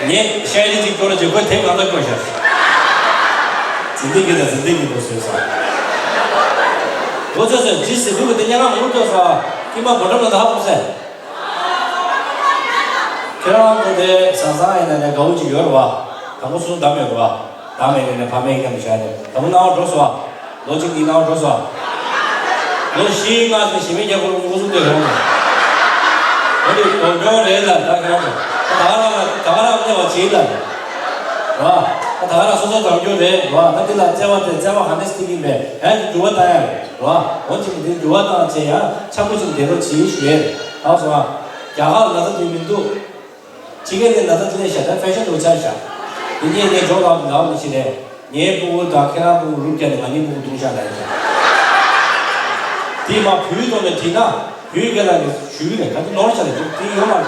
ངས་ཤ་ཡི་གཅིག་སྐོར་ལ་བྱེད་དགོས་དེབ་གང་ལ་བསྐོར་ཤག་འཛིན་བདེ་གི་དང་འཛིན་བདེ་གི་པོ་བཟོས་སོང་། འོ་ཚོད་ཚོད་ཇི་སྲིད་སྡུག་གི་དེ་ཉག་མ་མུར་སྐྱོ་སོང་། ཀྱི་མ་གོ་འགྲམ་ལ་ད་ཧ་གོ་སེ། ཁྱེད་རང་ཚོ་དེ་བཟང་བཟང་ཡིན་ན་ནས་དགའ་བོ་ཅིག་ཡོད་རེད་བ། དང་པོ་སུ་འདམ་ཡོད་རེད་བ། འདམ་ཡོད་ནས་ཕ་མའི་ཁྱམས་བཞག་ནས་དང་པོ་སྣང་བ་འགྲོ་སོང་བ། ལོ་གཅིག་གཉིས་ནང་འགྲོ་སོང་། ལོ་བཞི་ལྔ་ཟིན་ཞི་མི་རྒྱལ་པོ་ལ་མགོ་ཚུགས་དེ་རོང་། འོ་དེ་སྡུག་གྱོང་རེད་ལ་ད་ཁྱེད་རང་ཚོ། ད་ག་རང་ལ་ད་ག་རང་སླེབས་པ་བྱེད་ལ། ར། ད་ག་རང་སོ་སོ་དམ་རྒྱུ་རེད་ར། ད་འདི་ལ་བརྩེ་བ་དེ་བརྩེ་བ་ག་འདྲ་སྟེར་གྱིན་པས་ཡང་འགྱུར་བ་བཏང་ཡ་རེད་ར། འོ་ཅིག་འདི་འགྱུར་བ་བཏང་བྱས་ཡང་འཆམ་པོ་ཅིག་བསྡད་རོགས་བྱེད་ཞུ་ཡས་རེད། ད་སོང་ཨ། རྒྱ་གར་ལ་ད་དུས་མི་འདུག་ཕྱི་རྒྱལ་ནས་ན་ཚ་དེ་ལས་ཤ་ད་ཕེ་ཤན་དུ་ཆགས་ཤག་དེ་ཉིད་ནས་འགྲོ་ལམ་ལམ་མི་ཤེས་རེད། ངའི་སྤུ་གུ་དང་ཁྱེད་རང་སྤུ་གུ་རུབ་རྒྱག་ནས་ང་གཉིས་སྤུ་གུ་བརྡུངས་ཤག་ལབ་ཡོད། དེ་མ་བུའི་ཐོག་ནས་དྲིས་ན་བུའི་སྒེར་ལ་ནི་ཞུས་རེད། ག་དེ་ནོར་ཤག་ལ་དེ་ཡོད་མ་རེད།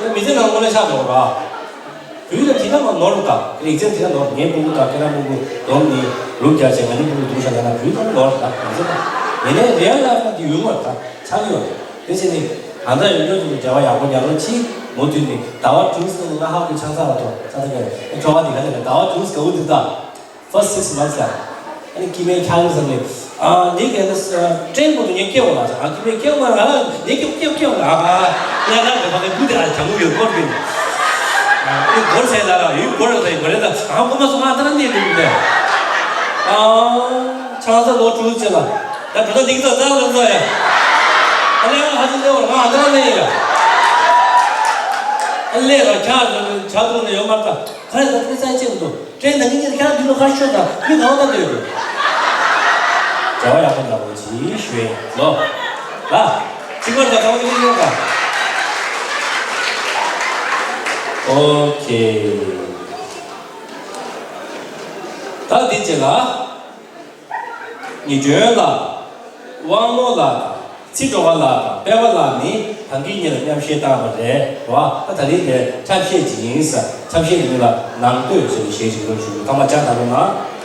དེ་མི་ཚེ་ནང་དངོས་གནས་ཆགས་འགྲོ་ར། བུའི་ལ་དྲིས་ན་མ་ནོར་ད་རིག་རྩལ་དྲིས་ན་ནོར། ངའི་སྤུ་གུ་དང་ཁྱེད་རང་སྤུ་གུ་ནོར་ནི་རུབ་རྒྱག་བྱས་ང་གཉིས་སྤུ་གུ་བརྡུངས་ཤག་ལབ་ན་བུའི་ཐོག་ནས་ནོར་ད་མི་ཚེ་ད་ཡིན་ནའི་རེ་ཡ་ལ་ད་དེ་ཡོད་མ་རེད། ད་ཆགས་ཀྱི་ཡོད་རེད། དེ་བྱས་ནི་ང་ཚོ་ཡོད་འགྲོ་དུ་འབྲེལ་བ་ཡག་པོ་ཉར་རོགས་གྱིས། མུ་མཐུད་ནས་ཟླ་བ་དྲུག་ཙམ་ལ་ཧ་གོ་ཆང་ས་ལ་ཐོག་ཆང་ས་ག་རེ་ཁྲོ་བ་འདི་ག་ལ་ཟླ་བ་དྲུག་ཙམ་ག་འུ་འདི་ད་first six months ལ་ཨ་ནི་ཀི་མེ་ཁྱང་ཟེར་ནས་ཨ་འདི་ག་ནི་ཀྲེན་པོ་དུ་ངས་སྐྱེ་འོང་ལ་ཨ་ཀི་མེ་སྐྱེ་འོང་ལ་ངས་སྐྱེ་སྐྱེ་སྐྱེ་འོང་ལ་ཨ་ང་ང་གི་ཕ་གི་བུ་དེ་ཨ་ཅང་ངུ་ཡོད་སྐོར་གི་ཨ་ནི་སྒོར་ཟས་ལ་ར་ཡུལ་སྒོར་ལ་ཡོད་སྒོར་ལ་ཨ་ཁོ་མ་སོང་ཨ་ད་ར་ནས་འདུག་དེ་ཨ་ཆང་ས་ལོ་དྲུག་ཅེ་ལ། ད་བུ་ད་འདི་གི་ཚོ་ཙག་ལ་ཚོ་ཡ། ཨ་ལས་ང་ཧ་ཅང་ལས་བར་ང་ཨ་ད་ལས་ཡ། ཨ་ལས་ར་ཁྱ་ཆ་ཐུག་ནས་ཡོད་མ་ད་ཁ་ཡ་ད་ཕེ་ཚ་ཅེ་འདུག་ཀྲེན་ད་ངི་ཉིད་ཁྱ་འདི་ལོ་ཁ་ཤོད་ད་མི་གང་ད་འདོད་འདུག་བྱ་བ་ཡག་པོ་འདྲ་པོ་ཅིག་ཞུ་ཡས་ལོ། ལ། ཅི་གོ་ད་ད་བ་འདི་གི་ཡོད་ད། ཨོ་ཁེ། ད་འདི་ཅེ་ལ། ཉི་སྒྲོན་ལགས། དབང་མོ་ལགས། ཚེ་སྒྲོལ་དཀར་ལགས་དང་དཔལ་བ་ལགས་ནི་ད་གིན་ཉིན་ལ་མཉམ་གཞས་བཏང་བ་རེད་བ། ད་ད་རིང་དེ་འཁྲབ་གཞས་ཅིག་ཡིན་ས། འཁྲབ་གཞས་དེ་ཉིད་ལ་ནང་ལྟོས་ཟེར་བའི་གཞས་ཅིག་འདུག་ཞུ། ཚང་མ་ཅག་ད་རུང་ན།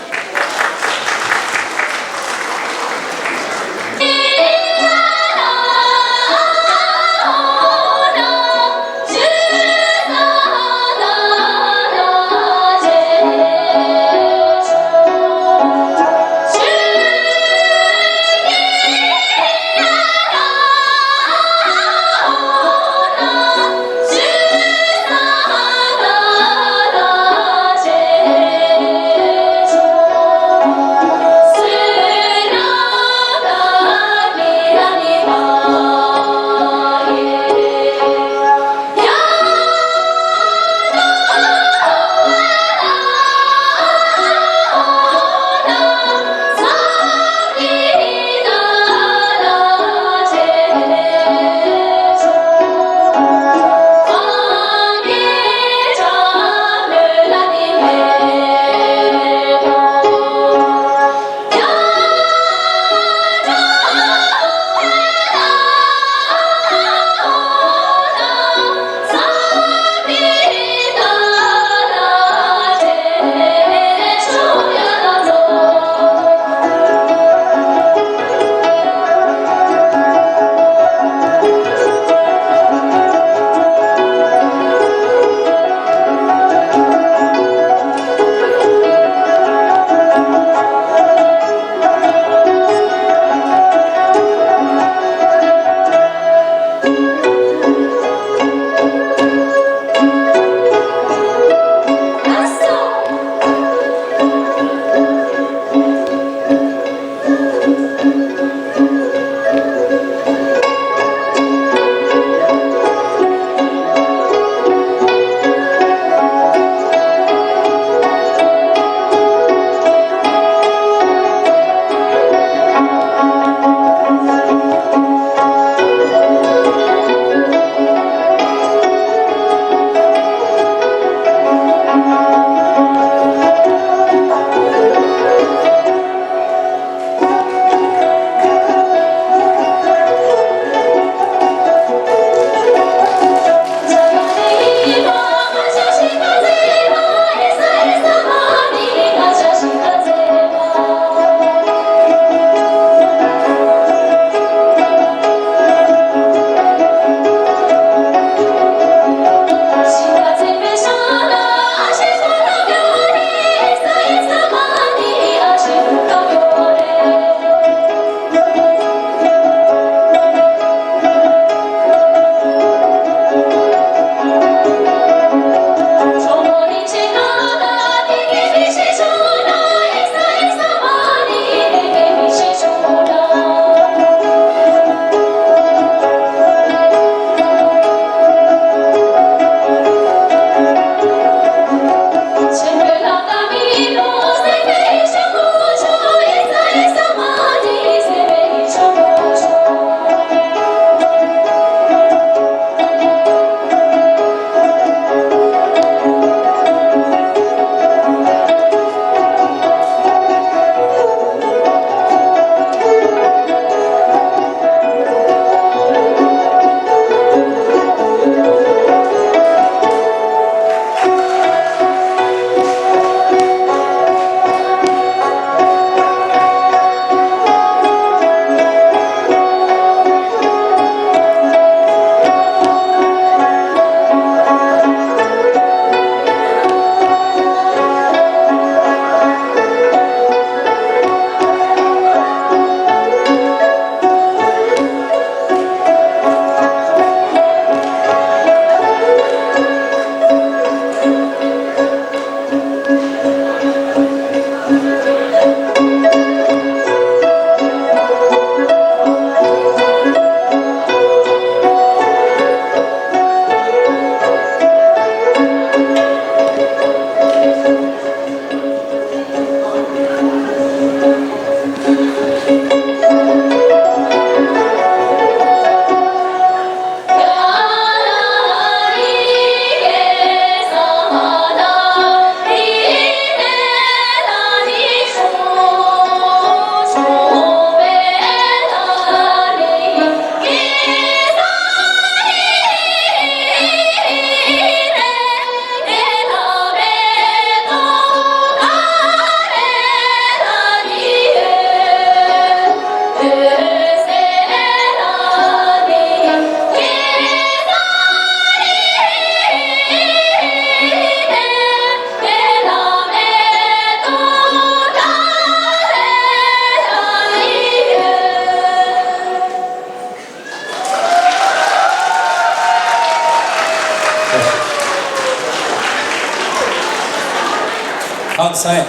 ས་ཡ།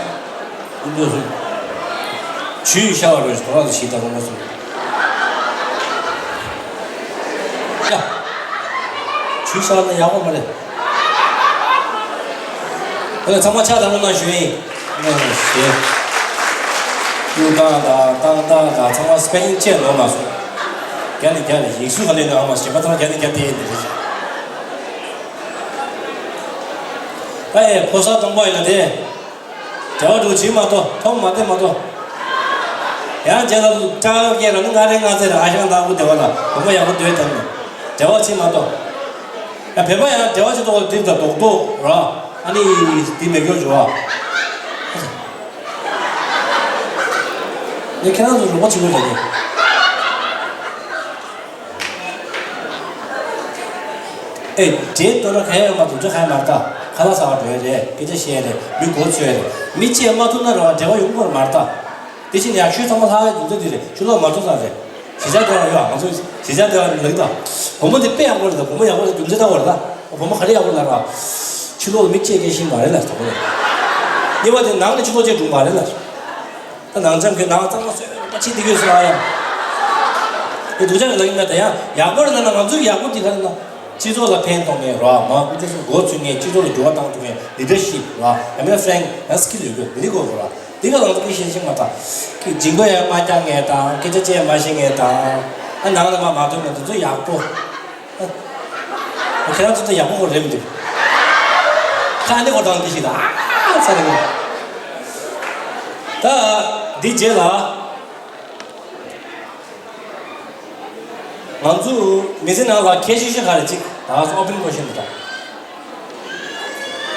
ཀུན་སྤྱོད་སུ། ཇུས་ཤ་བ་རོས་དོ་ར་ལ་ཞིག་ད་རུང་མ་སུ། ཡ། ཇུས་ཤ་བ་ན་ཡག་པོ་མ་རེད། ཨ་ལ་ཚང་མ་ཆ་ད་རུང་ན་ཞུ་ཡིན། ཨ་ཞེས། ཀུ་ཏང་དང་ཏང་ཏང་དང་ཚང་མ་སྤེ་ལིང་བཅད་ནོར་མ་སོང་། རྒྱ་ནི་རྒྱ་ནི་ཡིག་གཟུགས་ག་ལེ་ནོ་ཨ་མ་ཞེས་པ་ཚང་རྒྱ་ནི་རྒྱ་དེ་ཡིན་དེ་རེད། ཨ་ཡེ་ཕོ་གསར་གཏོང་པ་ཡིན་ན་དེ། འབྲེལ་བ་འགྲོ་བྱེད་མ་གཏོགས་ཐོག་མ་བསྟན་མ་གཏོགས། ཡང་རྗེས་ལ་ཀྲང་སྐད་ར་ནི་ང་རེ་ང་ཚེ་ར་ཨ་ཞང་དང་ཨུ་དེ་བ་ལ་བུ་མོ་ཡག་པོ་སྡོད་དང་ནི་འབྲེལ་བ་བྱེད་མ་གཏོགས། ཡང་བོད་པ་ཡང་འབྲེལ་བ་བྱེད་དོགས་འདི་ད་རྡོག་རྡོག་ར་ཨ་ནི་འདི་མེད་སྐྱོར་འགྲོ་བ། ནི་ཁྱེད་རང་ཚོ་རོགས་པ་བྱེད་དགོས་ར་ནི། ཨེ། འདྲེ་ལྟོས་ན་ག་ཡ་ཡོད་མ་འདུག་ཅོ་ག་ཡ་མ་རེད་ད། ཁ་ལག་ཟ་བར་འགྲོ་ཡ་རེད། སྐད་ཆ་བཤད་ཡ་རེད། མི་མགོ་ཚོས་ཡ་རེད། མི་གཅིག་མ་ཐུག་ན་རེད་བ་འབྲེལ་བ་ཡོང་གི་མ་རེད་ད། དེ་བཞིན་ཡག་ཤོས་ཚང་མ་ལྷག་ཡ་རྒྱུ་མཚན་དེ་རེད། ཕྱི་ལོགས་མ་ཐུག་ཙང་རེད། གཞིས་ཆགས་དེ་བ་ཡོད་ང་ཚོ་གཞིས་ཆགས་དེ་བ་ལགས་ད། བུ་མོ་དེ་དཔེ་ཡག་པོ་རེད་ད། བུ་མོ་ཡག་པོ་རེད་རྒྱུ་མཚན་ལྟ་བ་རེད་ད། བུ་མོ་ག་རེ་ཡག་པོ་ལབ་ར། ཕྱི་ལོགས་མི་གཅིག་སྐད་ཤེས་མ་རེད་ལ་ད་བུ་མོ། གཉིས་པ་དེ་ནང་ནས་ཕྱི་ལོགས་གཅིག་འགྲོ་མ་རེད་ལ། ད་ནང་ཚང་གི་ནང་གཙང་མ་བཟོས་པ་ཕྱི་དེ་གས་སུ་ཨ་ཡ། དེ་སྡུག་ཅག་གི་ལག་ཡིན་ན་ད་ཡང་ཡག་པོ་རེད་ལ་ན་ང་ཚོའི་ཡག་པོ་དེ་ག་རེ་ན། སྤྱི་ཚོགས་ལ་ཕན་ཐོགས་མཁན་རོ་མ་སྐུ་ཚེ་སྲིང་འགོ་ཚུགས་མཁན་སྤྱི་ཚོགས་ལ་འགྱུར་བ་བཏང་ཐུབ་མཁན་ལི་ཌར་ཤིབ་རོ་ཡ་མེད་ཧྥ་རེང་ཡང་སི་ཀིལ་ཡོད་དགོས་འདི་གོ་དགོས་རོ་འདི་ག་ལང་ཚོ་སྐད་ཤེས་ཤེས་མ་ཐག་གི་སྦྱིན་པ་ཡང་མ་རྒྱག་མཁན་དང་སྐད་ཆ་བཤད་མ་ཤེས་མཁན་དང་ཨ་ནང་ལ་མ་མ་ཐོན་མཁན་དེ་ཚོ་ཡག་པོ། ཁྱེད་རང་ཚོ་ད་ཡག་པོ་ཁོ་རེད་མི་འདུག་ཁ་ནས་ཁོ་དང་འདི་ཞིག་ད་ཨ་ཚ་རེད། ད་འདི་རྗེས་ལ་ང་ཚོ་མི་ཚེ་ནང་ལ་གལ་ཆེ་ཤོས་ག་རེ་གཅིག་ད་ང་ཚོ་ཨོ་པན་ཀོ་ཤན་འདི་ད།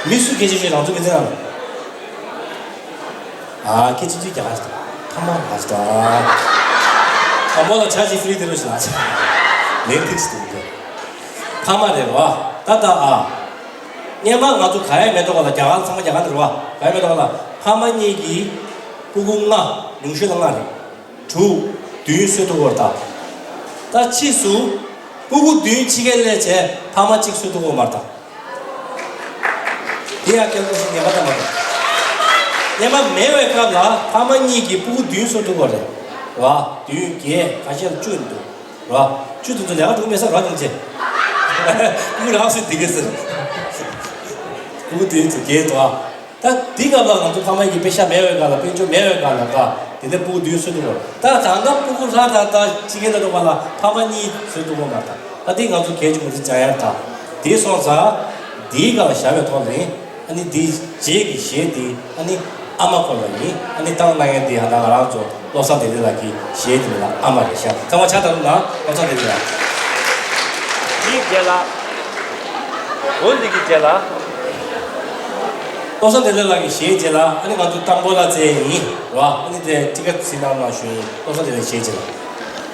མི་སུ་གལ་ཆེ་ཤོས་རང་ཚོ་མི་ཚེ་ནང་ལ། ཨ་ཁྱེད་ཆུང་ཆུང་རྒྱ་གར་ཕ་མ་མ་རེད་ད། ཨ་མོ་ལ་ཆ་ཅིག་ཧྥི་རི་དེ་རུ་ཞིག་ལ་ཆ། ལེགས་ཐིག་སི་འདུག་གི། ཕ་མ་རེད་བ། ད་ད་ཨ། སྔན་མ་ང་ཚོ་ག་ཡ་མེ་ཏོག་ལ་རྒྱ་གར་ཚང་མ་རྒྱ་གར་འདི་རེད་བ། ག་ཡ་མེ་ཏོག་ལ་ཕ་མ་གཉིས་ཀྱི་སྤུ་གུ་ལྔ་ཉུང་ཤོས་ལ་ལྔ་རེད། དྲུག་བདུན་གསོད་ཐུབ་བར་ད། ད་ཕྱིས་སུ་སྤུ་གུ་བདུན་ཕྱི་རྒྱལ་སླེབས་བྱས་ཕ་མ་གཅིག་གསོད་ཐུབ་བར་མ་ད། དེ་ཡང་སྐད་ཆ་ཞིག་ངེས་པ་ལྟ་མ་རེད། སྔན་མ་མེད་པའི་སྐབས་ལ་ཕ་མ་གཉིས་ཀྱིས་སྤུ་གུ་བདུན་གསོ་ཐུབ་པ་རེད། ར། བདུན་བརྒྱད་ཁ་ཤས་ལ་བཅུ་ཡིན་འདུག་ར། བཅུ་དེ་ཚོ་ལས་ཀ་འགྲོ་མེད་ས་ར་ཐམས་ཅད། སྤུ་གུ་རང་སོས་དེ་གས་ཟེར། སྤུ་གུ་བདུན་ཚོ་བརྒྱད་འདུག་ཨ། ད་འདི་སྐབས་ལ་ང་ཚོ་ཕ་མ་གི་པེ་ཤ་མེད་པའི་སྐབས་ལ་དཔལ་འབྱོར་མེད་པའི་སྐབས་ལ་ད་དེ་ནས་སྤུ་གུ་བདུན་གསོ་ཐུབ་པ་རེད། ད་ད་ལྟ་སྤུ་གུ་ལྷ་ད་ད་ཕྱི་རྒྱལ་ལ་འགྲོ་བ་ལ་ཕ་མ་གཉིས་གསོ་ཐུབ་པ་མ་ད། ད་འདི་ང་ཚོ་གལ་ཆེན་པོ་འདི་བྱ་ཡ་ད། དེ་སོང་ཙང་འདིའི་སྐབས་ལ་བཞག་པའི་ཐོག་ནས། ཨ་ནི་འདིའི་རྗེས་ཀྱི་གཞས་འདི་ཨ་ནི་ཨ་མ་སྐོར་ལ་ཡིན། ཨ་ནི་བཏང་གནང་མཁན་འདི་ཡང་ད་ང་རང་ཚོ་བློ་བཟང་བདེ་ལེགས་ལགས་ཀྱི་གཞས་འདི་མིང་ལ་ཨ་མ་རེད་ཤག་ཚང་མ་ཕྱག་བརྡབ་གནང་། བློ་བཟང་བདེ་ལེགས་ལགས། འདིའི་རྗེས་ལ་འོ་འདི་གི་རྗེས་ལ་བློ་བཟང་བདེ་ལེགས་ལགས་ཀྱི་གཞས་རྗེས་ལ་ཨ་ནི་ང་ཚོ་ཏམ་བོ་ལ་རྩེ་ཡིན་རོ། ཨ་ནི་དེ་ཊི་ཀེ་ཊི་སི་ནང་ལ་ཞུ་ཡིན། བློ་བཟང་བདེ་ལེགས་གཞས་རྗེས་ལ།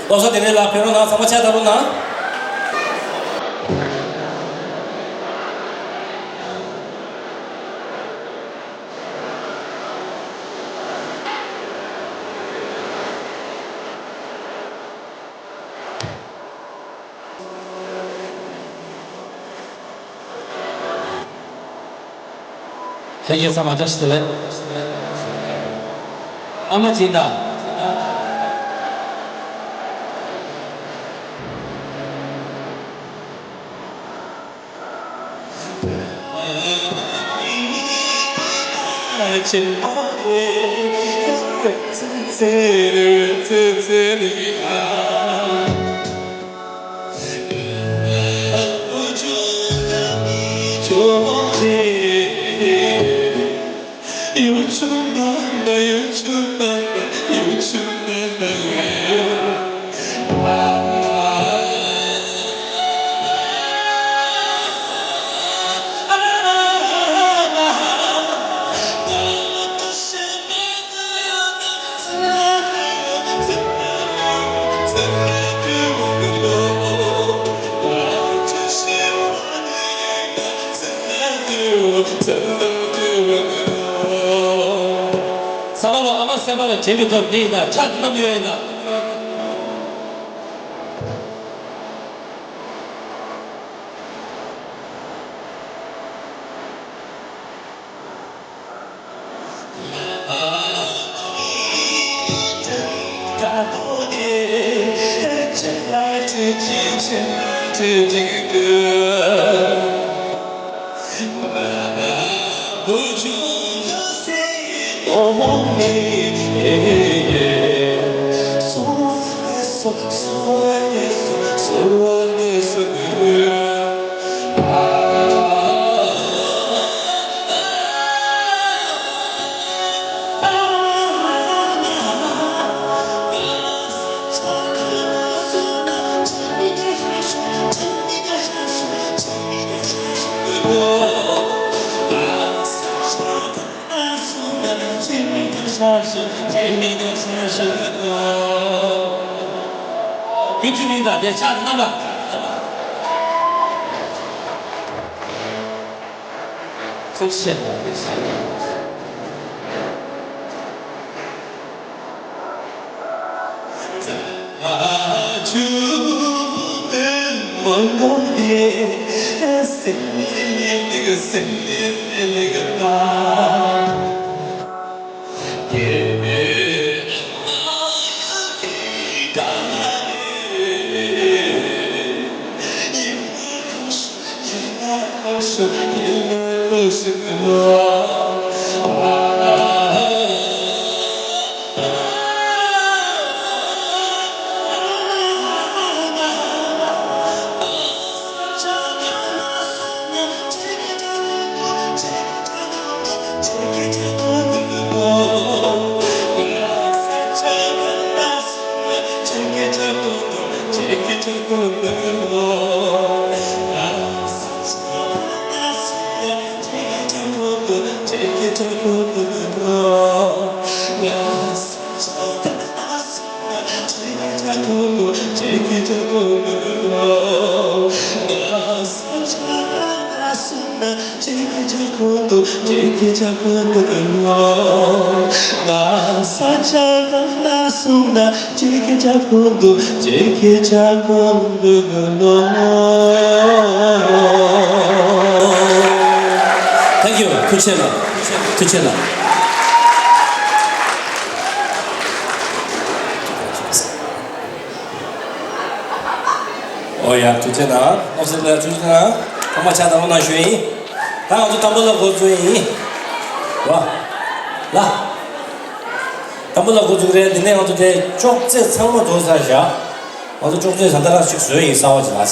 བློ་བཟང་བདེ་ལེགས་ལགས་ཕེབས་རོགས་གནང་། ཚང་མ་ཕྱག་བརྡབ་རོགས་གནང་། ལྷན་རྒྱས་ཚང་མ་བཀྲ་ཤིས་བདེ་ལེགས། ཨ་མ་སྦྱིན་བདག་ཚང་མ་ལོ་ཨ་མ་སེམས་པ་ལ་དྲན་པའི་ཐོག་འདི་ཡིན་ན་ཕྱག་བསྣམས་ཡོད་ཡིན་ན། དེ་ཁྱོད་མིང་དང་དེ་ཕྱག་རྣམ་པ། ཐུགས་རྗེ་ཆེ། Thank you. ཐུགས་རྗེ་ཆེ་ལགས། ཐུགས་རྗེ་ཆེ་ལགས། ཨོ་ཡ། ཐུགས་རྗེ་གནང་། ཨོ་སི་ལ་ཐུགས་རྗེ་གནང་། ཚང་མ་ཕྱག་དམ་པོ་གནང་ཞུ་ཡིན། ད་ང་ཚོ་དང་པོ་ལ་འགོ་འཛུགས་ཡིན། ལ། ལ། དང་པོ་ལ་འགོ་འཛུགས་རེད། འདི་ནས་ང་ཚོ་དེ་ཅོག་ཙེ་ཚང་མ་འཛོམས་ཚར་བཞག་ང་ཚོ་ཅོག་ཙེ་ད་ལྟ་རང་ཞིག་བཟོས་ཡིན། གསར་པ་ཅིག་ལ།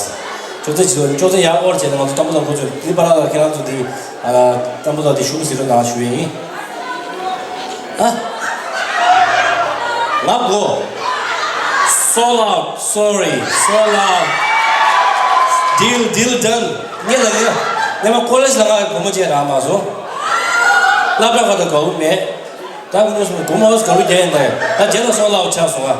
ཅོག་ཙེ་ཅིག་བཟོས། ཅོག་ཙེ་ཡར་དབོར་བྱས་ནས་ང་ཚོ་དང་པོ་ལ་འགོ་འཛུགས། འདི་པ་ལ་ལ་ཁྱེད་རང་ཚོ་འདི། ཨ། དང་པོ་ལ་འདི་ཤུགས་ཟེར་རོགས་གནང་ཞུ་ཡིན། ཨ། ང་གོ། So loud, sorry, so loud. Deal, deal done. ངས་ལ་ངས་ངས་མ་ཀོ་ལེཇ་ལ་ང་སྒོར་མོ་ཅན་རག་མ་སོང་། སློབ་གྲྭ་ཁག་ཏུ་དགའ་བོ་མེད། ད་ཁོ་ཚོ་སྒོར་མོ་ཧོས་དགའ་བོ་རྒྱག་ཡིན་ད། ད་རྗེས་ལ་so loud ཆགས་སོང་ང་།